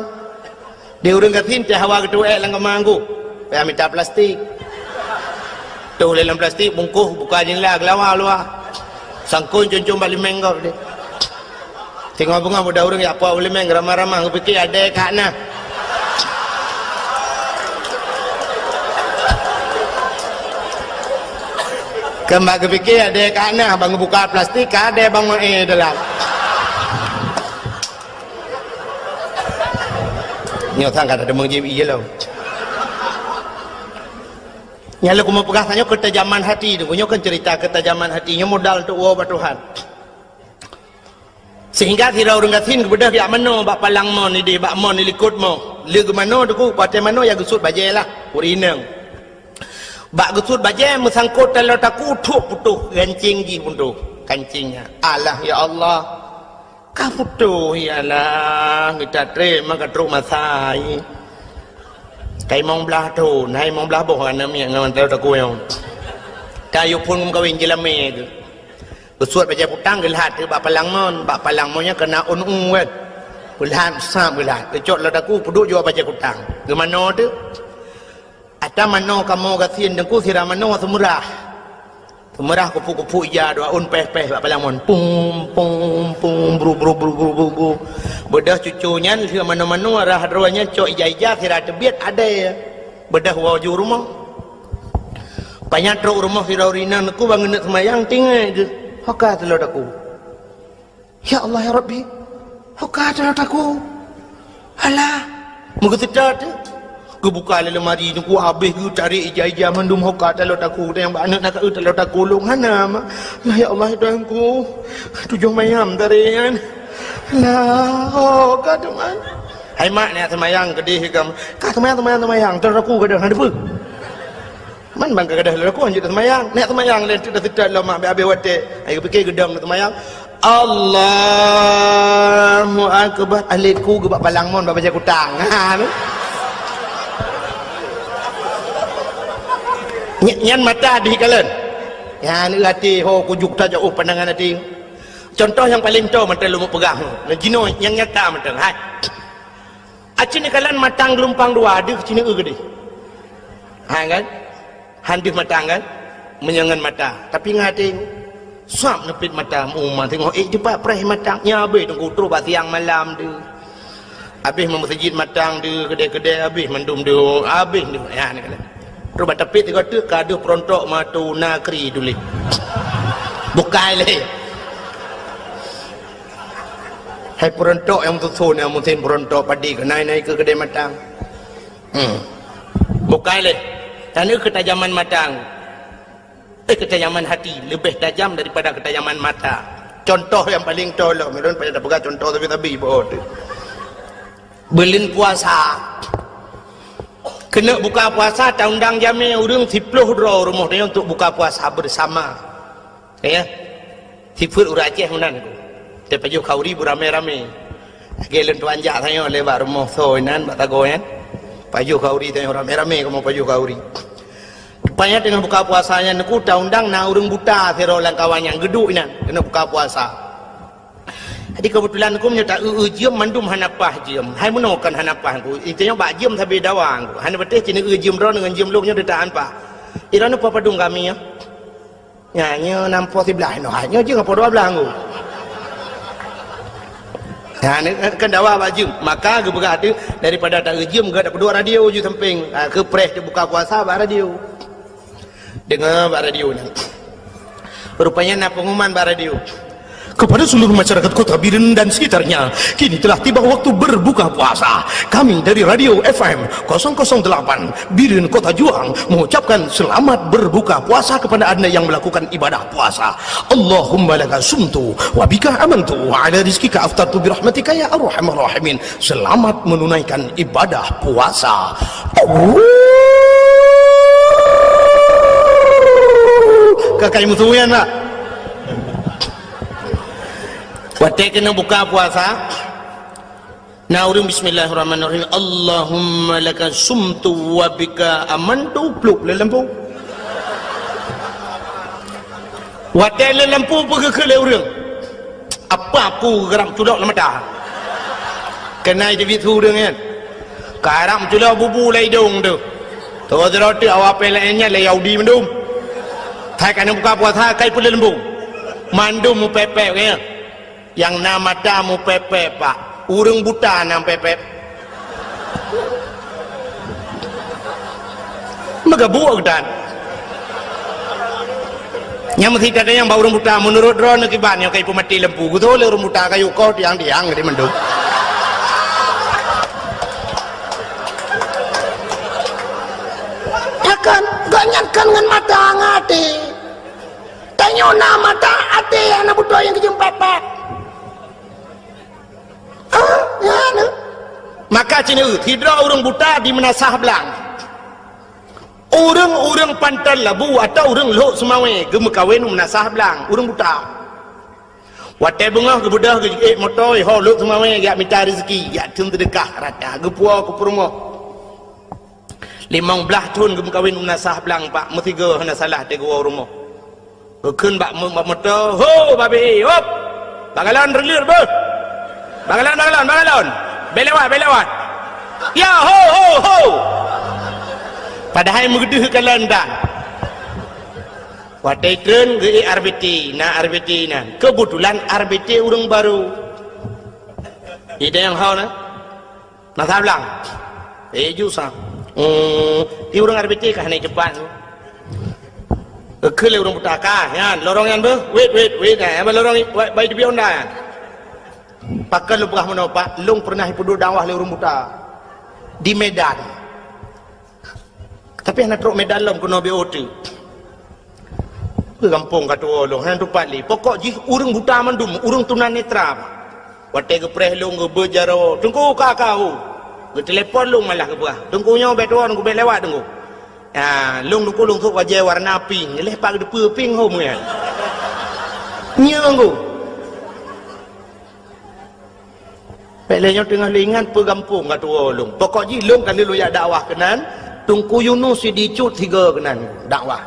Di ureuëng gasien teuh hawa geutoh ék lam kama Teungku. Payah mita plastik. Toh lé lam plastik, bungkôh, buka jeundela, geulawa luwa. Sangkon cun-cun bak limeng gob deh. Singoh beungoh budak ureuëng jak puwoe limeng, ramah-ramah, geupiké adèe ka na. Keuma geupiké adèe ka na, ban geubuka plastik, ka adèe ban meu éh dalam. Nyoe sang ka tadeungoe jieb ié lom. Nyang lôn keumeung peugah tanyoe keutajaman hati Teungku. Nyoe kan cerita keutajaman hati. Nyoe modal untuk woe bak Tuhan. Sehingga sidroe ureuëng gasien geubeudôh jak manoe bak palang mon idéh, bak mon ilikot moh. Lé geumanoe Teungku, watée manoe ya geusuet bajée lah, ureuëng inong. Bak geusuet bajée meusangkot taloe takue, thuek putôh gancéng jih putôh, gancéng nyan. Alah ya Allah. Ka putôh, ya Allah, geuta treb maka trok masa. Ka limong blaih thon, hai limong blaih boh aneuk miet ngon taloe takue nyoe. Ka yue phon meukawen jilamé keuh. Geusuet bajée kutang geulhat bak palang mon, bak palang mon nyan keunan ôn u kan. Geulhat sab geulhat, geucok taloe takue peuduek jua bajée kutang. Geumanoe teuh. Ata manoe kamoe gasien Teungku sira manoe seumeurah. Seumeurah kupu-kupu ija dua ôn péh-péh bak palang mon. Pum, pum, pum, bru, bru, bru. Beudôh cucu nyan lheueh manoe-manoe rhah droe nyan cok ija-ija sira teubiet adèe. Beudôh woe ju rumoh. Panyang trok rumoh sidroe ureuëng inong Teungku ban geuneuk seumayang tinggai geuh. Hoka taloe takue. Ya Allah, ya Rabbi, hoka taloe takue. Alah, meugeuseutôt teuh. Geubuka lé leumari Teungku habéh geutarek ija-ija mandum hoka taloe takue. Nyang bak aneuk na ka eu taloe takue lôn hana ma. Alah, ya Allah, ya Tuhanku. Tujoh mayam tarek nyan. Alah, hoka teuma. Hai mak, neujak seumayang keudeh ikam. Ka seumayang, seumayang, seumayang. Taloe takue gadôh, hana teupeue. Man ban ka gadôh taloe takue hanjeuet seumayang. Neujak seumayang lé teuk, dah seutôt lom mak, abéh-abéh watée. Ai geupike geudong seumayang. Allahu Akbar. Alet ku geubak palang mon bak bajée kutang. Ha, tu. Ny-, nyan mata dih kalon. Nyan até ho kujuk tajak, oh, pandangan até. Contoh nyang paleng toe mantong lôn peugah. Nah, jinoe nyang nyata mantong. Hai. Aci neukalon matang geulumpang dua, deuh ci neueu keudeh. Ha kan? Han deuh matang kan? Meunyoe ngon mata. Tapi ngon até. Sab neupit mata, uma teungoh ék teupat preh mata. Nyan abéh teungku trok bak siang malam tu. Abéh meuseujid mantong deuh, keudè-keudè abéh mandum deuh, abéh deuh. Ya, ni keunan. Trok bak teupit sigoe teuk ka deuh peurontok meutu na kri tuléh. Bukai lé. Hai peurontok nyang meususon nyang musim peurontok padi keunan nai keu keudè mantong. Hmm. Bukai lé. Nyan keutajaman mata. Eh, keutajaman hati lebih tajam daripada keutajaman mata. Contoh nyang paleng tolong, ulôn payah tapeugah contoh sabe-sabe bak tu. Buleuen puasa. Keuneuk buka puasa, taundang jamé ureuëng siploh droe rumoh tanyoe untuk buka puasa bersama. Ya. Sifeuet ureuëng Aceh meunan. Tapajoh khauri beuramé-ramé. Lagèe lôn tuan jak tanyoe lé bak rumoh soe inan, bak sagoe nyan. Pajoh khauri tanyoe ramé-ramé kamoe pajoh khauri. Rupanya teungoh buka puasa nyan teungku, taundang na ureuëng buta sidroe lam kawan nyan geuduek inan keuneuk buka puasa. Jadi keubeutulan teungku meunyoe ta-eu-eu jeuem mandum hana paih jeuem. Hai meunoe kon hana paih teungku. Itanyoe bak jeuem sabe dawa teungku. Hana patéh ci neu-eu jeuem droeneuh ngon jeuem lôn nyoe teutaan paih. Droeneuh padum kami nyoe. Nyan nyoe nam poh siblaih noh, nyoe jeuem poh dua blaih teungku. Nyan kan dawa bak jeuem. Maka geupeugah tu daripada ta-eu jeuem geuh tapeuduek radio ju sampéng. Ha, keu preh teubuka puasa bak radio. Deungoe bak radio nyan. Rupanya na pengumuman bak radio. Kepada seluruh masyarakat Kota Bireuen dan sekitarnya, kini telah tiba waktu berbuka puasa. Kami dari Radio F M kosong kosong delapan Bireuen Kota Juang mengucapkan selamat berbuka puasa kepada anda yang melakukan ibadah puasa. Allahumma laka sumtu wa bika amantu wa ala rizkika aftartu birahmatika ya arhamar rahimin. Selamat menunaikan ibadah puasa. Kakai musuh nyan, Pak. Watèe keuneuk buka puasa, na ureuëng bismillahirrahmanirrahim, Allahumma laka sumtu wa bika amantu, pluek lé lampu. Watèe lé lampu peugeuh keu lé ureuëng. Apa aku geurab culok lam mata? Keunan jibiet su ureuëng nyan. Karab culok bubu lam idong tu. Tuwoe sidroe teuk awak pih laén nyan lé Yahudi mandum. Hai ka na buka puasa kai peuleumbong. Mandum mupèp-pèp nyan. Nyang na mata mupèp-pèp, Pak. Ureuëng buta nyang pèp-pèp. Meugeubuk geutan. Nyang meusitat nyang bak ureuëng buta, meunurot droeneuh kiban nyang ka ipeumaté lampu. Geutoh lé ureuëng buta kayu koh tiang-tiang geude mandum. Takon, gobnyan kon ngon mata ngon até. Tanyoe na mata até hana beutôi nyang geujeuem pèp-pèp. Ah, ya, na. Maka ci neu, sidroe ureuëng buta di Meunasah Blang. Ureuëng-ureuëng Panton Labu atau ureuëng Lhok Seumawé geumeukawen u Meunasah Blang, ureuëng buta. Watèe beungoh geubeudôh geujiék moto, ho Lhok Seumawé geujak mita reuzeki, jak theun seudeukah rata, geupuwoe keu peurumoh. Limong blaih thon geumeukawen u Meunasah Blang, Pak, meusigoe hana salah teuh geuwoe u rumoh. Geukheun bak mo-, bak moto, "Ho, babeh, hop! Bak galon reuleuet beuh! Bak galon, bak galon, bak galon! Bèk lewat, bèk lewat! Ya, ho, ho, ho!" Padahai meugeudeuh galon tan. Watèe treun geuék R B T, na R B T nyan. Keubeutulan R B T ureuëng barô. Ida nyang hao na. Meunasah Blang. Eh, ju sa. Hmm, di ureuëng R B T ka hana teumpat. Geukheun lé ureuëng buta ka, nyan, lorong nyan beuh. Wait, wait, wait. Eh, apa lorong ni? Wait, bai di Honda nyan. Pakon lôn peugah meunoe, Pak, lôn pernah ipeuduek dakwah lé ureuëng buta. Di Medan. Tapi hana trok Medan lom keunoe B O T. Peue gampông ka tuwoe lôn, hana teumpat lé. Pokok jih ureuëng buta mandum, ureuëng tunanetra. Watèe geupreh lôn geubeuet jaroe, "Teungku, ka, ka, ho." Geutelepon lôn malah geupeugah, "Teungku nyoe bèk tuwoe, Teungku bèk lewat, Teungku." Ah, lôn Teungku lôn sôk bajèe warna pink, lheuh pat geuteupeue pink ho meunan. Nyoe Teungku. Bèk lé nyoe teungoh lé ingat peue gampông ka tuwoe lôn. Pokok jih lôn ka lheueh lôn jak dakwah keunan, Teungku Yunus Sidicut sigoe keunan dakwah.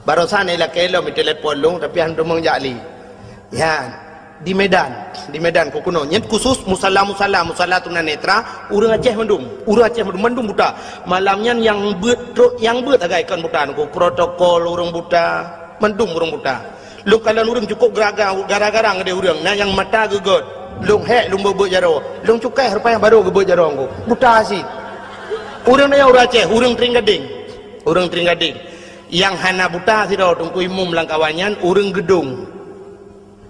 Barosan ilakèe lom itelepon lôn, tapi hana teumong jak lé. Nyan, di Medan, di Medan keu keunoe. Nyan khusus musala-musala, musala tunanetra, ureuëng Aceh mandum, ureuëng Aceh mandum, mandum buta. Malam nyan nyang beuet trok, nyang beuet sagai kon buta, Teungku, protokol ureuëng buta, mandum ureuëng buta. Lôn kalon ureuëng cukôp geraga-, gara-gara ngon ureuëng, na nyang mata geugét. Lôn hék lôn beuet-beuet jaroe. Lôn cukai rupanya barô geubeuet jaroe ngku. Buta cit. Ureuëng nyan ureuëng Aceh, ureuëng Tring Gadeng. Ureuëng Tring Gadeng. Nyang hana buta sidroe Teungku Imum lam kawan nyan, ureuëng Geudong.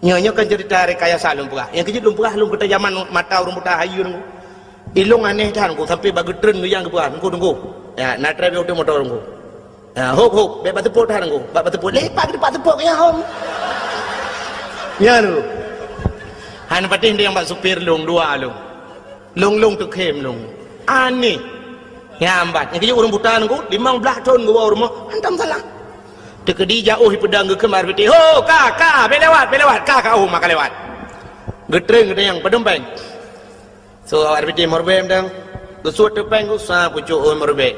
Nyoe, nyoe kan cerita rekayasa lôn peugah. Nyang keujeuet lôn peugah lôn keuta jaman mata ureuëng buta hayeue ngku. Ilôn aneh that ngku, sampai bak geutreun geuyang geupeugah, "Ngku, ngku." Ya, na trép yoh motor ngku. Ha, hop, hop, bèk bak teupot that ngku. Bak, bak teupot. Lepak di bak teupot ya, hom. Ya lu. Han patéh dia bak supir lôn, dua lôn. Lôn, lôn teukhém lôn. Aneh. Nyang bat. Nyang keuh ureuëng buta ngku, limong blaih thon geuwoe rumoh, hantom salah. Teukeudi jak oh peudang geukheun R B T. "Ho, ka, ka, bèk lewat, bèk lewat, ka, ka, oh, maka lewat." Geutreng geudeungoe, padum péng. So, R B T meuribèe mantong. Geusuet teuk péng geusa pucok ôi meuribèe.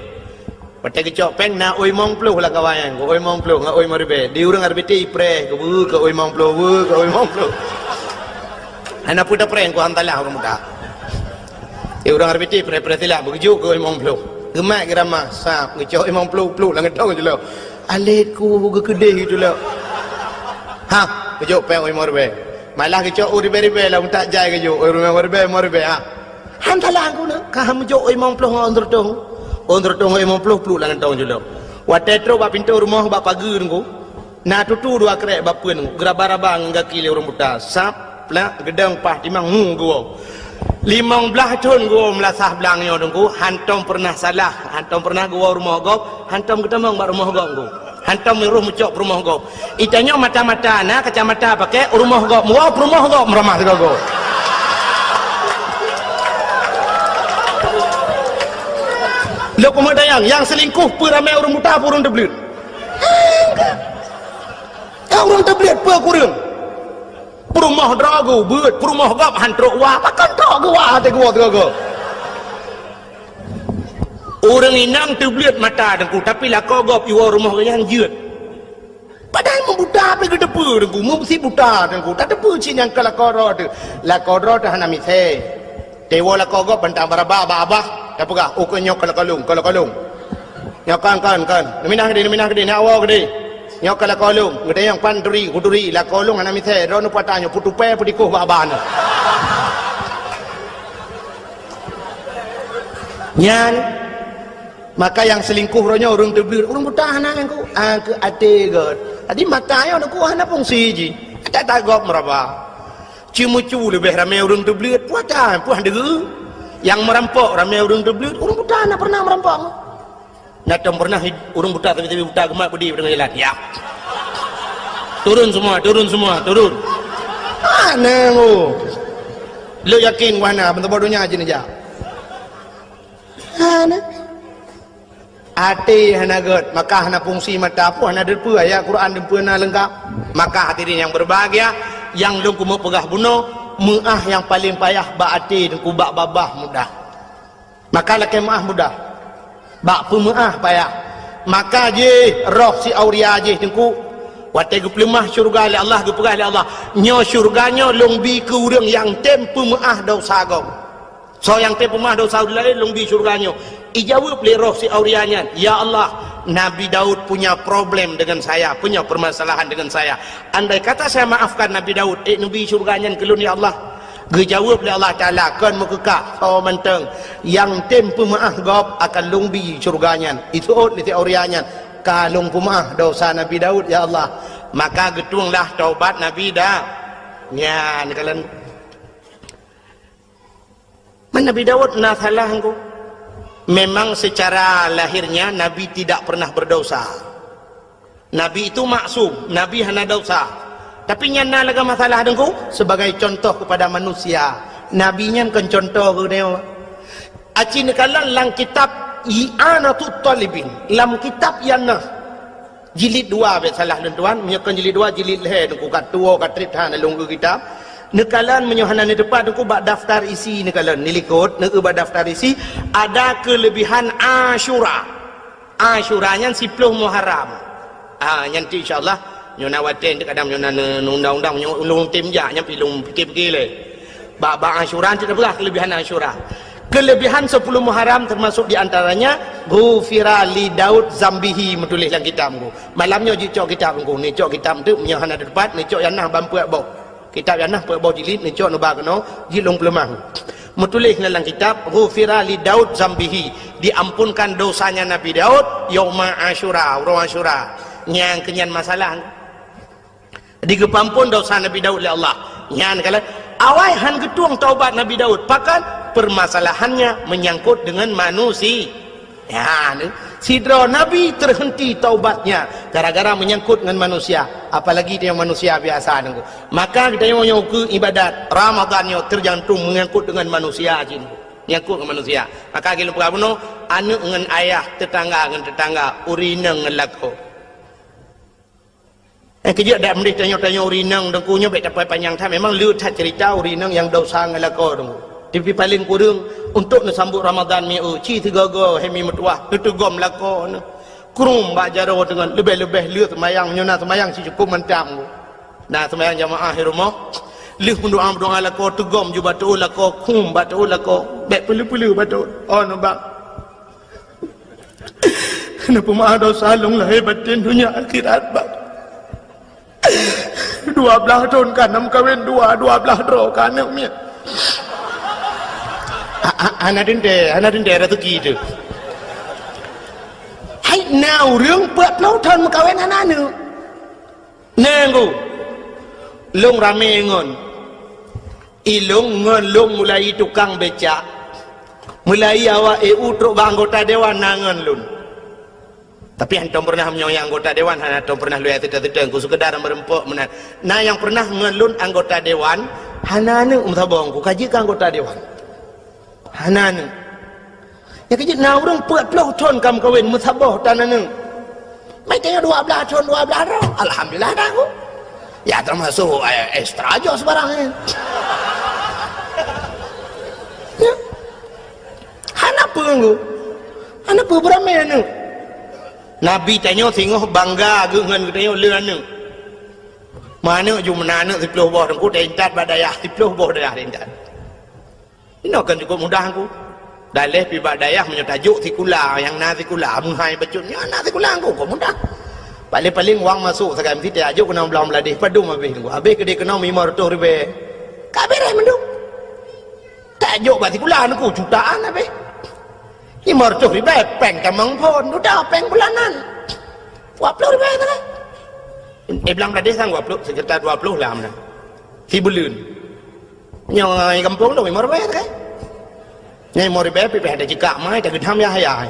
Watèe geucok péng na ôi limong ploh lam kawan nyan, ôi limong ploh ngon ôi meuribèe. Di ureuëng R B T ipreh, geubeue keu ôi limong ploh, beue keu ôi limong ploh. Hana peue tapreh, ku hantalah ureuëng muda. Di ureuëng R B T ipreh-preh silap, beugeujuk keu ôi limong ploh. Geumat geurama, sab, geucok limong ploh, ploh lam geutong jilok. Alet ku geukeudeh itu lok. Ha, geujok péng ôi limong ribèe. Malah geucok ôi ribèe-ribèe lam utak jai geujok, ôi limong ribèe, limong ribèe, ha. Han salah ngku na, ka han meujok ôi limong ploh ngon ôn seureutôh. Ôn seureutôh ngon limong ploh pluek lam kantong jilok. Watèe trok bak pintoe rumoh bak pageue ngku, na tutu dua krek bak peuen ngku, geuraba-raba ngon gaki lé ureuëng buta. Sab, plak, geudong, paih, timang, hu, geuwoe. Limong blaih thon geuwoe meulasah blang nyoe Teungku, hantom peureunah salah, hantom peureunah geuwoe rumoh gob, hantom geutamong bak rumoh gob Teungku. Hantom meurôh meucok peurumoh gob. Itanyoe mata-mata na kacamata pakai, rumoh gob meuwoe, peurumoh gob meuramah sigoe-goe. Lôn peumeu'ah dayang, nyang seulingkoh peue ramé ureuëng buta, peue ureuëng teubleuet? Nyang ureuëng teubleuet peue kureueng? Peurumoh droe geuh beuet, peurumoh gob han trok wa, pakon trok geuh wa até geuwoe sigoe-goe. Ureuëng inong teubleuet mata Teungku, tapi lakoe gob iwoe rumoh geuh nyan jeuet. Padahai meubuta pih geuteupeue Teungku, meusi buta Teungku, tateupeue cit nyang keu lakoe droe teuh. Lakoe droe teuh hana misée. Teuwoe lakoe gob bantang baraba bak abah, tapeugah, "Oh, keu nyoe keu lakoe lôn, keu lakoe lôn." Nyoe kon, kon, kon. Neuminah keudeh, neuminah keudeh, neuwoe keudeh. Nyoe keu lakoe lôn, geutanyong pan turi, kuturi, lakoe lôn hana misée, droeneuh peue ata nyoe, peutupée, peutikoh bak abah nyoe. Nyan, maka nyang seulingkoh uroe nyoe ureuëng teubleuet, ureuëng buta hana nyang ku, ah, keu até gét. Jadi mata nyoe Teungku hana fungsi jih. Ata-ata gob meuraba. Ceumeucue leubeh ramé ureuëng teubleuet, peue ata, peue han deuh. Nyang meurampok ramé ureuëng teubleuet, ureuëng buta hana peureunah meurampok. Na tom peureunah ureuëng buta, tapi-tapi buta geumat beudé deungon jalan. Ya. Turun semua, turun semua, turun. Hana, oh. Lôn yakin wahana, meusaboh donya jih neujak. Hana. Até hana gét, maka hana fungsi mata pun hana deupeue ayat Quran deupeue na leungkap. Maka hadirin yang berbahagia, nyang lôn keumeung peugah bunoe, meu'ah nyang paleng payah bak até Teungku, bak babah mudah. Maka lakée meu'ah mudah. Bak peumeu'ah payah. Maka jih roh si auria jih Teungku, watée geupeuleumah syeuruga lé Allah, geupeugah lé Allah, "Nyoe syeuruga nyoe lôn bi keu ureuëng nyang tem peumeu'ah desya gob." Soe nyang tem peumeu'ah desya ureuëng laén lôn bi syeuruga nyoe. Ijaweueb lé roh si auria nyan, "Ya Allah, Nabi Daud punya problem dengan saya, punya permasalahan dengan saya. Andai kata saya maafkan Nabi Daud, ék neubi syeuruga nyan keu lôn, ya Allah?" Geujaweueb lé Allah Taala, "Kon meukeukah, soe mantong nyang tem peumeu'ah gob akan lôn bi syeuruga nyan." Iseuôt lé si auria nyan, "Ka lôn peumeu'ah desya Nabi Daud, ya Allah." Maka geutuenglah taubat Nabi Da-, nyan kalon. Man Nabi Daud na salah Teungku. Memang secara lahirnya Nabi tidak pernah berdosa. Nabi itu maksum, Nabi hana dosa. Tapi nyan na lagée masalah Teungku, sebagai contoh kepada manusia. Nabi nyan kon contoh keu nyoe. Aci neukalon lam kitab I'anatut Talibin, lam kitab nyan na. Jilid dua, bèk salah lôn tuan. Meunyoe kon jilid dua, jilid lhèe Teungku, ka tuwoe ka trép that na lôn eu kitab. Neukalon meunyoe hana neuteupat Teungku bak daftar isi neukalon. Neulikot, neueu bak daftar isi, ada keulebihan Asyura. Asyura nyan siploh Muharram. Ah, nyan ti insya Allah. Nyoe na watèe kadang nyoe na ne-, undang-undang nyoe lôn tem jak nyan pi lôn pikir-pikir lé. Bak, bak Asyura nyan ti peugah keulebihan Asyura. Keulebihan sepuluh Muharram teumasok di antaranya, "Ghufira li Daud zambihi," meutuléh lam kitab ngku. Malam nyoe jicok kitab ngku, neucok kitab tu meunyoe hana teupat, neucok nyang na ban peuet boh. Kitab nyang na peuet boh jilid, neucok neuba keunoe, jilôn peuleumah. Meutuléh na lam kitab, "Ghufira li Daud zambihi," diampunkan dosanya Nabi Daud, yauma Asyura, uroe Asyura. Nyang keunyan masalah. Digeupampon dosa Nabi Daud lé Allah. Nyan kala awai han geutueng taubat Nabi Daud. Pakon? Permasalahannya menyangkut dengan manusia. Ya, ni. Sidroe nabi terhenti taubatnya gara-gara menyangkut dengan manusia. Apalagi dia manusia biasa nunggu. Maka kita nyoe nyoe ke ibadat Ramadan nyoe tergantung menyangkut dengan manusia jin. Menyangkut dengan manusia. Maka kita bunoe aneuk ngon ayah, tetangga ngon tetangga, ureueng inong ngon lakoe. Eh, keujeuet dak meudeh tanyoe-tanyoe ureueng inong Teungku nyoe bèk tapai panyang that. Memang le that cerita ureueng inong nyang dosa ngon lakoe Teungku. Tapi paling kureueng untuk neusambot Ramadan mi eu, ci sigoe-goe hai mi meutuwah, neuteugom lakoe neuh. Krum bak jaroe teungon, leubeh-leubeh le seumayang, meunyoe na seumayang sicukop mantong. Na seumayang jamaah di rumoh, lheueh meudoa-meudoa lakoe teugom ju bak teuôt lakoe, krum bak teuôt lakoe, bèk peuleu-peuleu bak teuôt. Oh, nubak. Neupeumaaf dosa lôn lahé batén donya akhirat, Bang. Dua blaih thôn ka na meukawen dua, dua blaih droe ka aneuk miet. Ha-, ha-, hana teuntèe, hana teuntèe raseuki teuh. Hai na ureueng peuet ploh thôn meukawen hana aneuk. Nyan ku, lôn ramé ngon. Ilôn ngon lôn mulai tukang becak, mulai awak E U trok bak anggota dewan na ngon lôn. Tapi hántom pernah meunyoe nyang anggota dewan hana tom pernah lôn seuta-seuta, ku sekedar meureumpok meunan. Na nyang pernah ngon lôn anggota dewan, hana aneuk meusaboh ku ka jeuet keu anggota dewan. Hana aneuk. Nyang keujeuet na ureueng peuet ploh thôn ka meukawen meusaboh tan aneuk. Meutanyoe dua blaih thôn, dua blaih droe. Alhamdulillah dah ku. Ya termasuk, eh, ekstra joh sebarang, eh. Ya. Hana peue ku. Hana peue beuramé aneuk. Nabi tanyoe singoh bangga geuh ngon geutanyoe le aneuk. Meuaneuk ju meunan aneuk siploh boh teungku teuintat bak dayah, siploh boh dayah teuintat. Inoe kan cukup mudah ku. Daleh pi bak dayah meunyoe tajok sikula, nyang na sikula, meuhai bacut nyoe na sikula ku, kok mudah. Paling-paling wang masok sagai meusitai ajok keunoe blang Bangladesh, padum habéh ku. Habéh keudéh keunoe limong reutôh ribèe. Ka beres mandum. Tajok bak sikula ku jutaan habéh. Limong reutôh ribèe, péng tamong phôn, dudoe péng bulanan. Dua ploh ribèe sagai. Eh, blang Bangladesh kan dua ploh, sekitar dua ploh lah meunan. Sibuleuen. Nyoe gampông tu memang ramai kan? Nyai mau ribet pipih ada jikak mai tak gedam ya ya.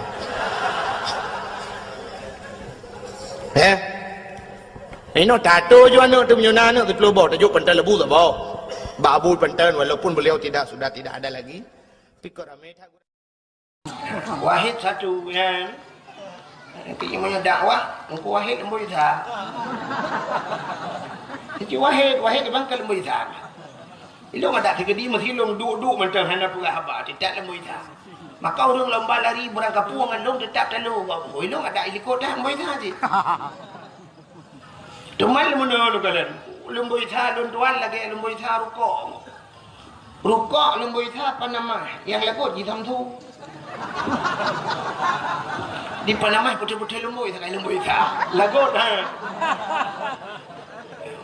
Eh? Ino tato jo aneuk tu meunyoe na aneuk keutulô boh tajok pantai lebu tak boh. Bak Abu pantai walaupun beliau tidak sudah tidak ada lagi. Pikir ramai tak. Wahid satu, ya. Tapi meunyoe dakwah, Teungku Wahid leumbôi sa. Teungku Wahid, Wahid bang ka leumbôi sa. Ilong adak sigedi meusilong duek-duek mantong hana peugah haba, teutap leumbôi sa. Maka ureueng lomba lari beurangkapeue ngon lôn teutap talo. Ilong adak ilikot dah leumbôi sa cit. Teuma leumono lôn kalon, leumbôi sa lôn tuan lagèe leumbôi sa rukok. Rukok leumbôi sa panamah, nyang lagot jisamsu. Di panamah putih-putih leumbôi sa, leumbôi sa. Lagot, ha.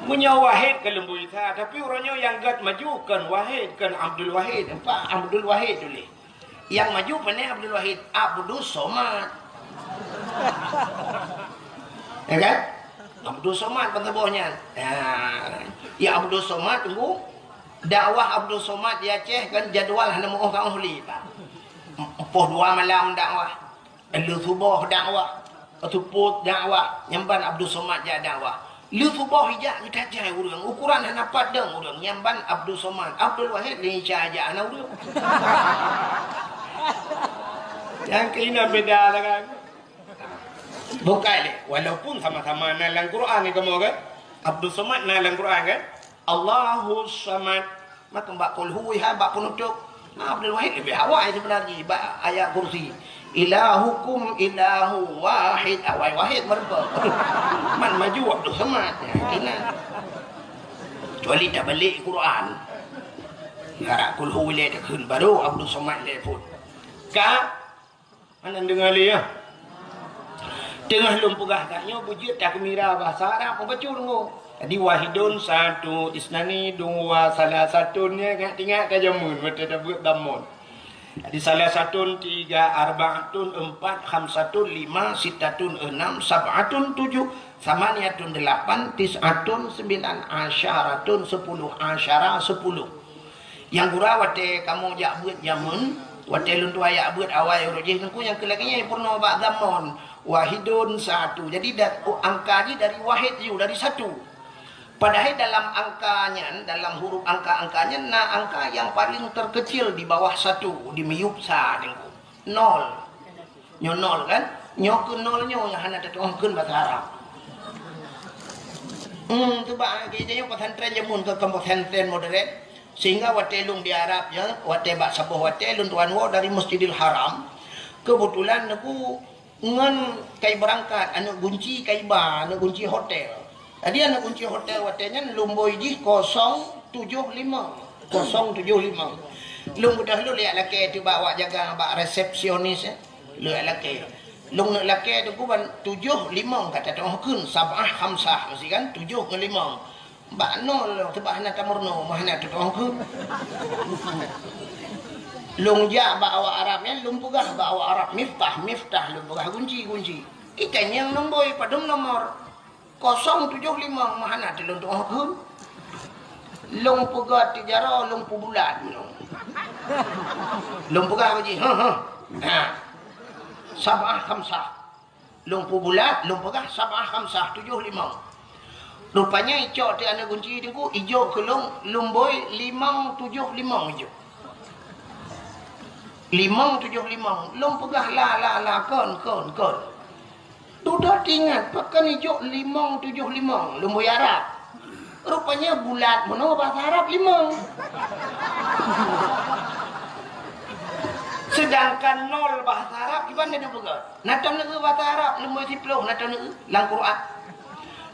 Meunyoe Wahid ka leumbôi sa, tapi uroe nyoe nyang gèt maju kon Wahid, kon Abdul Wahid. Nampak Abdul Wahid tuléh. Nyang maju pane Abdul Wahid, Abdus Somad. Ya kan? Abdus Somad ban saboh nyan. Ya. Ya Abdus Somad tunggu. Dakwah Abdus Somad di Aceh kan jadual hana meuoh ka oh li, Pak. Empoh dua malam dakwah. Lheuh suboh dakwah, seupôt dakwah, nyan ban Abdul Somad jak dakwah. Lheuh suboh ijak geutajai ureueng, ukuran hana pat dong ureueng, nyan ban Abdul Somad, Abdul Wahid lé Isa jak hana ureueng. Nyang keunan beda lah kan. Bukai lé, walaupun sama-sama na lam Quran ni kamoe kan. Abdul Somad na lam Quran kan. Allahus Samad. Maka bak qul hu, ha, bak penutup. Ha, Abdul Wahid lebih awai sebenarnya bak ayat kursi. Ilahukum ilahu wahid. Awai wahid meureumpok. Man maju Abdul Samad. Ya, kena. Kecuali tak balik Quran. Karab kulhu ilée takheun, baru Abdus Somad ilée phon. Ka Hana deungoe lé, ya. Teungoh lôn peugah tanyoe beujeuet takeumira bahasa Arab, mubacut deungoe. Jadi, wahidun, satu, isnani, dua, salasatun, ya, ingat-ingat ka jameun, watée tabeuet damon. Jadi, salasatun, tiga, arbaatun, empat, khamsatun, lima, sittatun, enam, sab'atun, tujuh, samaniyatun, delapan, tis'atun, sembilan, asyaratun, sepuluh, asyara, sepuluh. Nyang gura watée kamoe jak beuet jameun, watée lôn tuan jak beuet awai uroe jih teungku nyang keu lagée nyan peurunoe bak zamon. Wahidun satu. Jadi da-, oh, angka jih dari wahid ju, dari satu. Padahai dalam angka nyan, dalam huruf angka-angka nyan na angka nyang paleng terkecil di bawah satu, di miyueb sa teungku. Nol. Nyoe nol kan? Nyoe keu nol nyoe nyang hana tatu'oh kheun basa Arab. Hmm, tu bak gereja nyoe pesantren jameun keu kon pesantren modern. Sehingga watée lôn di Arab nyoe, watée bak saboh watée lôn tuan woe dari Masjidil Haram. Keubeutulan neuku ngon kai beurangkat, aneuk gunci kai ba, aneuk gunci hotel. Jadi aneuk gunci hotel watée nyan lumboi jih kosong tujoh limong. Kosong tujoh limong. Lôn beudôh lôn liak lakée teuh bak awak jaga bak resepsionis, eh. Lôn lakée. Lôn neuk lakée teungku ban tujoh limong ka tatu'oh kheun, sab'ah khamsah meusti kan, tujoh ngon limong. Bak nol teubak hana tameurunoe, mah hana tatu'oh kheun. Lôn jak bak awak Arab nyan, lôn peugah bak awak Arab miftah, miftah, lôn peugah gunci, gunci. Ikan nyang lumboi padum nomor. Kosong tujoh limong mah hana teuh lôn tu'oh kheun. Lôn peugah tijaroe, lôn peubulat nyoe. Lôn peugah bak jih, heh, heh. Ha. Sab'ah khamsah. Lôn peubulat, lôn peugah sab'ah khamsah, tujoh limong. Rupanya icok teuh aneuk gunci teungku, ijok keu lôn, lumboi limong tujoh limong ijok. Limong tujoh limong. Lôn peugah la, la, la, kon, kon, kon. Dudoe teuingat, pakon ijok limong tujoh limong, lumboi Arab. Rupanya bulat meunoe bahasa Arab limong. Sedangkan nol bahasa Arab kiban neupeugah. Na tom neueu bahasa Arab, lumboi siploh na tom neueu lam Quran.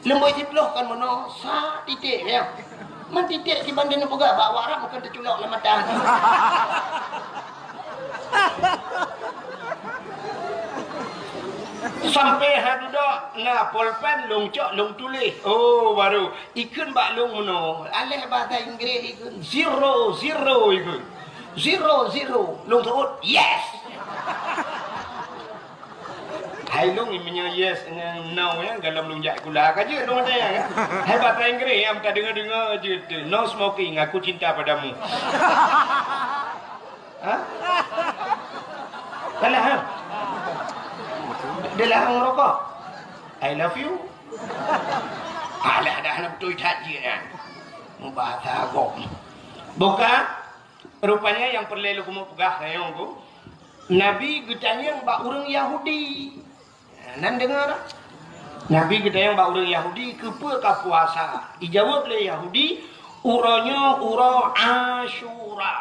Lumboi siploh kon meunoe, sa titek, ya. Man titek kiban neupeugah bak awak Arab mungken teuculok lam mata. Sampai ha dudoe na polpen lôn cok lôn tuléh. Oh, baru ikheun bak lôn meunoe. Aléh bahasa Inggréh ikheun zero, zero ikheun. Zero, zero. Lôn seuôt, yes! Hai lôn, meunyoe yes ngon no nyan, gohlom lôn jak sikula ka jeuet lôn ada nyan. Hai bahasa Inggréh nyang ka deungoe-deungoe jeuet tu. No smoking, aku cinta padamu. Ha? Salah, ha? Dia larang merokok. I love you. Alah, dah hana beutôi that jih nyan. Mubahasa agong. Buka, rupanya nyang peureulée lôn keumeung peugah nyoe ku. Nabi geutanyong bak ureuëng Yahudi. Nan deungoe dak? Nabi geutanyong bak ureuëng Yahudi, "Keupeue ka puasa?" Ijaweueb lé Yahudi, "Uroe nyoe uroe Asyura."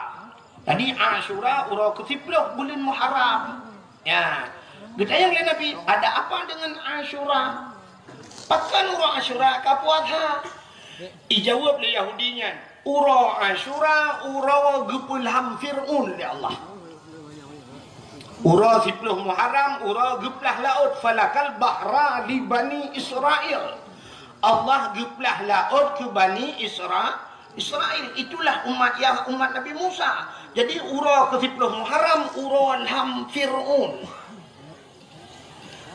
Jadi Asyura uroe keusiplôh buleuen Muharram. Ya. Geutanyong lé Nabi, "Ada apa dengan Asyura? Pakon uroe Asyura ka puasa?" Ijaweueb lé Yahudi nyan, "Uroe Asyura uroe geupeulham Fir'aun lé Allah." Uroe siplôh Muharram, uroe geuplah laôt, falakal bahra li Bani Israel. Allah geuplah laôt keu Bani Isra-, Israel. Itulah umat Yah-, umat Nabi Musa. Jadi, uroe keusiplôh Muharram, uroe lham Fir'aun.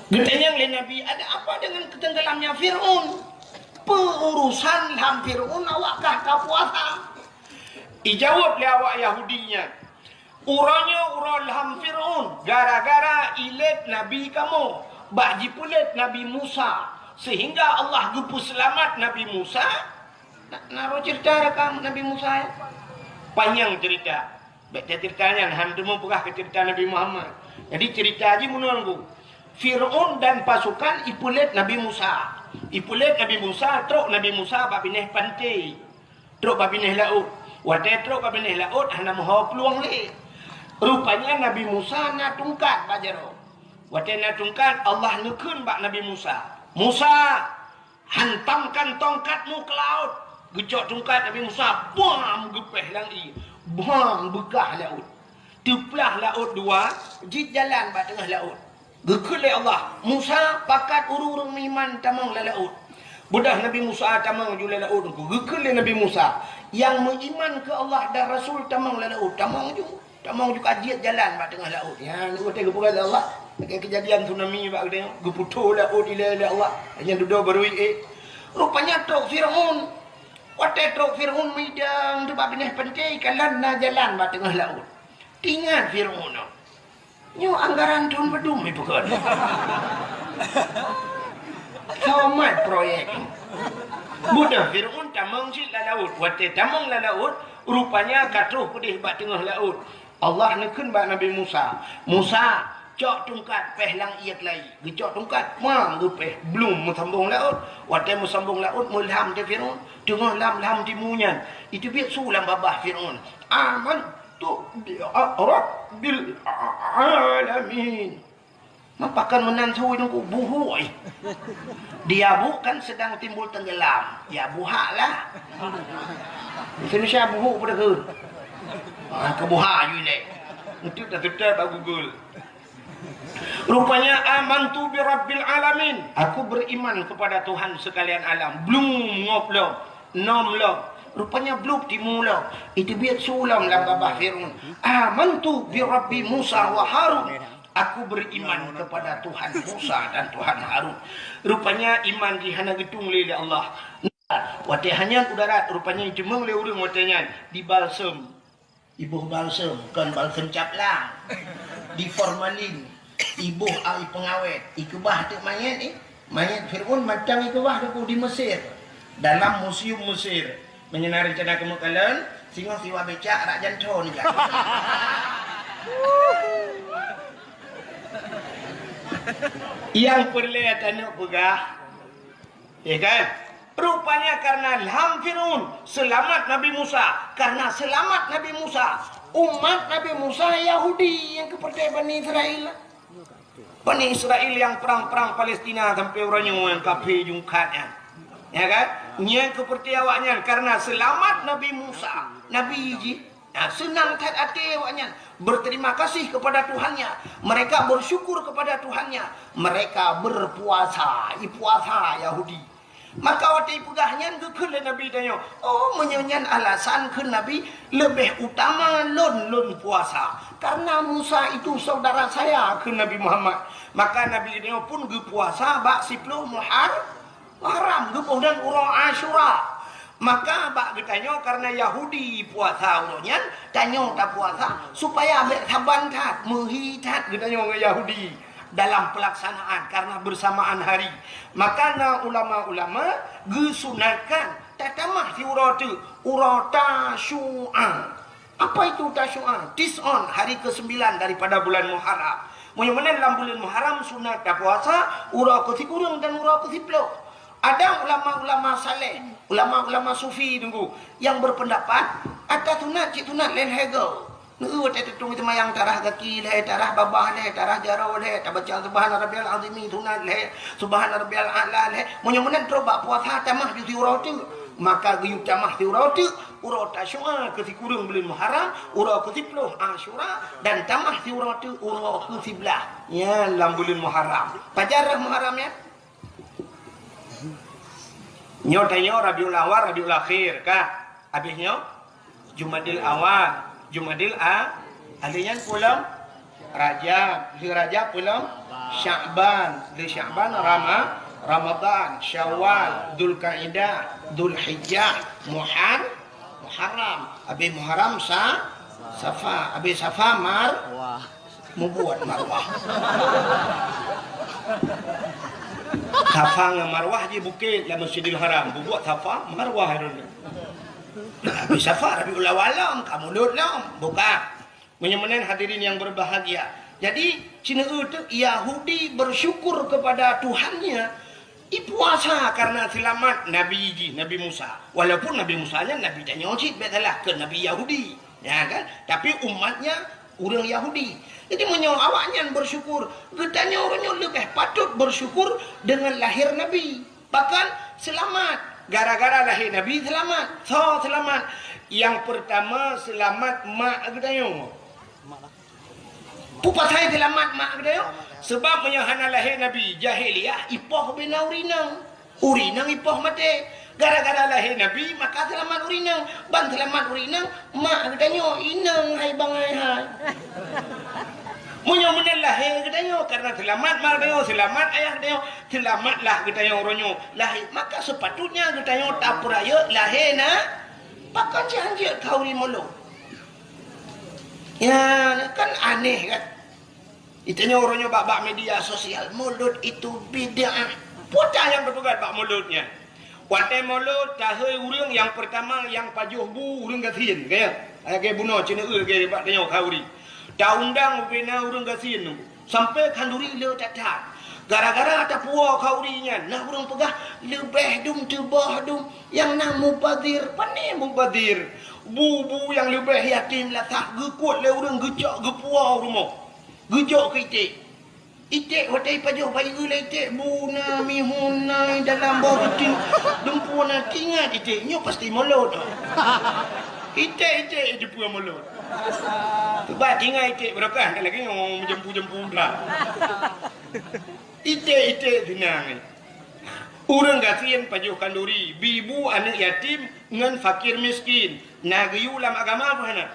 Geutanyong lé Nabi, "Ada apa dengan ketenggelamnya Fir'aun? Peu urusan lham Fir'aun awak kah ka puasa?" Ijaweueb lé awak Yahudi nyan, "Uroe nyoe uroe lham Fir'aun, gara-gara ilét nabi kamoe, bak jipeulét Nabi Musa, sehingga Allah geupeuseulamat Nabi Musa." Na, na roh cerita rekam Nabi Musa, ya? Panyang cerita. Bèk tacerita nyan, han teuma peugah keu cerita Nabi Muhammad. Jadi cerita jih meunoe, Teungku. Fir'aun dan pasukan ipeulét Nabi Musa. Ipeulét Nabi Musa, trok Nabi Musa bak binéh panté. Trok bak binéh laôt. Watèe trok bak binéh laôt, hana meuho plueng lé. Rupanya Nabi Musa na tungkat bak jaroe. Watèe na tungkat, Allah neukheun bak Nabi Musa, "Musa, hantamkan tongkatmu ke laut." Geucok tungkat Nabi Musa, bam, geupéh lam ié. Bang beukah laôt. Teuplah laôt dua, jeuet jalan bak teungoh laôt. Geukheun lé Allah, "Musa, pakat ureuëng-ureuëng meuiman tamong lam laôt." Beudôh Nabi Musa tamong ju lam laôt. Geukheun lé Nabi Musa, "Nyang meuiman keu Allah dan Rasul tamong lam laôt." Tamong ju. Tamong ju ka jeuet jalan bak teungoh laôt. Nyan watée geupeugah lé Allah, lagée keujadian tsunami bak geutanyoe, geuputôh laôt ilée lé Allah. Nyan dudoe barui ék. Rupanya trok Fir'aun. Watée trok Fir'aun meudang teubak binéh panté, kalon na jalan bak teungoh laôt. Teuingat Fir'aun nyoe. Nyoe anggaran thon padum ipeukon. Somat proyek. Beudôh Fir'aun tamong cit lam laôt. Watée tamong lam laôt, rupanya ka troh keudeh bak teungoh laôt. Allah neukheun bak Nabi Musa, "Musa, cok tungkat, péh lam ié keulayi." Geucok tungkat, mang geupéh, blum meusambong laôt. Watée meusambong laôt, meulam teuh Fir'aun, teungoh lam-lam timu nyan. Iteubiet su lam babah Fir'aun, "Amantu bi rabbil alamin." Meupakan meunan su Teungku, buhôi. Di Yabuk kan sedang timbul tenggelam. Ya buhak lah. Indonesia buhuk pada ke? Ha, keubuhak ju ilée. Untuk dah tutup bak Google. Rupanya, "Amantu bi rabbil alamin." Aku beriman kepada Tuhan sekalian alam. Blum ngop lom, nom lom. Rupanya blub timu lom. Iteubiet su lom lam babah Fir'aun, "Amantu bi rabbi Musa wa Harun." Aku beriman kepada Tuhan Musa dan Tuhan Harun. Rupanya iman jih hana geutung lé lé Allah. Watée hana u darat, rupanya jiteumeung lé ureuëng watée nyan dibalsem. Iboh balsem, kon balsem cap lang. Di formalin, iboh ai peungawét, ikeubah teuk manyét, eh. Manyét Fir'aun mantong ikeubah teuk di Mesir. Dalam museum Mesir. Meunyoe na reuncana keumeuk kalon, singoh siwa becak rak janton ka. Nyang peureulée tanyoe peugah, ya kan? Rupanya karena lam Fir'aun seulamat Nabi Musa. Karena seulamat Nabi Musa, umat Nabi Musa Yahudi nyang keupeurtée Bani Israel. Bani Israel nyang prang-prang Palestina sampoe uroe nyoe nyang kafé jungkat nyan. Ya kan? Nyang keupeurtée awaknyan karena seulamat Nabi Musa, nabi jih. Nah, seunang that até awaknyan, berterima kasih kepada Tuhannya. Mereka bersyukur kepada Tuhannya. Mereka berpuasa, ipuasa Yahudi. Maka watée ipeugah nyan geukheun lé Nabi tanyoe, "Oh, meunyoe nyan alasan," kheun Nabi, "leubeh utama lôn, lôn puasa. Karena Musa itu saudara saya," kheun Nabi Muhammad. Maka Nabi tanyoe pun geupuasa bak siploh Muhar-, Muharram, geuboh dan uroe Asyura. Maka bak geutanyoe karena Yahudi puasa uroe nyan, tanyoe tapuasa supaya bék saban that, meuhi that geutanyoe ngon Yahudi dalam pelaksanaan karena bersamaan hari. Maka na ulama-ulama geusunatkan tatamah siuroe teuk, uroe Tasyu'a. Apa itu Tasyu'a? Tis'on, hari kesembilan daripada bulan Muharram. Meunyoe meunan lam buleuen Muharram sunat tapuasa uroe keusikureueng dan uroe keusiploh. Ada ulama-ulama saleh, ulama-ulama sufi Teungku, yang berpendapat ata sunat cit sunat lé lhèe goe. Neu watèe teutueng seumayang tarah gaki lhèe, tarah babah lhèe, tarah jaroe lhèe, tabaca Subhana Rabbiyal Azimi sunat lhèe, Subhana Rabbiyal A'la lhèe. Meunyoe meunan trok bak puasa tamah ju siuroe teuk, maka geuyue tamah siuroe teuk uroe Tasyu'a keu sikureueng buleuen Muharram, uroe keu siploh Asyura, dan tamah siuroe teuk uroe keu siblaih. Nyan lam buleuen Muharram. Pajan rhah Muharram nyan? Nyoe tanyoe Rabiul Awal, Rabiul Akhir, ka? Habéh nyoe Jumadil Awal, Jumadil A-, habéh nyan peue lom? Rajab, lheueh Rajab peue lom? Sya'ban, lheueh Sya'ban Rama-, Ramadan, Syawal, Dzulkaidah, Dzulhijjah, Muhar-, Muharram, habéh Muharram Sa-, Safa, habéh Safa Mar-, Mubuet marwah. Safa ngon Marwah jih bukét lam Masjidil Haram. Bubuet Safa, Marwah droeneuh. Tapi Safa Rabiul Awal lom, ka mulod lom. Buka. Meunyoe meunan hadirin yang berbahagia. Jadi, sineuk teuk Yahudi bersyukur kepada Tuhannya, ipuasa karena selamat Nabi jih, Nabi Musa. Walaupun Nabi Musa nyan Nabi tanyoe cit, bèk salah, keu Nabi Yahudi. Ya kan? Tapi umatnya ureueng Yahudi. Jadi meunyoe awaknyan bersyukur, geutanyoe uroe nyoe leubeh patut bersyukur dengan lahir Nabi. Bahkan selamat Gara-gara lahé Nabi seulamat. Soe seulamat? Nyang peurtama seulamat mak geutanyoe. Peue pasai seulamat mak geutanyoe? Seubab meunyoe hana lahé Nabi, jahiliyah ipoh bina ureueng inong. Ureueng inong ipoh maté. Gara-gara lahé Nabi, maka seulamat ureueng inong. Ban seulamat ureueng inong, mak geutanyoe, inong hai bangai hai. Meunyoe meunan lahé geutanyoe, karena seulamat mak geutanyoe, seulamat ayah geutanyoe, seulamatlah geutanyoe uroe nyoe lahé, maka sepatutnya geutanyoe tapeurayeuk lahé na. Pakon cit hanjeuet khauri mulod? Ya, kan aneh kan? Geutanyoe uroe nyoe bak-bak media sosial, mulod itu bid'ah. Peue nyang teupeugah bak mulod nyan? Watée mulod, tahôi ureueng nyang peurtama nyang pajoh bu ureueng gasien, ka ya? Lagée bunoe ceuneuk lagée bak tanyoe khauri. Taundang ubena ureueng gasien nunggu. Sampai khanduri le that-that. Gara-gara tapuwoe khauri nyan, na ureueng peugah leubeh dum teuboh dum nyang na mubazir. Pane mubazir? Bu-bu nyang leubeh yatim lasah geukuet lé ureueng geucok geupuwoe u rumoh. Geujok keu iték. Iték watée ipajoh bayeue lé iték, bu na mihun na dalam boh ruti. Dumpeue na tingat iték, nyoe pasti mulod. Iték-iték jipeu mulod. Bah tingat iték beurokah kan lagée nyoe meujempu-jempu dah. Iték-iték sinang. Ureueng gasien pajoh khanduri, bi bu aneuëk yatim ngon fakir miskin. Na geuyue lam agama peue hana?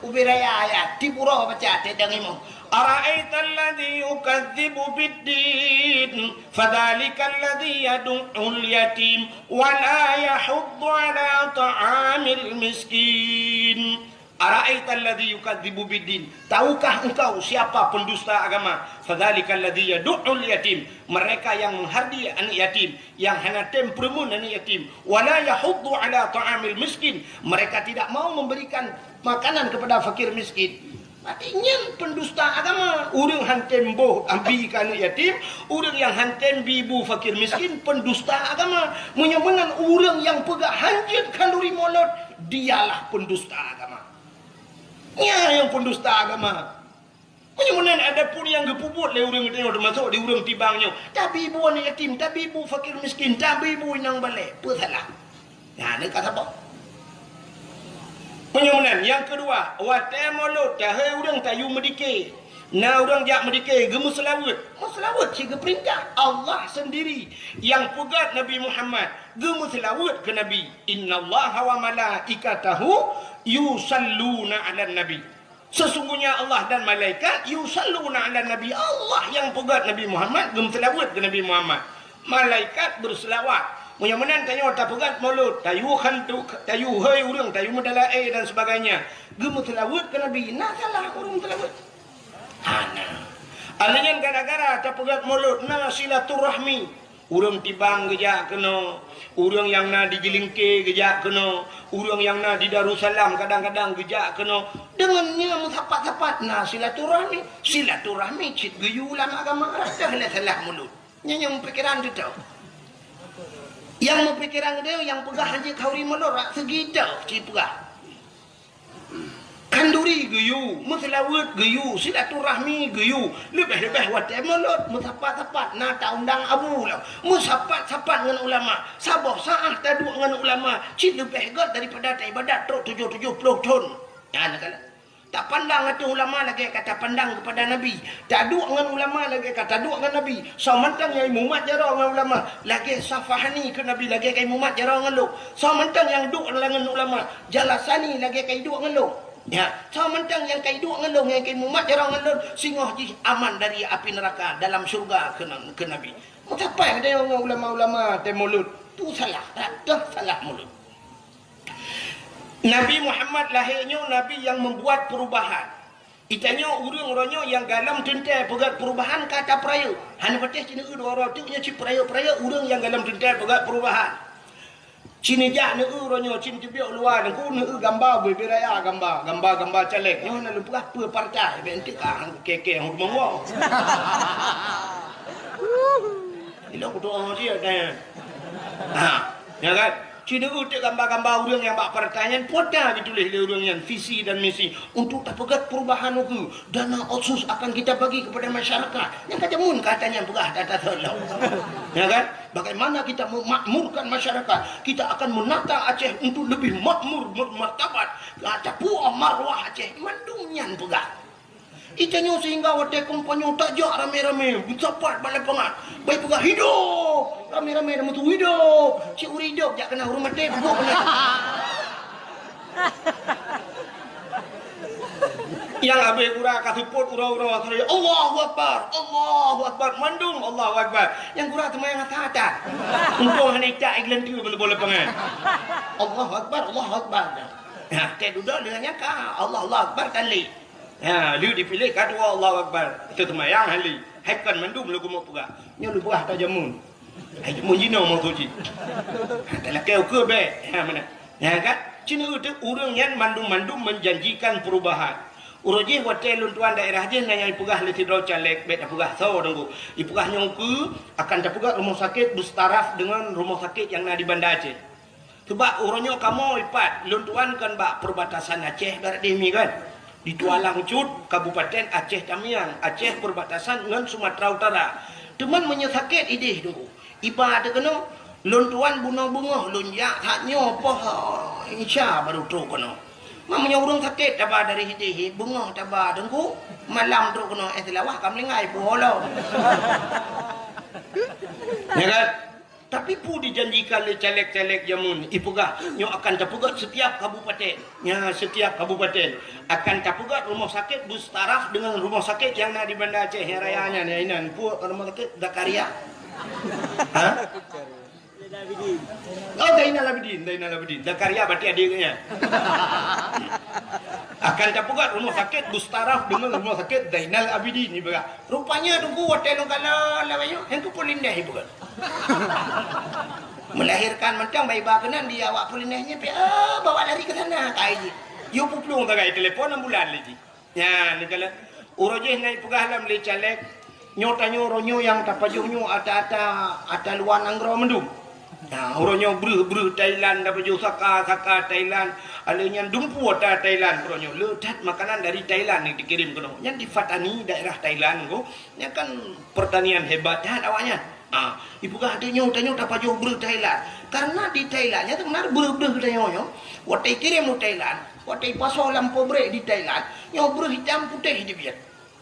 Ubé raya ayat, tiep uroe baca teuh dang imoe. Ara'aital ladzi yukadzibu biddin, fadzalikal ladzi yadu'ul yatim, wa la yahuddu ala ta'amil miskin. Ara'aital ladzi yukadzibu biddin. Tahukah engkau siapa pendusta agama? Fadzalikal ladzi yadu'ul yatim. Mereka yang menghardi anak yatim, yang hana tem peureumeun anak yatim. Wa la yahuddu ala ta'amil miskin. Mereka tidak mau memberikan makanan kepada fakir miskin. Berarti nyan pendusta agama. Ureuëng han tem boh abi keu anak yatim, ureuëng nyang han tem bi bu fakir miskin, pendusta agama. Meunyoe meunan ureuëng nyang peugah hanjeuet khanduri mulod, dialah pendusta agama. Nyan nyang pendusta agama. Meunyoe meunan adapun nyang geupeubuet lé ureuëng geutanyoe teumasok di ureuëng tibang nyoe, tabi bu aneuk yatim, tabi bu fakir miskin, tabi bu inong balek, peue salah? Nyan ka saboh. Meunyoe meunan, nyang keudua, watée mulod tahôi ureuëng tayue meudike. Na ureuëng jak meudike, geumeuseulaweuet. Meuseulaweuet cit geupeurintah Allah sendiri nyang peugah Nabi Muhammad, geumeuseulaweuet keu Nabi. Innallaha wa malaikatahu yusalluna 'alan nabi. Sesungguhnya Allah dan malaikat yusalluna 'alan nabi. Allah nyang peugah Nabi Muhammad, geumeuseulaweuet keu Nabi Muhammad. Malaikat beuseulaweuet. Meunyoe meunan tanyoe tapeugah mulod, tayue khantu, tayue hôi ureuëng, tayue meudalaé dan sebagainya. Geumeuseulaweuet keu Nabi, na salah ureuëng meuseulaweuet? Hana. Alheuh nyan gara-gara tapeugah mulod na silaturahmi. Ureuëng tibang geujak keunoe, ureuëng nyang na di Jilingke geujak keunoe, ureuëng nyang na di Darussalam kadang-kadang geujak keunoe. Deungon nyan meusapat-sapat na silaturahmi. Silaturahmi cit geuyue lam agama, rasa lé salah mulod. Nyan nyang meupikiran teutab. Nyang meupikiran geutanyoe nyang peugah hanjeuet khanduri mulod rak seugi teuh cit peugah. Khanduri geuyue, meuseulaweuet geuyue, silaturahmi geuyue, leubeh-leubeh watée mulod meusapat-sapat na taundang abu lom. Meusapat-sapat ngon ulama, saboh saát taduek ngon ulama cit leubeh gét daripada taibadat trok tujoh tujoh ploh thon. Nyan keuh. Tapandang ateueh ulama lagée ka tapandang keupada Nabi. Taduek ngon ulama lagée ka taduek ngon Nabi. Soe mantong nyang imumat jaroe ngon ulama lagée Safahani keu Nabi, lagée ka imumat jaroe ngon lôn. Soe mantong nyang duek ngon ulama, Jalasani lagée ka iduek ngon lôn. Ya, soe mantong nyang ka iduek ngon lôn, nyang ka imumat jaroe ngon lôn, singoh jih aman dari api neuraka dalam syeuruga keu, keu Nabi. Meusapat geutanyoe ngon ulama-ulama teuh mulod. Tu salah, rata salah mulod. Nabi Muhammad lahé nyoe nabi nyang meubuat peurubahan. Geutanyoe ureuëng uroe nyoe nyang galom teuntée peugét peurubahan ka tapeurayeuk. Hana patéh cit neueu dua uroe teuk nyoe cit peurayeuk-peurayeuk ureuëng nyang galom teuntée peugét peurubahan. Cit neujak neueu uroe nyoe cit teubiet luwa nangku neueu gamba bubé raya gamba, gamba-gamba caleg. Nyoe na lôn peugah peue partai, bék enteuk ka keke hong monggo. Ilok kutu oh dia kan. Ha, ya kan? Ci neueu teuk gamba-gamba ureuëng nyang bak partai nyan, peue ata geutuléh lé ureuëng nyan visi dan misi untuk tapeugét perubahan ukeue. Dana otsus akan kita bagi kepada masyarakat. Nyang ka jameun kata nyan peugah data seulo. Ya kan? Bagaimana kita memakmurkan masyarakat? Kita akan menata Aceh untuk lebih makmur, bermartabat. Tapuoh marwah Aceh, mandum nyan peugah. Itanyoe sehingga watée kampanye tajak ramé-ramé, meusapat bak lapangan. Bai peugah, "Hidup!" Ramé-ramé dah meutuwah, "Hidup!" Cit ureuëng hidup jak keunan ureuëng maté, peubuet keunan. Nyang abéh gura ka seupôt uroe-uroe, "Allahu Akbar! Allahu Akbar!" Mandum Allahu Akbar. Nyang gura teuma nyang asa that. Untung hana icak i geuleuntue bak lapangan. "Allahu Akbar! Allahu Akbar!" Nah, teuh dudoe deungon nyang ka, "Allahu Akbar!" tan lé. Ha, lheueh dipiléh ka dua Allahu Akbar. Teuseumayang hali. Hai kon mandum lôn keumeung peugah. Nyoe lôn peugah ata jameun. Hai jameun jinoe maksud jih. Ha, talakée ukeue bék. Ha, meunan. Nyan kan? Ci neueu teuk ureuëng nyan mandum-mandum menjanjikan perubahan. Uroe jih watée lôn tuan daerah jih na nyang ipeugah lé sidroe caleg, bék tapeugah soe teungku. Ipeugah nyoe ukeue akan tapeugét rumoh sakét beusaraf deungon rumoh sakét nyang na di Banda Aceh. Sabab uroe nyoe kamoe ipat, lôn tuan kan bak perbatasan Aceh barat deh mi kan. Di Tualang Cut, Kabupaten Aceh Tamiang, Aceh perbatasan ngon Sumatera Utara. Teuma meunyoe sakét ideh teungku, iba teuh keunoe, lôn tuan bunoe beungoh lôn jak that nyoe poh Isya baru trok keunoe. Ma meunyoe ureuëng sakét taba dari ideh, beungoh taba teungku, malam trok keunoe, eh, Seulawah ka meuninggai, puholo. Ya kan? Tapi peue dijanjikan lé caleg-caleg jameun, ipeugah nyoe akan tapeugét setiap kabupaten. Nya, setiap kabupaten akan tapeugét rumoh sakét beusaraf deungon rumoh sakét nyang na di Banda Aceh nyang raya nyan, ya inan. Peue rumoh sakét Zakaria? Ha? Oh, Zainal Abidin, Zainal Abidin. Zakaria berarti adik nyan. Akan tapeugét rumoh sakét beusaraf deungon rumoh sakét Zainal Abidin ipeugah. Rupanya teungku watée lôn kalon lawét nyoe, nyang keu Pulineh ipeugét. Melahirkan mantong bai ba keunan di awak Pulineh nyan, pi, ah, bawa lari ke sana, kai jih. Yue peuplueng sagai telepon ambulan lé jih. Nyan, neukalon. Uroe jih na ipeugah lom lé caleg, nyoe tanyoe uroe nyoe nyang tapajoh nyoe ata-ata, ata luwa nanggroe mandum. Nah, uroe nyoe breuh-breuh Thailand tapajoh, saka-saka Thailand, alé nyan dumpeue ata Thailand uroe nyoe. Le that makanan dari Thailand nyang dikirém keunoe. Nyan di Fatani, daerah Thailand ko. Nyan kan pertanian hebat that awaknyan. Ah, ipeugah tanyoe, tanyoe tapajoh breuh Thailand. Karena di Thailand nyan sebenarnya breuh-breuh tanyoe nyoe, watée ikirém u Thailand, watée ipasoe lam pabrik di Thailand, nyoe breuh itam putéh jibiet.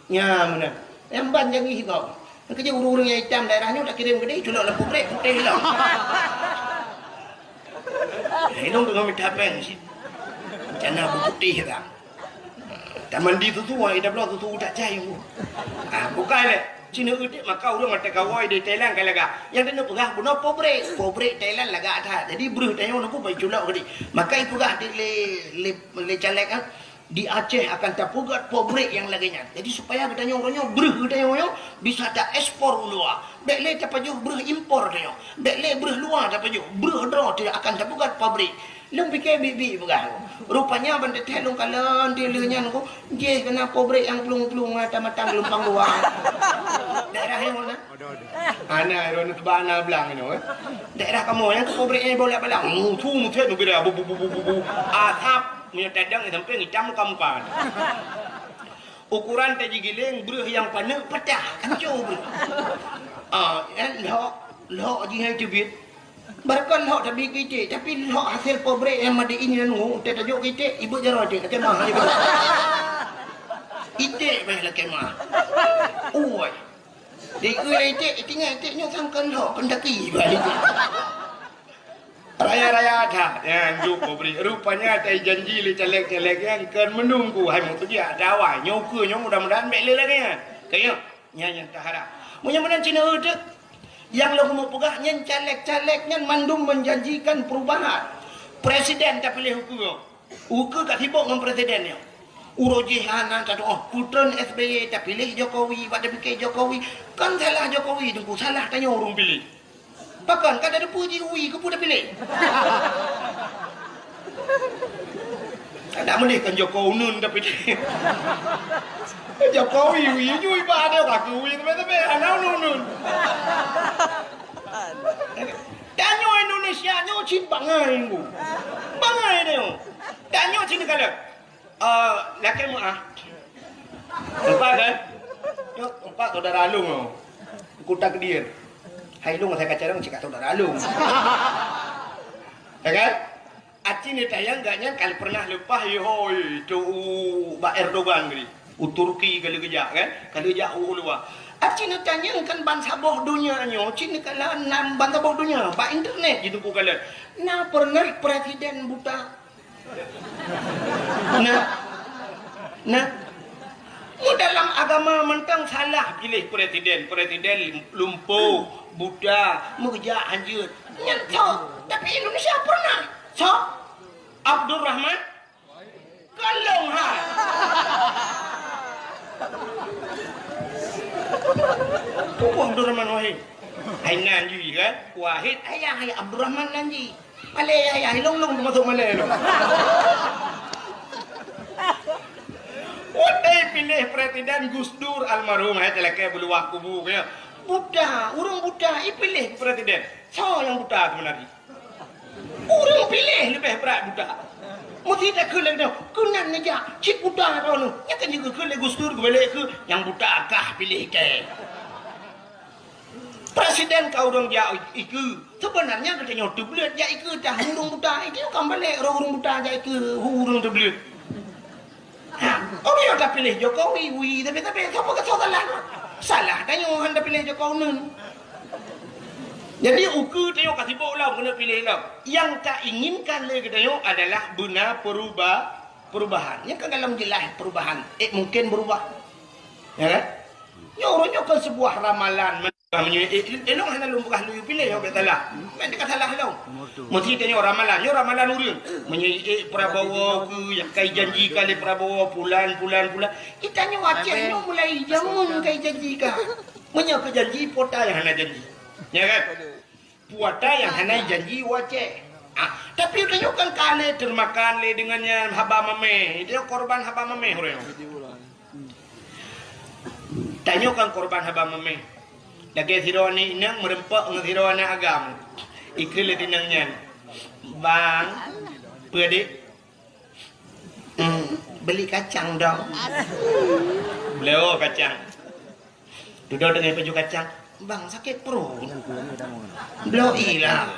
Nya meunan. Nyang ban jangi hibau. Keujeuet ureuëng-ureuëng nyang itam daerah nyoe takirém keudeh, culok lam pabrik putéh lom. Hidong teungoh mita péng cit. Rencana beuputéh dah. Tamandi susu, ai tabloe susu tak cai. Ah, bukai lé. Cina udik maka ureuëng mata kawai di Thailand kai lagak. Nyang keuneuk peugah bunoe pabrik. Pabrik Thailand lagak that. Jadi breuh tanyoe nunggu bai culok keudeh. Maka ipeugah di lé, lé, lé caleg, ah, di Aceh akan tapeugét pabrik nyang lagée nyan. Jadi supaya geutanyoe uroe nyoe breuh geutanyoe nyoe bisa taekspor u luwa. Bék lé tapajoh breuh impor tanyoe. Bék lé breuh luwa tapajoh. Breuh droe teuh akan tapeugét pabrik. Lôn pike biet-biet peugah. Rupanya ban teuthée lôn kalon di lheueh nyan ko, jih keunan pabrik nyang plueng-plueng mata-mata geulumpang dua. Daerah nyang mana? Ana ron teuba ana blang nyoe, eh. Daerah kamoe nyang pabrik nyang bola balang. Mutu mutet nubira bu bu bu bu bu bu. Asap nyoe tadang sampai ngitam muka-muka. Ukuran teuh jigiléng breuh nyang paneuk patah. Hancô breuh. Ah, eh, lhok, lhok jih hai teubiet. Barokon lhok tabi keu iték, tapi lhok hasil pabrik nyang made in nyan ngu, teuh tajok keu iték, ibeuet jaroe iték, lakée mah. Iték bah lakée mah. Ui. Di iték, iték nyoe sangkon lhok, kon taki bah iték. Raya-raya that, nyan juk pabrik. Rupanya tai janji lé caleg-caleg nyan kon meununggu, hai meutujiak dawai. Nyoe ukeue nyoe mudah-mudahan bék lé lagée nyan. Kayém. Nyan nyang taharap. Meunyoe meunan Cina uteuk, nyang lôn keumeung peugah nyan caleg-caleg nyan mandum menjanjikan perubahan. Presiden tapiléh ukeue. Ukeue ka sibok ngon presiden nyoe. Uroe jih hana tatuoh, putreun S B Y tapiléh Jokowi, bak tapike Jokowi. Kan salah Jokowi teungku, salah tanyoe ureuëng piléh. Pakon ka tateupeue jih ui keupeue tapiléh? Kada meuleh kan Joko uneun tapiléh. Jokowi ui nyui ba ada ka ui teumé-teumé ana uneun-uneun. Tanyoe Indonesia Malaysia nyoe cit bangai, Bu. Bangai nyoe. Dan nyoe cit kala. Eh, lakée meuah. Empat kan? Nyoe empat saudara along nyoe. Kota Kediri. Hai lôn asai kacarang cit ka saudara along. Ya kan? Aci neutanyong gobnyan ka pernah leupah ihôi tu u bak Erdogan geuh. U Turki ka lheueh geujak kan? Ka lheueh jak u luwa. Aci neutanyong kan bansaboh donya nyoe, cit neukala nan bansaboh donya, bak internet jiteupeu kalon. Na pernah presiden buta? Nah. Nah. Mu dalam agama mantong salah piléh presiden. Presiden lumpo, buta, meugeujak hanjeuet. Nyan sok. Tapi Indonesia pernah. Sok. Abdurrahman Kalong ha. Tubuh Abdurrahman Wahid. Hai nan jih kan? Wahid ayah, hai Abdurrahman nan jih. Malée ayah, ilong-long teumasok malée lom. Watée piléh presiden Gus Dur almarhum, hai talakée beuluwah kubu ya. Buta, ureuëng buta ipiléh presiden. Soe nyang buta sebenarnya? Ureuëng piléh leubeh brat buta. Meusi takheun lagée nyoe, keunan neujak cit buta droeneuh. Nyan kan jikheun lé Gus Dur geubalek keu nyang buta kah piléh kée. Presiden ka ureuëng jak ikeue. Sebenarnya geutanyoe teubleuet jak ikeue dah ureuëng buta. Itu kan balek roh ureuëng buta jak ikeue ureuëng teubleuet. Ha, ureuëng nyang tapiléh Jokowi, wi, tapi, tapi, sapa keusah salah? Salah tanyoe han tapiléh Jokowi uneun. Jadi, ukeue tanyoe ka sibok lom keuneuk piléh lom. Nyang tainginkan lé geutanyoe adalah beuna peruba-, perubahan. Nyang ka galom jeulaih perubahan. Eh, mungkin berubah. Ya kan? Nyoe ureuëng nyoe kan sebuah ramalan. Meunyoe, eh, eh, lôn hana lôn peugah lôn piléh, bék salah. Bék ka salah lôn. Meusti tanyoe ramalan, nyoe ramalan ureuëng. Meunyoe, eh, Prabowo keu nyang kai janji ka lé Prabowo, pulan, pulan, pulan. Itanyoe Aceh nyoe mulai jameun kai janji ka. Meunyoe keu janji, puata nyang hana janji. Ya kan? Puata nyang hana janji u Aceh. Ah, tapi tanyoe kan ka lé teumakan lé deungon nyan haba mameh. Itu korban haba mameh ureuëng. Tanyoe kan korban haba mameh. Lagée sidroe aneuk inong meureumpok ngon sidroe aneuk agam. Ikheun lé inong nyan, "Bang, peue dek?" "Hmm, beli kacang dong." Bloe kacang. Dudoe deungon paju kacang, "Bang, sakét pruet." "Bloe ilah."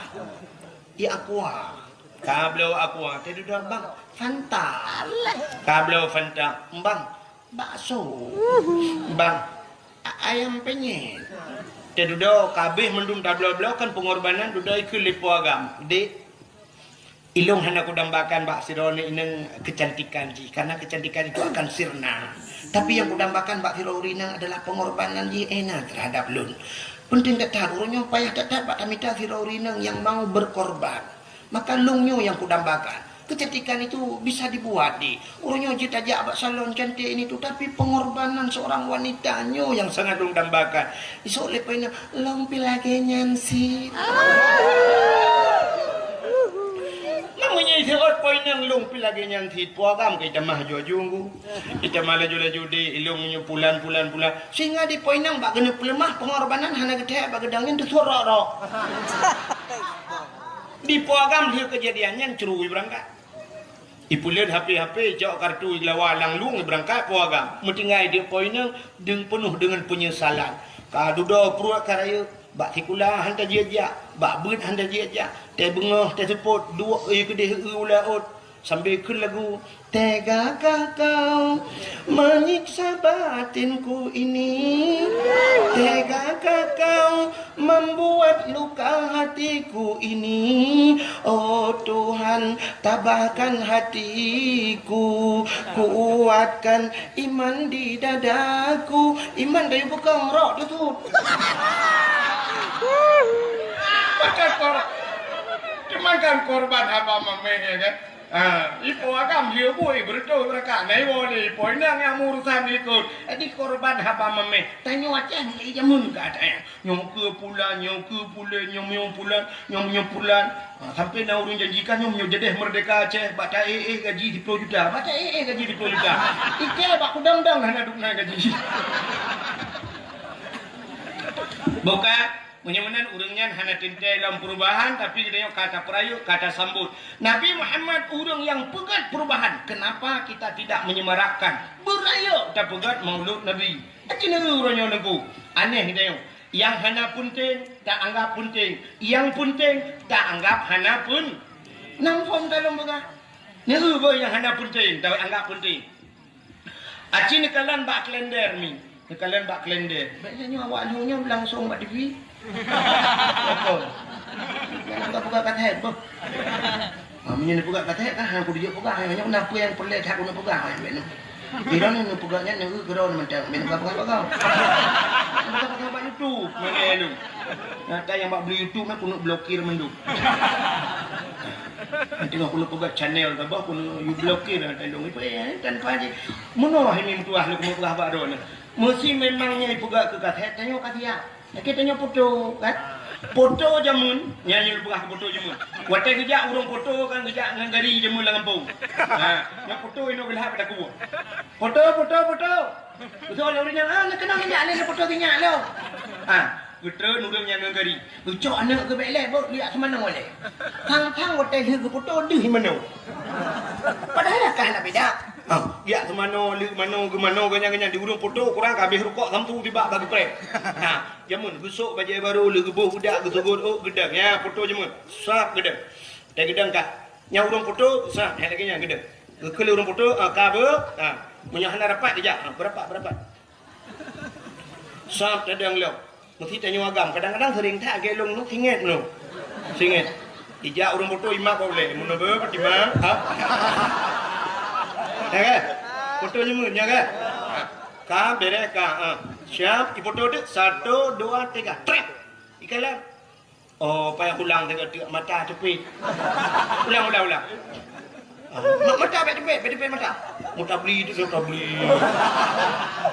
"Ié aqua." Ka bloe aqua, teududoe, "Bang, Fanta." Ka bloe Fanta, "Bang, bakso." "Bang, a-, ayam penyet." Teududoe, ka abéh mandum tabloe-bloe kan pengorbanan, dudoe ikheun lé po agam, "Dek, ilong hana kudambakan bak sidroe inong kecantikan jih, karena kecantikan itu akan sirna. Tapi nyang kudambakan bak sidroe inong adalah pengorbanan jih Ena terhadap lôn. Penting that-that, ureuëng nyoe payah that-that bak tamita sidroe inong nyang mau berkorban. Maka lôn nyoe nyang kudambakan. Kecantikan itu bisa dibuat, di ureuëng nyoe jeuet tajak bak salon cantik ini tu, tapi pengorbanan seorang wanita nyoe nyang sangat lôn dambakan." Isok lé po inong, "Lôn pih lagée nyan cit." Meunyoe iseuôt po inong, "Lôn pih lagée nyan cit," po agam ka itamah aju-aju nggu. Itamah laju-laju di ilong nyoe pulan, pulan, pulan. Sehingga di po inong bak keuneuk peuleumah pengorbanan hana geuthée bak geudong nyan teusuet rok-rok. Di po agam lheueh keujadian nyan ceurui beurangkat. Ipeuleuet H P-H P, icok kartu, iglawa lam lueng, ibeurangkat po agam. Meutinggai di po inong deungon peunoh deungon peunyesalan. Ka dudoe pruet ka rayeuk, bak sikula han tajak-jak, bak beuet han tajak-jak, teubeungoh teuseupôt, duek ie keudeh u laôt, sambil kheun lagu, "Tegakah kau menyiksa batinku ini, tegakah kau membuat luka hatiku ini. Oh Tuhan, tabahkan hatiku, kuatkan iman di dadaku." Iman dari bukong rok tu tu. Makan kor-, makan korban haba mameh, ya kan? Ah, ipo agam dia bui beureutoh beurangkat. Nah, iwoe lé ipo inong nyang meurusan ikot. Jadi korban haba mameh. Tanyoe Aceh mulai jameun ka ada. Nyoe keu pulan, nyoe keu pulan, nyoe, nyoe pulan, nyoe, nyoe pulan. Ah, sampai na ureuëng janjikan nyoe, nyoe jadeh merdeka Aceh, bak ta-éh-éh gaji siploh juta. Bak ta-éh-éh gaji siploh juta. Ike bak kudang-dang hana duek na gaji. Bukan? Meunyoe meunan ureuëng nyan hana teuntée lom perubahan, tapi geutanyoe ka tapeurayeuk, ka tasambot. Nabi Muhammad ureuëng nyang peugét perubahan. Kenapa kita tidak menyemarakkan? Beurayeuk tapeugét Maulud Nabi. Aci neu uroe nyoe neuku. Aneh geutanyoe. Nyang hana peunteng, ta anggap peunteng. Nyang peunteng, ta anggap hana pun. Nam phom ta lom peugah. Neu boh nyang hana peunteng, ta anggap peunteng. Aci neukalon bak kalender mi. Neukalon bak kalender. Baik nyoe awak lheueh nyoe langsung bak T V. Betul. Jangan ka peugah kata hebat. Ha, meunyoe neupeugah kata hebat, ha, aku dijak peugah. Ha, nyoe kenapa yang perlu tak guna peugah? Ha, baik nyoe. Kira ni neupeugah nyan, neu kira ni macam, baik nyoe peugah-peugah. Peugah-peugah bak YouTube, mana lu? Nyata yang bak beli YouTube, nak kena blokir mendung. Nanti aku nak peugah channel ke bah, aku nak you blokir, ha, tandung. Ipa, eh, tanpa je. Meunoe hai meutuah lôn keuneuk peugah bak droeneuh. Meusi memang nyan ipeugah keu kaset, tanyoe ka siap. Lakèe tanyoe foto, kan? Foto jameun, nyan nyang peugah foto jameun. Watèe geujak ureueng foto kan geujak ngon gari jameun lam gampông. Ha, nyan foto inoe geulhab pada kubu. Foto, foto, foto. Beutôi lé ureueng nyan, ah, neukeunong nyan lé foto sinyak lom. Ha, geutreun ureueng nyan ngon gari. Geucok aneuk geuh bèk lé, bôh, liak seumanoe lé. Thang-thang watèe lheueh geufoto deuh manoe. Padahai ka hana beda. Ha, liak seumanoe, lheueh manoe, geumanoe, ganyan-ganyan di ureueng foto, kurang ka habéh rukok sampoe tibak bak geupreh. Ha, jameun geusok bajèe barô, lheueh geuboh budak, geusugot ôk, geudong. Ya, foto jameun. Sab geudong. Watèe geudong ka. Nyan ureueng foto, sab, hai lagèe nyan geudong. Geukheun lé ureueng foto, ah, ka beuh, ah, meunyoe hana rapat geujak, ah, beurapat, beurapat. Sab tadong lom. Meusti tanyoe agam. Kadang-kadang sering that lagèe lôn nyoe, singét nyoe. Singét. Ijak ureueng foto imat bak ulèe. Meunoe beuh, Fatimah. Ha? Ya kan? Foto nyoe, ya kan? Ha. Ka, bèrèh ka. Ha. Siap, ifoto deuh. Satu, dua, tiga. Trép. Ikalon. Oh, payah ulang teuka teuk mata teupit. Ulang, ulang, ulang. Ah, ma-, mata bèk teupit, bèk teupit mata. Mata beli tu, mata beli.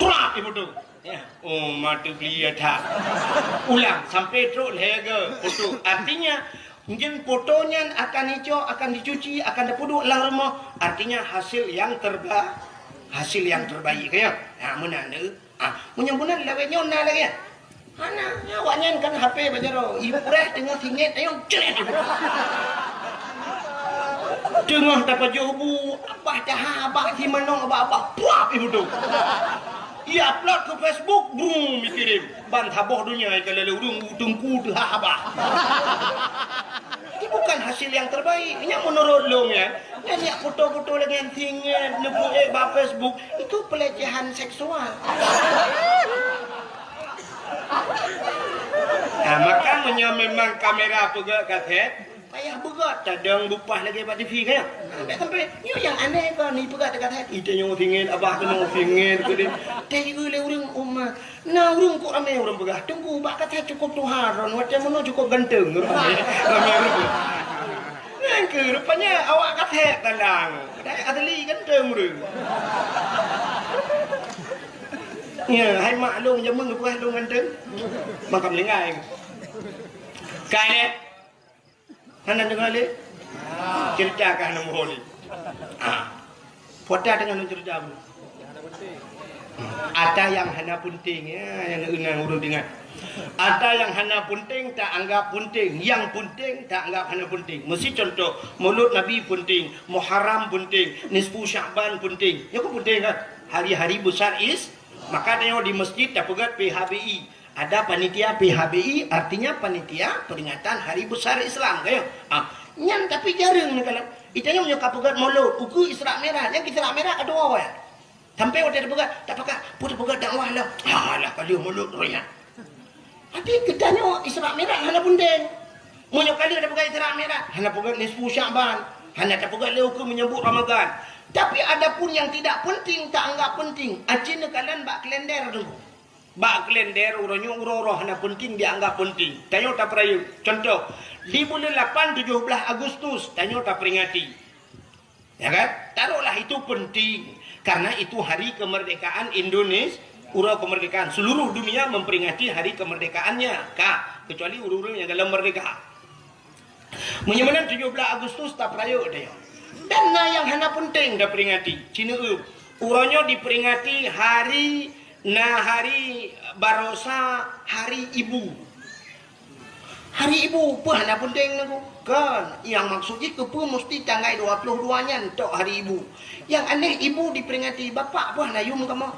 Trap ifoto. Ya. Oh, mata beli ya that. Ulang sampai trok lhèe geuh foto. Artinya, mungkin foto nyan akan icok, akan dicuci, akan dipeuduek lam rumoh. Artinya hasil yang terba-, hasil yang terbaik, ya. Ha, meunan deuh. Ah, meunyoe meunan lawét nyoe na lagèe nyan. Hana, awak nyan kan H P bak jaroe. Ibu preh teungoh singét, ayo, cret ibu. Teungoh tapajoh bu, abah taha, abah si manok, abah, abah, puap ibu tu. I-upload ke Facebook, brum, dikirim. Ban saboh donya ikalon lé ureueng, teungku teuhah abah. Itu bukan hasil yang terbaik. Nyan menurut lôn, ya. Dan nyan foto-foto lagèe nyan singét, neupost bak Facebook, itu pelecehan seksual. Nah, maka meunyoe memang kamera peugöt kaset, payah beugöt, tadong bupah lagèe bak T V kan? Sampai, sampai, nyoe nyang aneh kon, ipeugöt kaset, ite nyoe singét, abah keunoe singét, keudeh. Teuieu lé ureueng umat. Na ureueng kok ramé ureueng peugah, "Teungku, bak kaset cukôp tuha droen, watèe meunoe cukôp ganteng." Ramé, ramé ureueng. Nyan keuh rupanya awak kaset tandang. Padahai asli ganteng ureueng. Ya, hai mak lôn jameun geupeugah lôn ganteng. Maka meulinggai. Kai deh. Hana deungoe lé? Cerita ka hana muhôi lé. Ah. Peue ata deungoe lôn cerita bu. Ata nyang hana peunteng, ya, nyang ingat ureueng ingat. Ata nyang hana peunteng ta anggap peunteng, nyang peunteng ta anggap hana peunteng. Meusi contoh, Maulud Nabi peunteng, Muharram peunteng, Nisfu Sya'ban peunteng. Nyoe kan peunteng kan? Hari-hari besar is-, maka tanyoe di masjid tapeugöt P H B I. Ada panitia P H B I, artinya panitia peringatan hari besar Islam, kan? Ah, nyan tapi jareueng neukalon. Itanyoe nyoe ka peugöt Maulud, ukeue Isra Mi'raj, nyang Isra Mi'raj ka tuwoe. Sampai watèe tapeugöt, tapakat, peue tapeugöt dakwah lah. Alah, ka lheueh Maulud roh nyan. Tapi geutanyoe Isra Mi'raj hana peunteng. Meunyoe ka lheueh tapeugöt Isra Mi'raj, hana peugöt nisfu Sya'ban, hana tapeugöt lé ukeue menyambut Ramadan. Tapi adapun yang tidak penting, ta anggap penting. Aci neukalon bak kalender tu. Bak kalender uroe nyoe uroe-uroe hana peunteng dianggap peunteng. Tanyoe tapeurayeuk. Contoh, di buleuen lapan tujoh blaih Agustus tanyoe taperingati. Ya kan? Taruhlah itu penting. Karena itu hari kemerdekaan Indonesia, uroe kemerdekaan. Seluruh dunia memperingati hari kemerdekaannya. Ka, kecuali ureueng-ureueng nyang galom merdeka. Meunyoe meunan tujoh blaih Agustus tapeurayeuk deh. Dan na nyang hana peunteng taperingati. Ci neueu, uroe nyoe diperingati hari, na hari barosa, hari ibu. Hari Ibu, peue hana peunteng Teungku? Kon, nyang maksud jih keupeue musti tanggai dua ploh dua nyan tok hari Ibu. Nyang aneh Ibu diperingati, Bapak peue hana yum kamoe?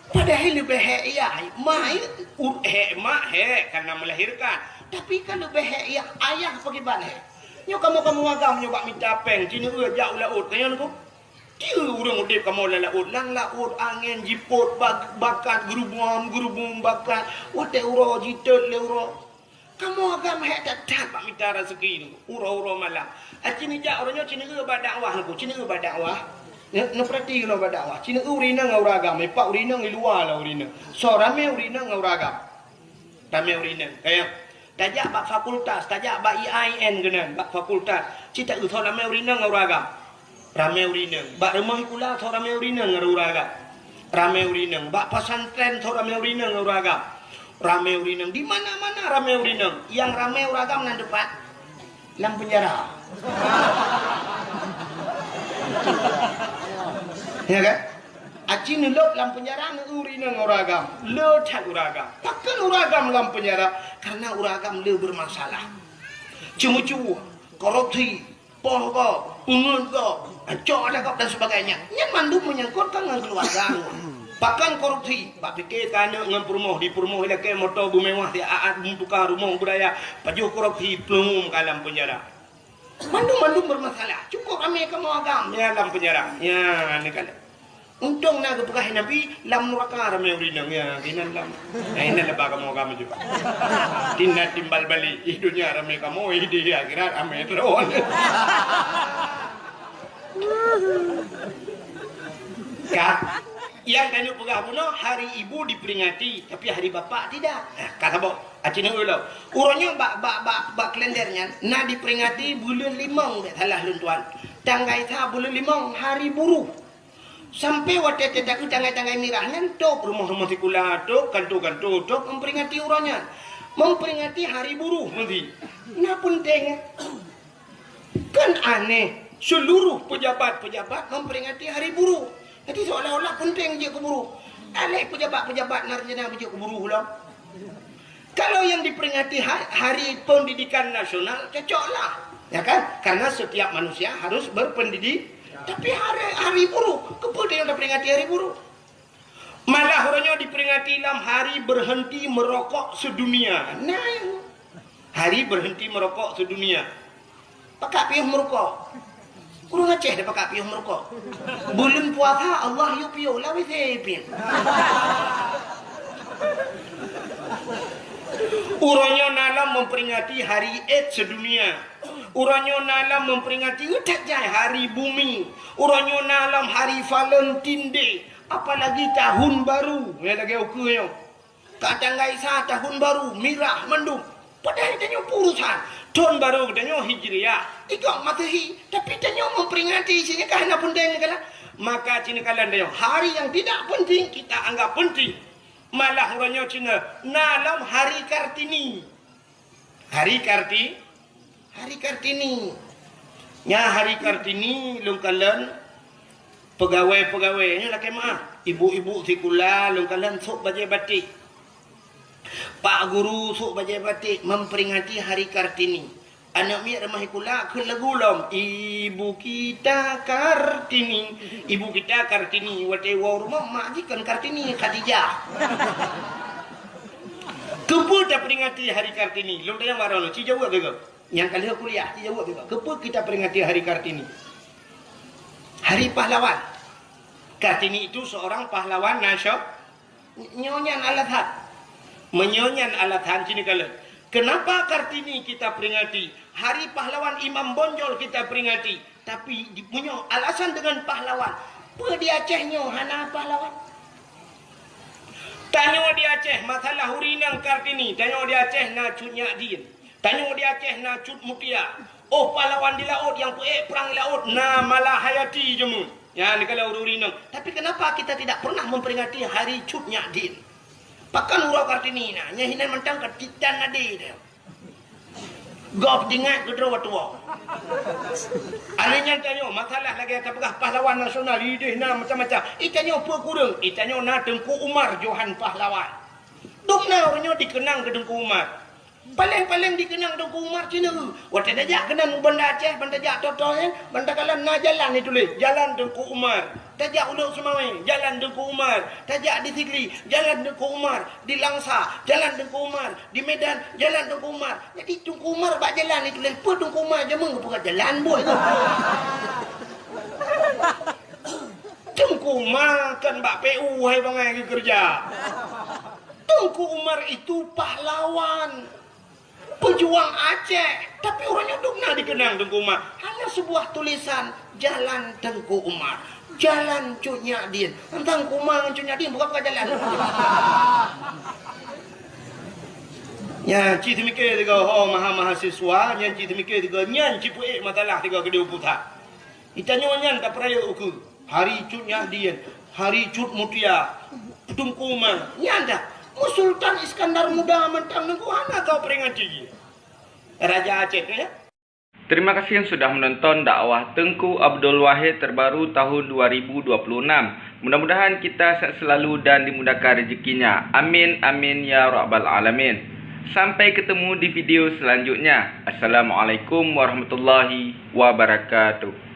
Padahai leubeh hék yah, ma, u-, hék ma hék karena melahirkan. Tapi kan leubeh hék yah, ayah pakriban hék. Nyoe kamoe-kamoe agam nyoe bak mita péng, jineuk jak u laôt, ka nyan Teungku? Tiep ureuëng udeb kamoe lam laôt, lam laôt angén jipot bak-, bakat geurubum-geurubum bakat, watée uroe jitot lé uroe. Kamoe agam hék that-that bak mita raseuki Teungku, uroe-uroe malam. Aci neujak uroe nyoe, ci neueu bak dakwah Teungku, ci neueu bak dakwah. Neu-, neupeurati keunoe bak dakwah. Ci neueu ureuëng inong ngon ureuëng agam, ipak ureuëng inong i luwa lah ureuëng inong. Soe ramé ureuëng inong ngon ureuëng agam. Ramé ureuëng inong. Kayang. Tajak bak fakultas, tajak bak I A I N keunan, bak fakultas. Ci taeu soe ramé ureuëng inong ngon ureuëng agam. Ramé ureuëng inong. Bak rumoh sikula soe ramé ureuëng inong ngon ureuëng agam. Ramé ureuëng inong. Bak pesantren soe ramé ureuëng inong ngon ureuëng agam. Ramé ureuëng inong. Di mana-mana ramé ureuëng inong. Nyang ramé ureuëng agam nan teumpat? Lam penjara. Ya kan? Aci neulôb lam penjara neueu ureuëng inong ngon ureuëng agam. Le that ureuëng agam. Pakon ureuëng agam lam penjara? Karena ureuëng agam le bermasalah. Ceumeucue, korupsi, poh gob, peungeuet gob, cok adat gob dan sebagainya. Nyan mandum menyangkut ngon keuluwarga. Pakon korupsi? Bak pike keu aneuk ngon peurumoh, di peurumoh ilakée moto beumewah, di aat beumutuka rumoh beuraya, pajoh korupsi, plueng ka lam penjara. Mandum-mandum bermasalah. Cukup ramé kamoe agam, ya, lam penjara. Ya, ni kan. Untông na geupeugah Nabi, lam nuraka ramé ureuëng inong, ya, keunan lam. Nah, inan leubeh kamoe agam ju. Tina timbal balik, ih donya ramé kamoe, ih di akhirat ramé droe. Ka, nyang tanyoe peugah bunoe, hari ibu diperingati, tapi hari bapak tidak. Nah, ka saboh. Aci neueu lom. Uroe nyoe bak, bak, bak, bak kalender nyan na diperingati buleuen limong, bèk salah lôn tuan. Tanggai sa buleuen limong, hari buruh. Sampai watèe teutakeu tanggai-tanggai mirah nyan, tôb rumoh-rumoh sikula, tôb kanto-kanto, tôb memperingati uroe nyan. Memperingati hari buruh meusi. Na peunteng. Kan aneh, seluruh pejabat-pejabat memperingati hari buruh. Jadi seolah-olah penting jeuet keu buruh. Aléh pejabat-pejabat na rencana beujeuet keu buruh lom. Kalau yang diperingati ha-, Hari Pendidikan Nasional, cocoklah. Ya kan? Karena setiap manusia harus berpendidik. Tapi hari, hari buruh, keupeue tanyoe taperingati hari buruh? Malah uroe nyoe diperingati lam hari berhenti merokok sedunia. Nah, hari berhenti merokok sedunia. Pakak piôh meurukok. Ureueng Aceh dak pakak piôh meurukok. Buleuen puasa Allah yue piôh, lawét sé piôh. Uroe nyoe na lom memperingati hari AIDS sedunia. Uroe nyoe na lom memperingati, ih, that jai hari bumi. Uroe nyoe na lom hari Valentine Day. Apalagi tahun baru, ya, lagèe ukeue nyoe. Ka tanggai sa tahun baru, mirah mandum. Padahai tanyoe peue urusan. Thôn baru tanyoe Hijriah, ikôt Masehi, tapi tanyoe memperingati, ci nyan ka hana peunteng neukalon. Maka ci neukalon tanyoe, hari yang tidak penting kita anggap penting. Malah uroe nyoe ci na, na lom Hari Kartini. Hari Karti-, Hari Kartini. Nyan Hari Kartini lôn kalon pegawai-pegawai nyoe lakèe meu'ah. Ibu-ibu sikula lôn kalon sôk bajèe batik. Pak guru sôk bajèe batik memperingati Hari Kartini. Aneuk miet rumoh sikula kheun lagu lom, "Ibu kita Kartini, ibu kita Kartini." Watèe woe rumoh mak jih kon Kartini, Khadijah. Keupeue taperingati Hari Kartini? Lôn tanyong baroe nyoe, ci jaweueb beugoe. Nyang ka lheueh kuliah, ci jaweueb beugoe. Keupeue kita peringati Hari Kartini? Hari Pahlawan. Kartini itu seorang pahlawan nasio-, nyoe nyan alasan. Meunyoe nyan alasan, ci neukalon. Kenapa Kartini kita peringati? Hari Pahlawan Imam Bonjol kita peringati. Tapi di, meunyoe alasan dengan pahlawan, peue di Aceh nyoe hana pahlawan? Tanyoe di Aceh, masalah ureueng inong Kartini, tanyoe di Aceh na Cut Nyak Dien. Tanyoe di Aceh na Cut Mutia. Oh, pahlawan di laôt nyang peuék prang di laôt na Malahayati jameun. Nyan neukalon ureueng inong. Tapi kenapa kita tidak pernah memperingati hari Cut Nyak Dien? Pakon uroe Kartini na, nyan hinan mantong ka titan ade deh. Gob teuingat keu droe tuwoe. Aneuk nyan tanyoe, masalah lagèe tapeugah pahlawan nasional, ideh na macam-macam. Ih, tanyoe peue kureueng? Ih, tanyoe na Teungku Umar Johan Pahlawan. Dum na uroe nyoe dikeunang keu Teungku Umar. Paléng-paléng dikeunang Teungku Umar cina. Watée tajak keunan u Banda Aceh, ban tajak Toto nyan, ban takalon na jalan dituléh, Jalan Teungku Umar. Tajak u Lhokseumawe, Jalan Teungku Umar. Tajak di Sigli, Jalan Teungku Umar. Di Langsa, Jalan Teungku Umar. Di Medan, Jalan Teungku Umar. Jadi Teungku Umar bak jalan dituléh, peue Teungku Umar jameun geupeugah jalan buet. Teungku Umar kan bak P U hai bangai geukeureuja. Teungku Umar itu pahlawan, pejuang Aceh. Tapi uroe nyoe dum na dikeunang Teungku Umar. Hanya sebuah tulisan, Jalan Teungku Umar. Jalan Cut Nyak Dien. Teungku Umar ngon Cut Nyak Dien bukan, bukan jalan. Nyan cit teumike sigoe ho maha-mahasiswa, nyan cit teumike sigoe, nyan cit peuék masalah sigoe keudeh u pusat. Itanyoe nyan tapeurayeuk ukeue. Hari Cut Nyak Dien, Hari Cut Mutia, Teungku Umar, nyan dah. Mu Sultan Iskandar Muda mantong Teungku hana tau peringati jih. Raja Aceh tu ya. Terima kasih yang sudah menonton dakwah Teungku Abdul Wahid terbaru tahun dua ribu dua puluh enam. Mudah-mudahan kita sehat selalu dan dimudahkan rezekinya. Amin, amin, ya rabbal alamin. Sampai ketemu di video selanjutnya. Assalamualaikum warahmatullahi wabarakatuh.